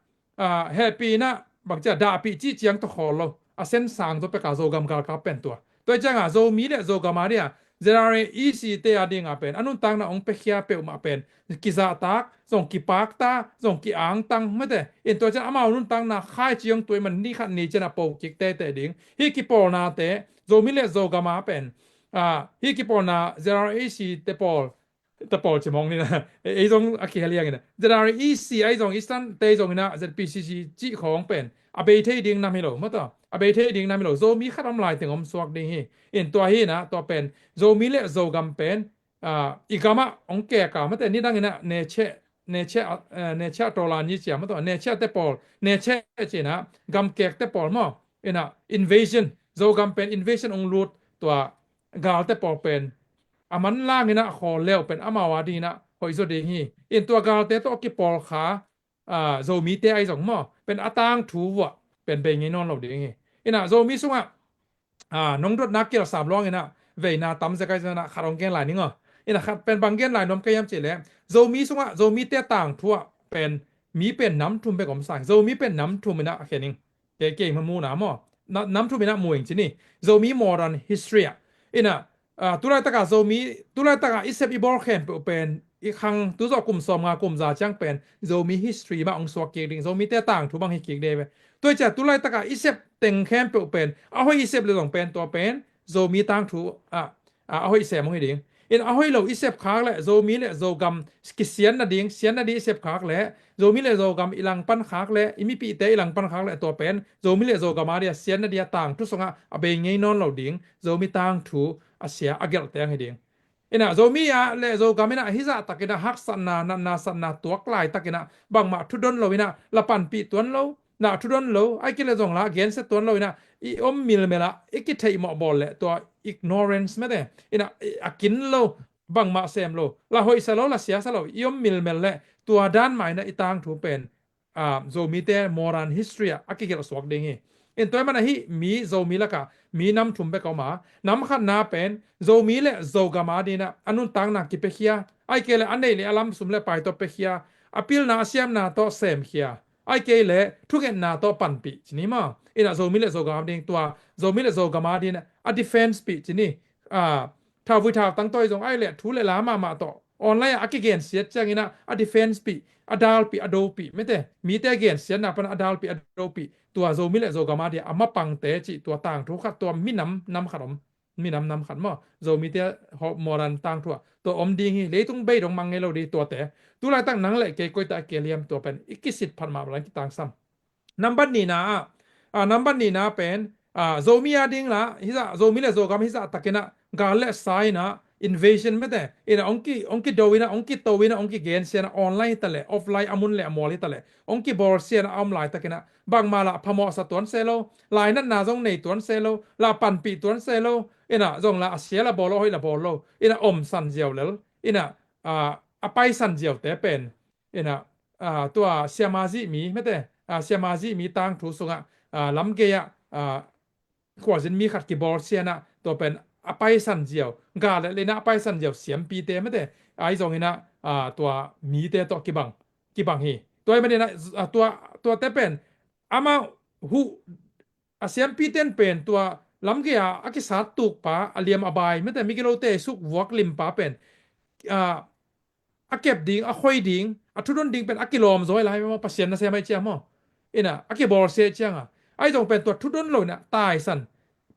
hehpih ina bangcia dahpih cih ciang tawh khawl lo. A sen sang zaw peka Zogam galkap pen tua. Tua i cianga Zomi le Zogam a dia Z R A E C te a dinga pen a nuntakna ong pekhia peuhmah pen kizahtak zong kipakta zong kiangtang mate. In tua cian amau nuntakna khaici ong tuai man ni khat ni cian a po kik tete ding. Hih kipawlnate Zomi le Zogam a pen hih kipawlna Z R A E C te pawl te pawl cimawng nina ei zong a kihel hiang ina Z R E C ai zong Eastern te zong ina Z P C C cih khawng pen a bei thei ding nam hi lo mataw. A bei thei ding nam hi lo. Zomi khat om lai teng om suak ding hi. In tua hi ina tua pen Zomi le Zogam pen i gamah ong keka mate nidang ina neche neche neche a tawlan ni cia mataw, neche a te pawl neche cina gam kek te pawl maw. Ina invasion, Zogam pen invasion ong lut tua galte pawl pen a manlang ina khawl leu pen amau a ding ina hoih zaw ding hi. In tua galte tawh a kipawl kha Zomite ai zong maw pen a tangthu vuah pen bei ngei nawn lo ding hi. Ina Zomi sungah nong dotna kilsam luang ina veina tam zek ai zong ina khat ong gen lai ning aw. Ina khat pen bang gen lai nuam ka hiam cih leh Zomi sungah Zomite tangthu ah pen mi pen nam thum bek om sang. Zomi pen nam thum ina a khen ing. Kei kei ma muna maw. Nam thum ina mu ing cini. Zomi modern history ah ina ah, tu laitaka Zomi, tu laitaka i sep i bawl khempeuh pen i khang tu zawh kum sawmnga kum za ciang pen Zomi history mah hong suak kik ding, Zomite tangthu bang hi kik ding ve. Tua hi ciah tu laitaka i sep teng khempeuh pen a hoih i sep le zong pen tua pen Zomi tangthu ah, ah, a hoih sem hong hi ding. In a hoih lo i sep khak le Zomi le Zogam kisian nading, sian nading i sep khak le Zomi le Zogam i langpan khak le i mipihte i langpan khak le tua pen Zomi le Zogam a dia sian nadia tangthu sungah a bei ngei nawn lo ding Zomi tangthu a sia a gelhte ang hi ding. Inah Zomi ah le Zogam inah hizah takinah haksatna, natna, satna tuak laitakinah bangmah thudon lo inah la panpih tuan lo, na thudon lo, ai kei le zong la gensia tuan lo inah i om milmel ah i kitheihmawh bawl le tua ignorance mete inah a kin lo, bangmah sem lo, la hoihsa lo, la siasa lo i om milmel le tua dan mah inah i tangthu pen ah, Zomite modern history ah a kigelh suak ding hi. In tua hi mana hih mi Zomi lakah mi nam thum bek a om a, nam khatna pen Zomi le Zogam a dinah a nuntakna kipiakhia, ai kei le a neih le a lam sum le pai tawh piakhia, a pilna a siamna tawh semkhia, ai kei le thungetna tawh panpih ci ni maw. Inah Zomi le Zogam a ding tua Zomi le Zogam a dinah a defense pih ci ni. Ah, thauvui thau tang tawh i zong ai le thu le la mahmah tawh online ah a kigensiat cianginah a defense pih, a dalpih, a dopih mete mite gensiatna pan a dalpih, a dopih tua Zomi le Zogam a dia a mapangte cih tua tangthu khat tua minam nam khat om. Minam nam khat maw Zomite modern tangthu ah tua om ding hi. Leitung bei dong mang ngei lo ding tuate. Tu laitak nang le kei koita a kei liam tua pen i kisit phat mah bang kitangsam. Nambat nihna ah, ah, nambat nihna pen ah, Zomi a ding la hizah, Zomi le Zogam hizah takinah gal le sa inah invasion mete inah ong ki, ong kido inah, ong kito inah, ong kigensia inah, online hita le offline a mun le a mual hita le ong kibawlsia inah a om laitakinah bangmah lah phamawhsa tuan se lo, lainatna zong nei tuan se lo, lah panpih tuan se lo, inah zong lah a sia la bawl lo, a hoih la bawl lo, inah omsan ziau lel, inah ah, a paisan ziaute pen inah ah, tua siamazih mi mete ah, siamazih mi tangthu sungah ah, lamgei ah ah, khuazin mi khat kibawlsia inah tua pen a paisan ziau, gal le leinah a paisan ziau siampite mete ai zong inah ah, tua mite tawh kibang, kibang hi. Tua hi maninah ah, tua, tuate pen amah huh a siampiten pen tua lamgei ah a kisat tukpa a liam a bai mete migilote suk vuak limpa pen ah, a kep ding, a khoi ding, a thudon ding pen a kilawm zaw lai maw, Pasian nasem ai ciang maw. Inah a kibawlsia cianga ai zong pen tua thudon lo inah taisan,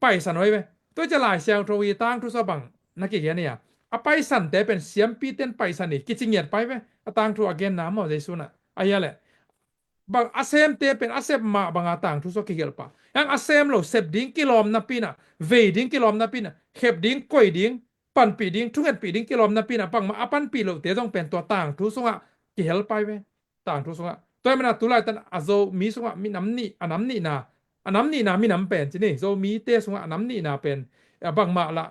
paisan oi ve. Tua cia Lai Siangtho i tangthu sa bang na kigen ia a paisante pen siampiten paisan i kici ngiat pai ve. A tangthu a genna maw Jesu nah a hia le bang a semte pen a sep mah banga tangthu sa kigelh pa. Yang a sem lo sep ding kilawm napi inah, vei ding kilawm napi inah, khep ding, koi ding, panpih ding, thungetpih ding kilawm napi inah bangmah a panpih lote zong pen tua tangthu sungah kihel pai ve. Tangthu sungah tua hi mana tu laitan a Zomi sungah mi nam nih, a nam nihna, a nam nihna minam pen ci ni, Zomite sungah a nam nihna pen ah, bangmah lah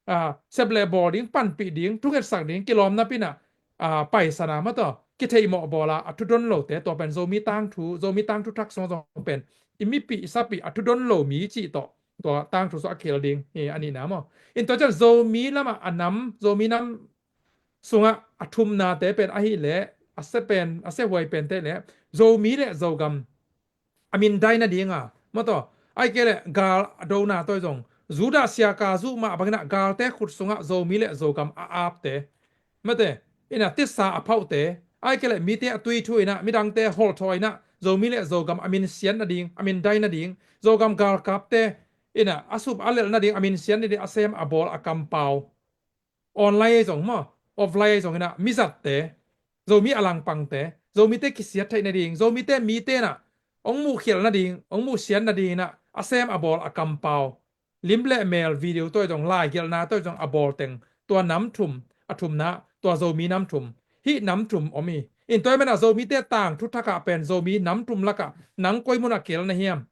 ah, sep le bawl ding, panpih ding, thungetsak ding kilawm napi inah ah, paisana maw tawh kitheihmawh bawla a thudon lote tua pen Zomi tangthu, Zomi tangthu thak sungah zong pen i mipih i sapih a thudon lo mi cih tawh tua tangthu sungah a kihel ding hi a nihna maw. In tua cian Zomi lamah a nam, Zomi nam sungah a thumnate pen ahih leh a sia pen, a siahuai pente leh Zomi le Zogam a mindai nadinga maw tawh, ai kei leh gal a dona tawh i zong Judah siaka zuh mah banginah galte khut sungah Zomi le Zogam a apte mete inah tisa a phauhte, ai kei leh mite a tuithu inah midangte holhthaw inah Zomi le Zogam a minsiat nading, a mindai nading, Zogam galkapte inah a sup a lelh nading a minsiat nading a sem a bawl a kampau online ei zong maw, offline ei zong inah mizatte, Zomi a langpangte, Zomite kisiat theih nading, Zomite mite inah hong muhkhialh nading, hong muhsiat nading inah a sem a bawl a kampau lim le mel video tawh i zong laigelhna tawh i zong a bawl teng tua nam thum, a thumna tua Zomi nam thum, hih nam thum om hi. In tua hi mana Zomite tangthu thakah pen Zomi nam thum lakah nang koi munah kihel na hiam?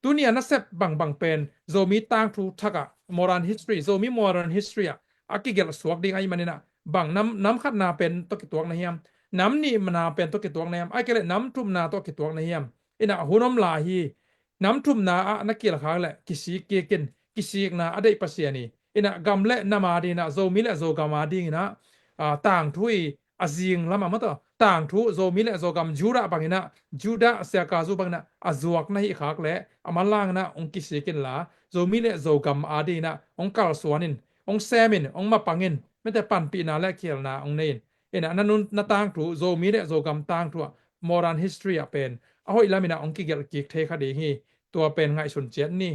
Tuni a nasep bangbang pen Zomi tangthu thakah modern history, Zomi modern history ah a kigelh suak ding ahih maninah bang nam, nam khatna pen tawh kituak na hiam? Nam nihna pen tawh kituak na hiam? Ai kei leh nam thumna tawh kituak na hiam? Inah hun om lai hi. Nam thumna ah na kilkhak leh kisik kikin, kisikna a deih Pasian hi. Inah gam le nam a dinginah Zomi le Zogam a dinginah ah, tangthu i a zing lamah maw tawh tangthu Zomi le Zogam Judah banginah, Judah siakazu banginah a zuak na hih khak leh a manlanginah hong kisik inla Zomi le Zogam a dinginah hong kalsuan in hong sem in, hong mapang in, mite panpihna le khialna hong nei in. Ina na nun na tangthu, Zomi le Zogam tangthu ah modern history ah pen a hoih lam ina hong kigelh kik thei kha ding hi. Tua pen ngaihsun ciat ni,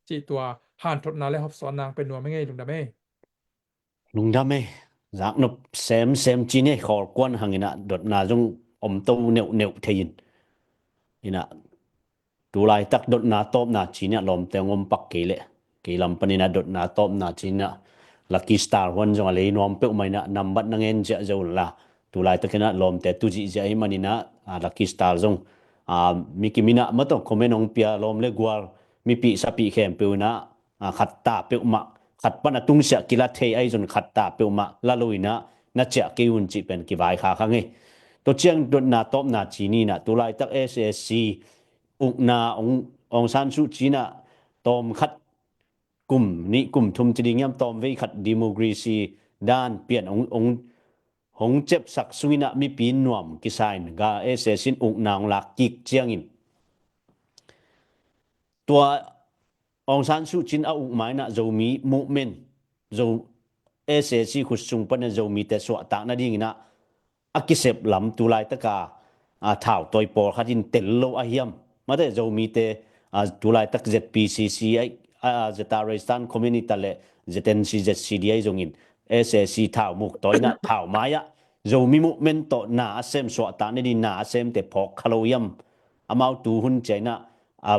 cih tua hanthotna le hopsawn nang pen nuam hi ngei. Lungdam ei. Lungdam ei. Zaknop semsem ci ni, khawl kuan hangin ah dotna zong om to neuhneuh thei in. Ina tu laitak dotna tawpna ci ni ah lawmte hong om pak kei leh, kei lam panin ah dotna tawpna ci ni ah Lucky Star huan zong a lei nuam peuhmah in ah nambat na ngen ziahziah un la. Tu laitakin ah lawmte tu zihziah ahih manin ah, ah, Lucky Star zong, ah, mi kimin ah maw tawh comment hong pia lawm le gual, mipih sapih khempeuh in ah, ah, khat ta peuhmah, khat pan a tungsiah kila thei ahi zong khat ta peuhmah la lo in ah na ciah kei un cih pen kivaikhak hang ei. Tua ciang dotna tawpna ci ni in ah tu laitak S A C ukna hong, Aung San Suu Kyi in ah tawm khat kum nih kum thum ci ding hiam, tawm vei khat democracy dan pian hong, hong, hong cepsak sungin ah mipi in nuam kisa in ga S A C in ukna hong lak kik ciangin tua Aung San Suu Kyi in a uk ma in ah Zomi movement, Zo, S A C khut sung pan a Zomite suahtak nadingin ah a kisep lam tu laitaka, a, thautawi pawlkhat in tel lo a hiam? Mate, Zomite, a, tu laitak Z P C C, a, a, Zeta Resistance Community le Z N C, Z C D ahi zongin S A C thau muk tawi in ah thau mai ah Zomi movement tawh na a sem suahtak nading na a semte phawk kha lo hiam? Amau tu hun ciang in ah, a,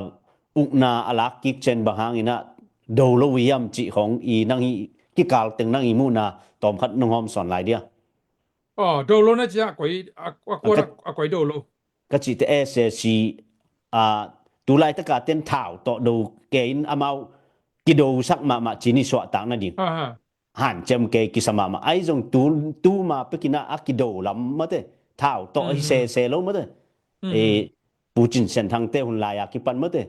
ukna a lak kik ciang bang hangin ah do lo uh hiam cih khong i nang i kikal teng nang i muhna tawmkhat nong hawm sawn lai dia. Aw, do lo na ci a koi, a, a kuan a, a koi do lo. Ka cihte S A C, a, tu laitaka ten thau tawh do kei in amau kidosak mahmah ci ni suahtak nading. Aha. Hanciam kei kisa mahmah. Ahi zong tu, tu ma pekin ah a kido lam mate. Thau tawh hi sese lo mate. E, Pu Cin Sian Thangte hun lai a kipan mate.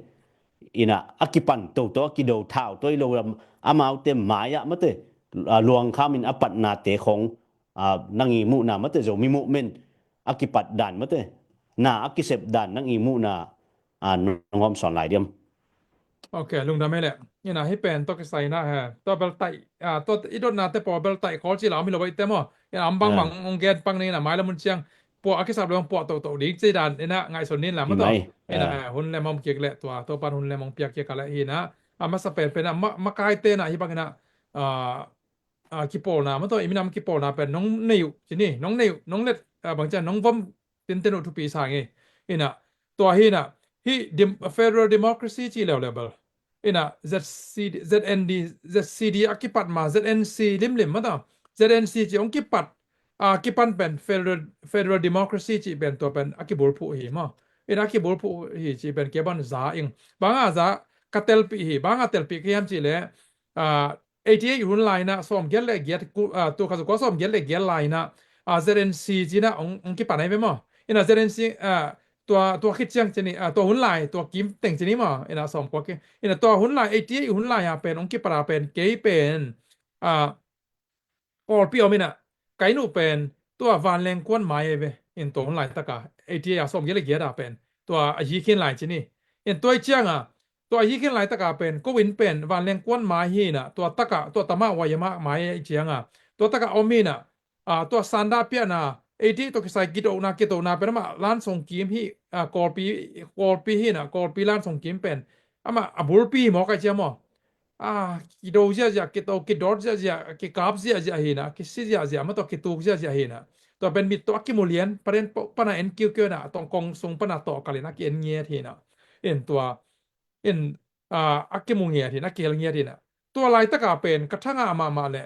Ina a kipan to tawh a kido thau tawh hi lo lam amaute mai ah mate. A, luangkham in a patnate khong, a, nang i muhna mate, Zomi movement a kipat dan mate. Na a kisep dan nang i muhna, a, nong hawm sawn lai diam. Ok, lungdam ei leh. Ina hih pen tawh kisai na he. Tua bel taih, a, tua i dotnate pawl bel taih khawl ci la om hi lo bai te maw. Ina om bangbang hong gen pang ni ina mailam hun ciang puah a kisap le hong puah tohtoh ding ci dan ina ngaihsun nin la maw tua. Ina, a, hun lem hawm kik leh tua, tua pan hun lem hong piak kik a leh hi na. A masa pen pen a ma, makaite na hih bang ina, a, a, kipawlna maw tua, i minam kipawlna pen nong nei uh ci ni, nong nei uh, nong let, a, bang ciang nong vom tinten uh thupi sa ngei. Ina, tua hi na, hih dem-, federal democracy ci leuleu bel. Ina, Z C D, Z N D, Z C D a kipat ma, Z N C limlim ma ta. Z N C ci hong kipat, a, kipan pen federal, federal democracy ci pen tua pen a kibulphuh hi maw. Ina a kibulphuh hi ci pen kei ban za ing. Bang a za ka telpih hi, bang a telpih ka hiam ci leh, a, eighty-eight hun lai in ah sawmgiat le giat, ku-, a, tul khat za kua sawmgiat le giat lai in ah, a, Z N C ci in ah hong, hong kipan ahi ve maw. Ina Z N C, a, tua, tua khit ciang ci ni, a, tua hun lai, tua kim teng ci ni maw. Ina sawmkua ki. Ina tua hun lai, eighty-eight hun lai a pen, hong kipan a pen, kei pen, a, Kawlpi om ina, ka inn uh pen, tua vanleng kuan mai ahi ve, in tua hun laitaka, eighty-eight a sawmgiat le giat a pen, tua a yi khin lai ci ni. In tua i cianga, tua a yi khin laitaka pen, ko inn pen, vanleng kuan mai hi ina, tua taka, tua tama wai ama mai i cianga, tua taka om hi ina, a, tua sanda piana, eighty-eight tua kisai kidona, kidona pen ama lansong kim hi, a, Kawlpi, Kawlpi hi ina, Kawlpi lansong kim pen, ama a bulpi hi maw kai cia maw. A, kido ziahziah, kito, kidot ziahziah, kikap ziahziah hi na, kisi ziahziah, ma tawh kituk ziahziah hi na. Tua pen mit tawh a kimu lian, paren pana en kiukiu na, tawh kong sung pana tawh kalin a ki-en ngiat hi na. In tua, in, a, a kimu ngiat hi na, kihel ngiat hi na. Tua laitaka pen, ka thanga mahmah le.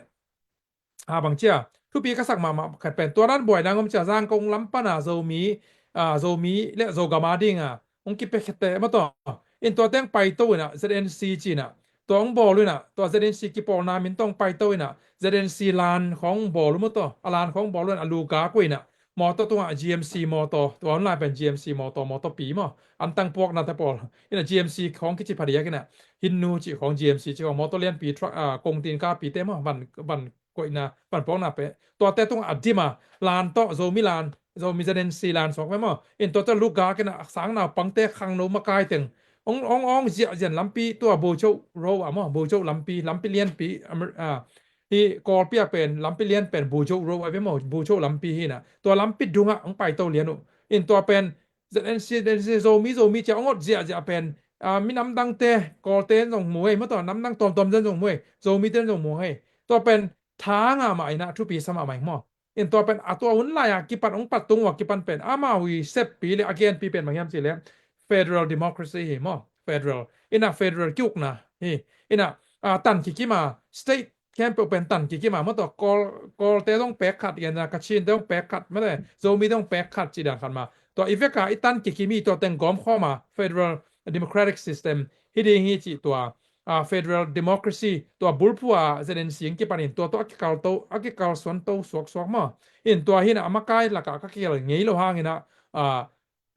A, bang cia, thupi ka sak mahmah khat pen, tua nan buai nang om cia, Zangkong lam pana Zomi, a, Zomi le Zogam a dinga, hong kipia khete ma tawh. In tua teng paito ina, Z N C ci ina, tua hong bawl ina, tua Z N C kipawlna min tawh hong paito ina, Z N C lan khawng bawl ma tawh, a lan khawng bawl ina, a luga ku ina, mawtaw tungah G M C mawtaw, tua hun lai pen G M C mawtaw, mawtaw pi maw, an tang puakna te pawl. Ina G M C khawng kici phadiak ina, Hinnu ci khawng G M C ci khawng mawtaw lianpi truck, a, kongtin ka pi te maw, van, van koihna, van puakna pe. Tuate tungah a dima, lan tawh, Zomi lan, Zomi Z N C lan suak ve maw. In tuate lugak ina, sang naupangte khangno makai teng. Ong, ong, ong, ziah zian lampi, tua Bocho Road a maw, Bocho lampi, lampi lianpi, Amer-, a, Hih Kawlpi ah pen lampi lian pen Bujo Road ai ve maw, Bujo lampi hi na. Tua lampi dungah hong paito lian uh. In tua pen Z N C, Z N C, Zomi, Zomi cia hong ot ziahziah pen, ah, minam dangte, Kawlte zong mu hei, maw tua namdang tuamtuam zen zong mu hei, Zomite zong mu hei. Tua pen tha ngah mah in ah, thupi sa mahmah ing maw. In tua pen a tua hun lai-a kipat hong pat tung uh a kipan pen amau i seppi le a genpi pen bang hiam cih leh federal democracy hi maw. Federal. In ah federal ki-ukna hi. In ah, ah, tan kikim a, state khempeuh pen tan kikim a, maw tua Kawl, Kawlte zong pek khat, gen a Kachinte zong pek khat, maw le Zomite zong pek khat cih dan khat mah. Tua i vek a i tan kikim hi, tua teng gawmkhawm a federal democratic system hi ding hi cih tua, ah, federal democracy tua bulphuh a Z N C hong kipan in tua tawh a kikalto, a kikalsuanto suaksuak maw. In tua hi na a makai lakah ka kial ngei lo hangin ah, ah,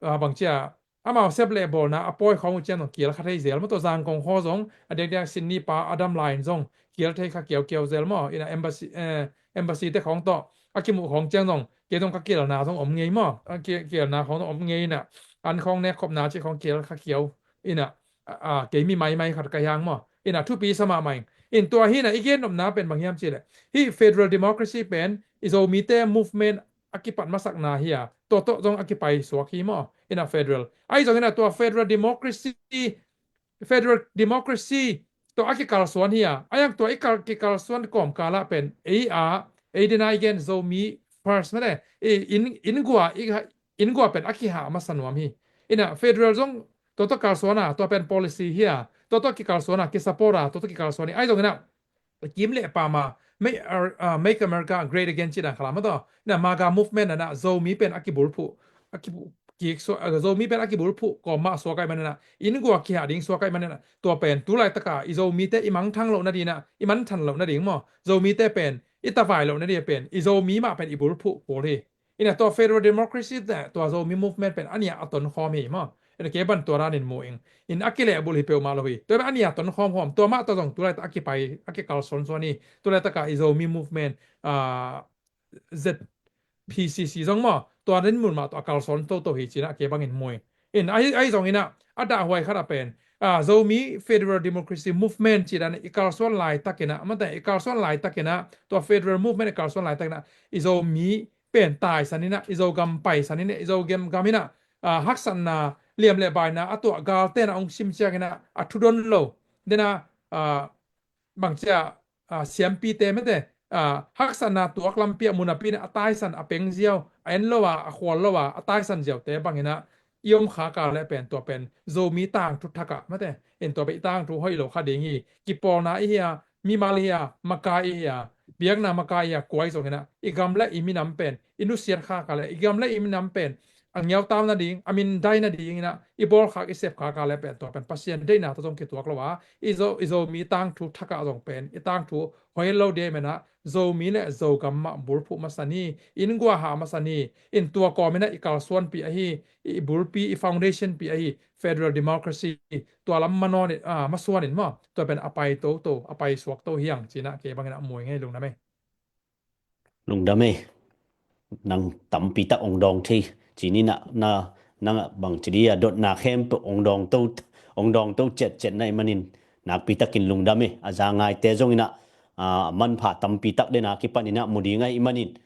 ah, bang cia, amau sep le bawlna a pawi khawng uh ciang zong kial kha thei zel maw. Tua Zangkong khaw zong a diakdiak Sydney pa a dam lai in zong kial thei kha kiaukiau zel maw. In ah embassy, eh, embassy te khawng tawh a kimuh khawng ciang zong kei zong ka kialna zong om ngei maw. A ki-, kialna khawng zong om ngei in ah an khawng nek khopna cih khawng kial kha kiau in ah, a, a, kei mi maimai khat ka hi hang maw. In ah thupi sa mahmah ing. In tua hi na i gennopna pen bang hiam cih leh hih federal democracy pen i Zomite movement a kipat masakna hi a, tua tawh zong a kipai suak hi maw. In ah federal, ahi zongin ah tua federal democracy, federal democracy tawh a kikalsuan hi a, a yang tua i kal, kikalsuan kawmkal ah pen ei a, ei dena i gen Zomi first maw le, i inn, inngua, i, inngua pen a kihah masa nuam hi. In ah federal zong tua tawh kalsuan a, tua pen policy hi a, tua tawh kikalsuan a, kisupport a, tua tawh kikalsuan hi. Ahi zongin ah kim le pam a, Make, uh, uh, Make America Great Again cih dan khat la maw tua. In ah MAGA movement in ah Zomi pen a kibulphuh, a kibulphuh kik suak, uh, Zomi pen a kibulphuh kawm mah suak ahih manin ah, inngua kihah ding suak ahih manin ah, tua pen tu laitak a i Zomite i mangthang loh nading in ah, i mangthang loh nading maw, Zomite pen i tavai loh nading pen i Zomi mah pen i bulphuh kul hi. In ah tua federal democracy te tua Zomi movement pen a nih a tonkhawm hi maw. In ah kei bang tua dan in mu ing. In ah a kilehbulh hi peuhmah lo hi. Tua pen a nih a tonkhawm khawm. Tua mah tawh zong tu laitak a kipai, a kikalsuansuan hi. Tu laitak a i Zomi movement, ah, Z P C C zong maw, tua dinmun mah tawh a kalsuan toto hi ci-in ah kei bangin mu ing. In ahi, ahi zongin ah a dahhuai khat ah pen, ah, Zomi Federal Democracy Movement ci-in ah i kalsuan laitakin ah, mate, i kalsuan laitakin ah, tua federal movement i kalsuan laitakin ah i Zomi pen taisan in ah, i Zogam paisan in ah, i Zogam gam in ah, ah, haksatna, liam le baina a tuah galte in ah hong sim ciangin ah a thudon lo, den ah, ah, bangcia, ah, siampite, mate, ah, haksatna tuak lampi ah, munapi in ah a taisan, a pengziau, a en lo a, a khual lo a, a taisan ziaute bangin ah i om khak a leh pen, tua pen Zomi tangthu thak ah, mate, in tua pen i tangthu hoih lo kha ding hi. Kipawlna i hi a, mimal i hi a, makai i hi a, biakna makai i hi a, kua hi zongin ah i gam le i minam pen i nusiat khak a leh, i gam le i minam pen a ngiautau nading, a mindai nadingin ah i bawlkhak, i sepkhak a leh pen, tua pen Pasian deihna tawh zong kituak lo a, i Zo, i Zomi tangthu thak ah zong pen i tangthu hoih lo ding ahih manin ah Zomi le Zogam mah bulphuh masa ni, inngua hah masa ni, in tua kawmin ah i kalsuanpih ahi, i bulpi, i foundation pih ahi federal democracy, tua lam manawn in, ah, masuan in maw, tua pen a pai toto, a pai suak to hi hang ci-in ah kei bangin ah mu ing ei, lungdam ei. Lungdam ei. Nang tampi tak ong dawng thei. Ci-in ah, na, nang bang ci ding a, dotna khempeuh ong dawng to, ong dawng to ciatciat na hih manin nakpi takin lungdam ei. A za ngaite zongin ah, ah, manpha tampi tak den a kipan in ah mu ding ahih manin,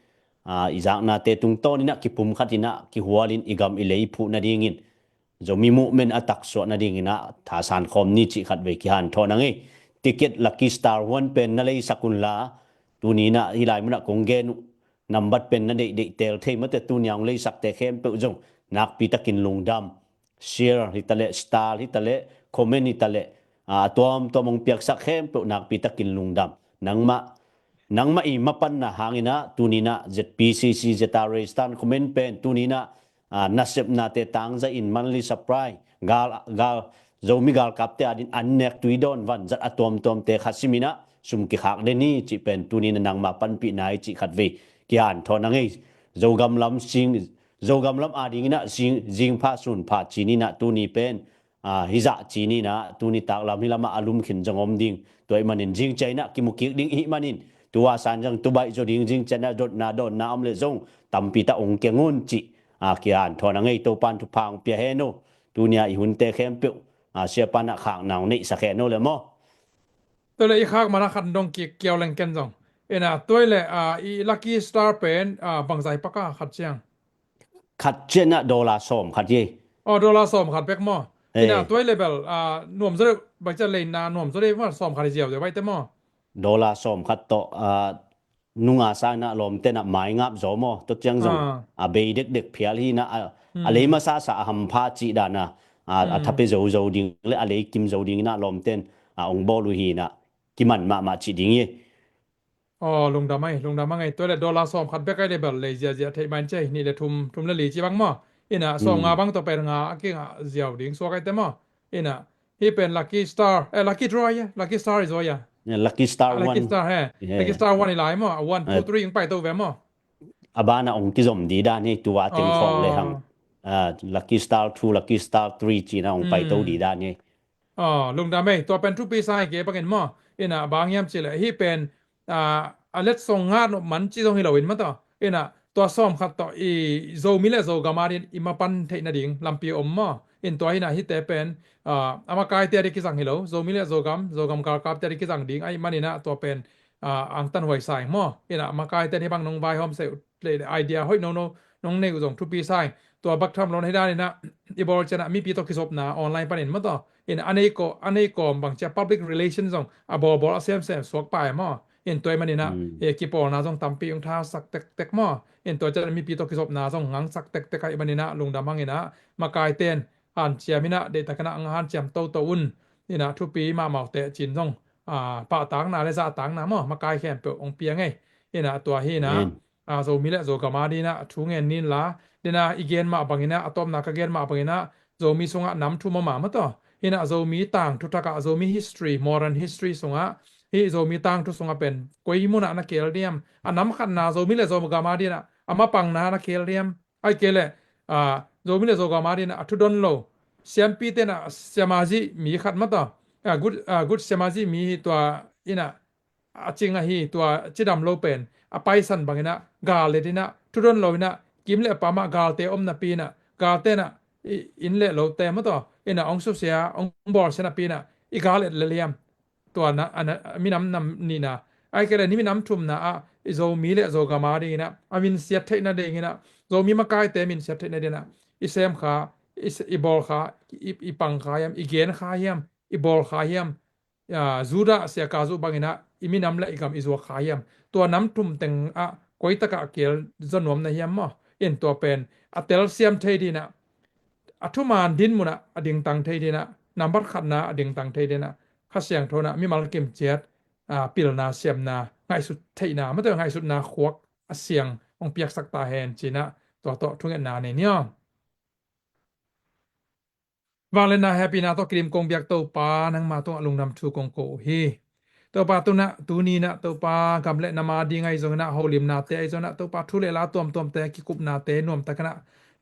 ah, i zaknate tungtawn in ah kipumkhat in ah kihual in i gam i lei phuh nadingin, Zomi movement a taksuah nadingin ah thasan khawm ni cih khatvei kihanthawn ang ei. Ticket Lucky Star huan pen na leisak un la, tuni in ah hih lai mun ah kong gen uh nambat pen na deihdeih teel thei, mate, tuni a hong leisakte khempeuh zong nakpi takin lungdam. Share hi ta leh, star hi ta leh, comment hi ta leh, ah, a tuamtuam hong piaksak khempeuh nakpi takin lungdam. Nangmah, nangmah i mapanna hangin ah tuni in ah Z P C C, Z R A stand comment pen tuni in ah, ah, nasepnate tangzai in, monthly supply, gal, gal, Zomi galkapte adingin an nek, tui dawn, vanzat, a tuamtuamte kha sim in ah sum kikhak den hi cih pen tuni in ah nangma panpihna hi cih khatvei kihanthawn ang ei. Zogam lam sing, Zogam lam adingin ah sing, zingpha sunpha ci-in ah tuni pen, ah, hih zah ci-in ah tuni taklam hih lamah a lum khin zong om ding. Tua ahih manin zing ciang in ah kimu kik ding i hih manin, tu a san zong tu baih zaw ding, zing ciang in ah dotna dawnna om leh zong tampi tak ong keng un cih, ah, kihanthawn ang ei. Topan thupha ong pia hen aw. Tuni a i hunte khempeuh, ah, siapa in ah khakna ong neihsak hen aw le maw. Tua leh i khak man a khat dong kik kiau leng ken zong. Ina, tua le, ah, i Lucky Star pen, ah, bangzah hi pak a khat ciang? Khat ciang ah dollar sawm khat hi. Oh, dollar sawm khat bek maw? Eh. Ina, tua le bel, ah, nuam zaw deuh, bangci a leina nuam zaw deuh maw, sawm khat hi ziauziau baihte maw? Dollar sawm khat tawh, ah, nunga sa ina lawmte na mai ngap zaw maw? Tua ciang zong, ah, a bei dekdek phial hi ina, a, a lei masasa a hampha cih dan a, a, a thape zozo ding le a lei kim zo ding ina lawmten, a, ong bawl uh hi ina, kiman mahmah cih ding hi. Oh, lungdam ai, lungdam a ngei. Tua le dollar sawm khat bek ai le bel lei ziazia theih man cei, nih le thum, thum le li ci bang maw? Ina, sawm nga bang tawh pen nga a kingah ziau ding suak aite maw? Ina, hih pen Lucky Star, eh, Lucky Draw ia, Lucky Star i zaw ia. Yeah, Lucky Star, ah, Lucky One. Star, he. Yeah. Lucky Star One i lai maw, a one, two, three ong pai to ve maw? A bana ong kizom di dan hi, tua teng khawng le hang. Ah, Lucky Star two, Lucky Star three cina ong pai to di dan hi. Oh, lungdam ei, tua pen thupi sa hi kei bangin maw. Ina, bang hiam cih le, hih pen, ah, a let song nga nop man ci zong hi lo in maw tawh. Ina, tua sawm khat tawh i Zomi le Zogam a din i mapan theih nading lampi om maw. In tua hi ina hihte pen, ah, a makaite a di kizang hi lo. Zomi le Zogam, Zogam galkapte a di kizang ding ahih man ina tua pen, ah, angtan huai sa ing maw. Ina, makaite hi bang nong vaihawm se uh le idea hoih nono nong nei uh zong thupi sa ing. Tua bak tham lo na hi dan ina i bawl ciang a mipi tawh kizopna online panin maw tawh. Ina, a nei ko, a nei kawm bang cia public relation zong a bawlbawl a semsem suak pai maw. In tua ahih man ina, eh, kipawlna zong tampi ong thasak tektek maw. In tua ciang a mipi tawh kizopna zong ngangsak tektek ahih man ina lungdam hang ina makaiten hanciam ina, deihtak ina ong hanciam toto un. Ina, thupi mahmah uh teh cin zong, ah, pahtakna le zahtakna maw, makai khempeuh ong pia ngei. Ina, tua hi ina, ah, Zomi le Zogam a din a thu ngen nin la, din a i gen mah bang ina, a tawpna ka gen mah bang ina, Zomi sungah nam thum om a maw tawh. Hi ina, Zomi tangthu thak ah, Zomi history, modern history sungah, hih Zomi tangthu sungah pen koi mun ah na kel diam, a nam khatna Zomi le Zogam a din a, a mapangna na kel diam. Ahih kei le, ah, Zomi le Zogam a din a thudon lo siampi ten a siamazih mi khat maw tawh. Ah, good, ah, good siamazih mi hi tua ina a cing ahi tua cidam lo pen a paisan bang ina gal let ina thudon lo ina kim le pam ah galte om napi ina galte na i, inn le lote maw tawh ina ong susia, ong bawlsia napi ina i gal et le liam. Tua na, a na, minam nam nihna. Ahih kei le ni minam thumna ah i Zomi le Zogam a ding ina a minsiat theihna ding ina, Zomi makaite minsiat theihna ding ina i sem kha, i, i bawl kha, i, i pang kha hiam, i gen kha hiam, i bawl kha hiam, ah, Judah siaka zuh bang ina i minam le i gam i zuak kha hiam. Tua nam thum teng ah koi tak ah kel zaw nuam na hiam maw. In tua pen a telsiam thei ding ina, a thuman din mun ah a dingtang thei ding ina, nambat khatna a dingtang thei ding ina, Kha Siangtho na mimal kimciat, ah, pilna siamna, ngaihsut theihna, maw tawh ngaihsutna khuak a siang ong piaksak ta hen ci ina tua tawh thungetna nei ni aw. Vangliatna hehpihna tawh kidim kong biak Topa, nangma tungah lungdam thu kong ko uh hi. Topa, tu ina, tuni ina Topa, gam le nam a ding ahi zong ina, holimnate ahi zong ina Topa, thu le la tuamtuamte, kikupnate nuamtak ina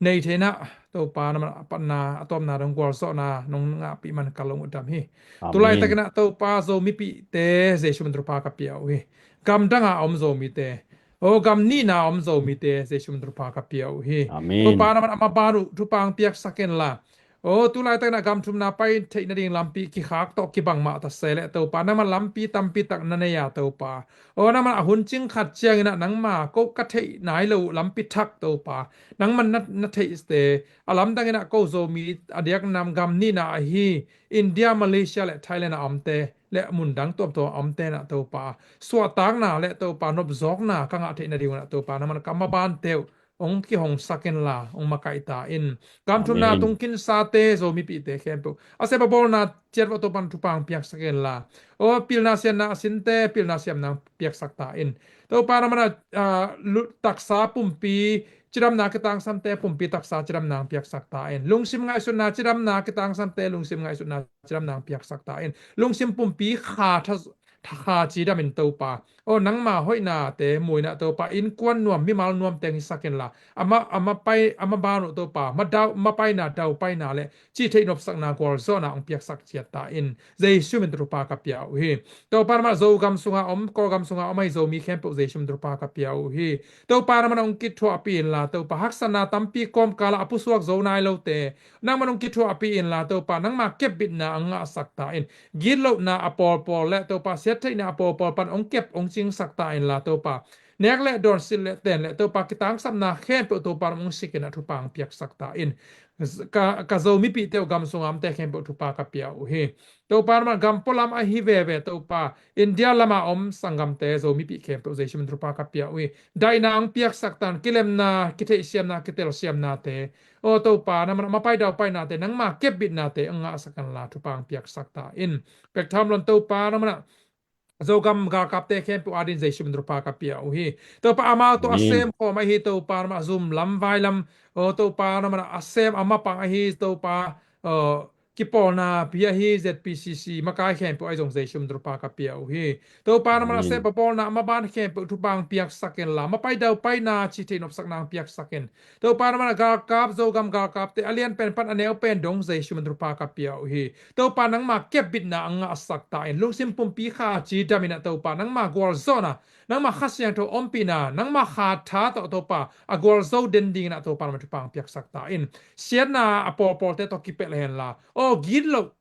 nei thei ina, Topa, na man a patna, a tawpna dong gualzawhna nong ngahpih man ka lung uh dam hi. Amen. Tu laitak ina Topa, Zomipihte Jesu min thupha ka pia uh hi. Gam dang a om Zomite, aw, gam nihna om Zomite Jesu min thupha ka pia uh hi. Amen. Topa, na man a maban uh thupha ong piaksak in la, aw, tu laitak ina gam thumna pai theih nading lampi kikhak tawh kibang mah ta se le Topa, nangman lampi tampi tak na nei a Topa. Aw, nangman a hun cing khat ciang ina nangma ko ka theih nai lo uh lampi thak Topa, nangman na, na theihte, a lamdang ina ko Zomi a diak nam gam nihna ahi India, Malaysia le Thailand a omte le mundang tuamtuam a omte na Topa, suahtakna le Topa nopzawkna ka ngah theih nading uh na Topa, nangman ka mabante uh ong kihongsak in la, ong makaih ta in. Gam thumna, amen, tung khinsate Zomipihte khempeuh a sep a bawlna ciat vawh Topa, thupha ong piaksak in la, aw, pilna siamna a sinte pilna siamna ong piaksak ta in. Topa, na man a, ah, lut taksa pumpi cidamna kitangsante pumpi taksa cidamna ong piaksak ta in. Lungsim ngaihsutna cidamna kitangsante lungsim ngaihsutna cidamna ong piaksak ta in. Lungsim pumpi kha tha, tha kha cidam in Topa, aw, nangma hoihnate mu ina Topa, innkuan nuam mimal nuam teng hisak in la, a ma, a mapai, a maban uh Topa, madau, mapaina daupaina le cih theih nopsakna gualzawhna ong piaksak ciat ta in. Jesu min thupha ka pia uh hi. Topa, na man a Zogam sunga om, Kawlgam sunga om ahi Zomi khempeuh Jesu min thupha ka pia uh hi. Topa, na man a ong kithuahpih in la Topa, haksatna tampi kawmkal ah a pusuak zo nai lote nangman ong kithuahpih in la Topa, nangma kepbitna ong ngahsak ta in. Gitlohna a pawlpawl le Topa, siattheihna a pawlpawl pan ong kep ong cingsak ta inla Topa, nek le dawn, silh le ten le Topa, kitangsapna khempeuh Topa nong sikin ah thupha piaksak ta in. Ka, ka Zo mipihte uh gam sunga omte khempeuh thupha ka pia uh hi. Topa nangmah gam pualam ahi veve Topa, India lama om sanggamte Zo mipih khempeuh Jesu min thupha ka pia uh hi. Daihna hong piaksak ta in, kilemna, kitheihsiamna, kitelsiamnate, aw Topa nangmah mapai daupainate, nangma kepbitnate hong ngahsak inla thupha piaksak ta in. Pek tham lon Topa nangmah Zogam galkapte khempeuh adin Jesu min thupha ka pia uh hi. Topa amau tawh a sem khawm ahi Topa nangmah zum lam vai lam, aw Topa nangmah a sem a mapang ahi Topa, aw kipawlna pi ahi Z P C C makai khempeuh ahi zong Jesu min thupha ka pia uh hi. Topa nangmah a sem a pawlna a maban khempeuh thupha piaksak inla mapai daupaina cih theih nopsakna piaksak in. Topa nangmah galkap, Zogam galkapte a lian pen pan a neu pen dong Jesu min thupha ka pia uh hi. Topa nangma kepbitna a ngahsak ta in, lungsim pumpi kha cidam inah Topa nangma gualzawhna, nangma Kha Siangtho ompihna, nangma kha tha tawh Topa a gualzo den dinginah Topa nangma thupha piaksak ta in. Siatna a pawlpawlte tawh kipelh henla, aw gitloh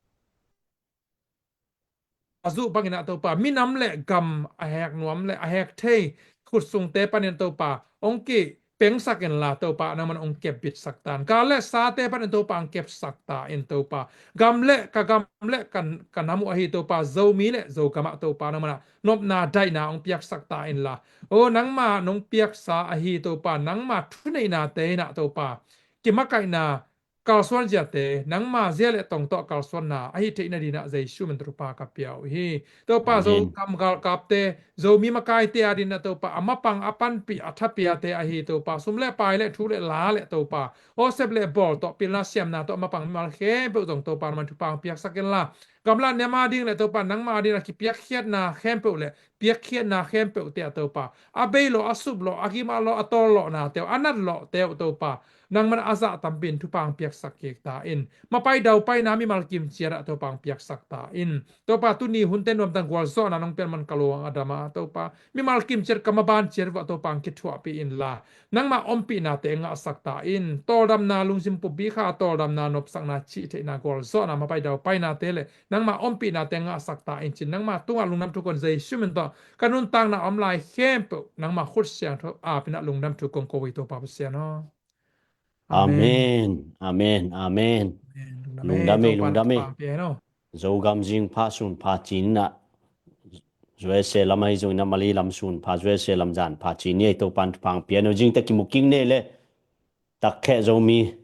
a zuh banginah Topa minam le gam a hek nuam le a hek thei khut sungte panin Topa hong kipengsak inla Topa nangman hong kepbitsak ta in. Ka le sate panin Topa hong kepsak ta in Topa. Gam le ka gam le ka, ka nam uh ahi Topa Zomi le Zogamah Topa nangmanah nopna daihna hong piaksak ta inla, aw nangma nong piaksa ahi Topa nangma thuneihnate inah Topa kimakaihna kalsuan ziate, nangma zia le tong tawh kalsuanna ahi theih nadinah Jesu min thupha ka pia uh hi. Topa Zogam galkapte, Zomi makaite adinah Topa a mapang a panpih a thapiate ahi Topa sum le pai le thu le la le Topa awsep le bawl tawh pilna siamna tawh a mapang mimal khempeuh zong Topa nangman thupha piaksak inla, gamla niam ading le Topa nangma adinah kipiakkhiatna khempeuh le piakkhiatna khempeuhte ah Topa a bei lawh, a sup lawh, a gimah lawh, a tawl lawhnate uh, a nat lawhte uh Topa nangman a zah tampin thupha piaksak kik ta in. Mapai daupaina mimal kimciat ah Topa piaksak ta in. Topa tuni hunte nuamtang gualzawhna nong pian man ka lung a dam a Topa mimal kimciat ka maban ciat uh ah Topa kithuahpih inla nangma ompihnate ngahsak ta in. Tawldamna, lungsim pumpi kha tawldamna, nopsakna, cihtheihna, gualzawhna, mapai daupainate le nangma ompihnate ngahsak ta in cin nangma tungah lungdam thukong Jesu min tawh ka nuntakna om lai khempeuh nangma khut siangtho apinah lungdam thukong ko uh hi Topa Pasian aw. Amen. Amen. Amen. Lungdam ei, lungdam ei. Zogam zing pha sun pha cin inah U S A lam ahi zongin a Mali lam sun pha, U S A lam zan pha cin ni ei. Topan thupha pia no. Zingte kimu kik ni ei le. Takkheh Zomi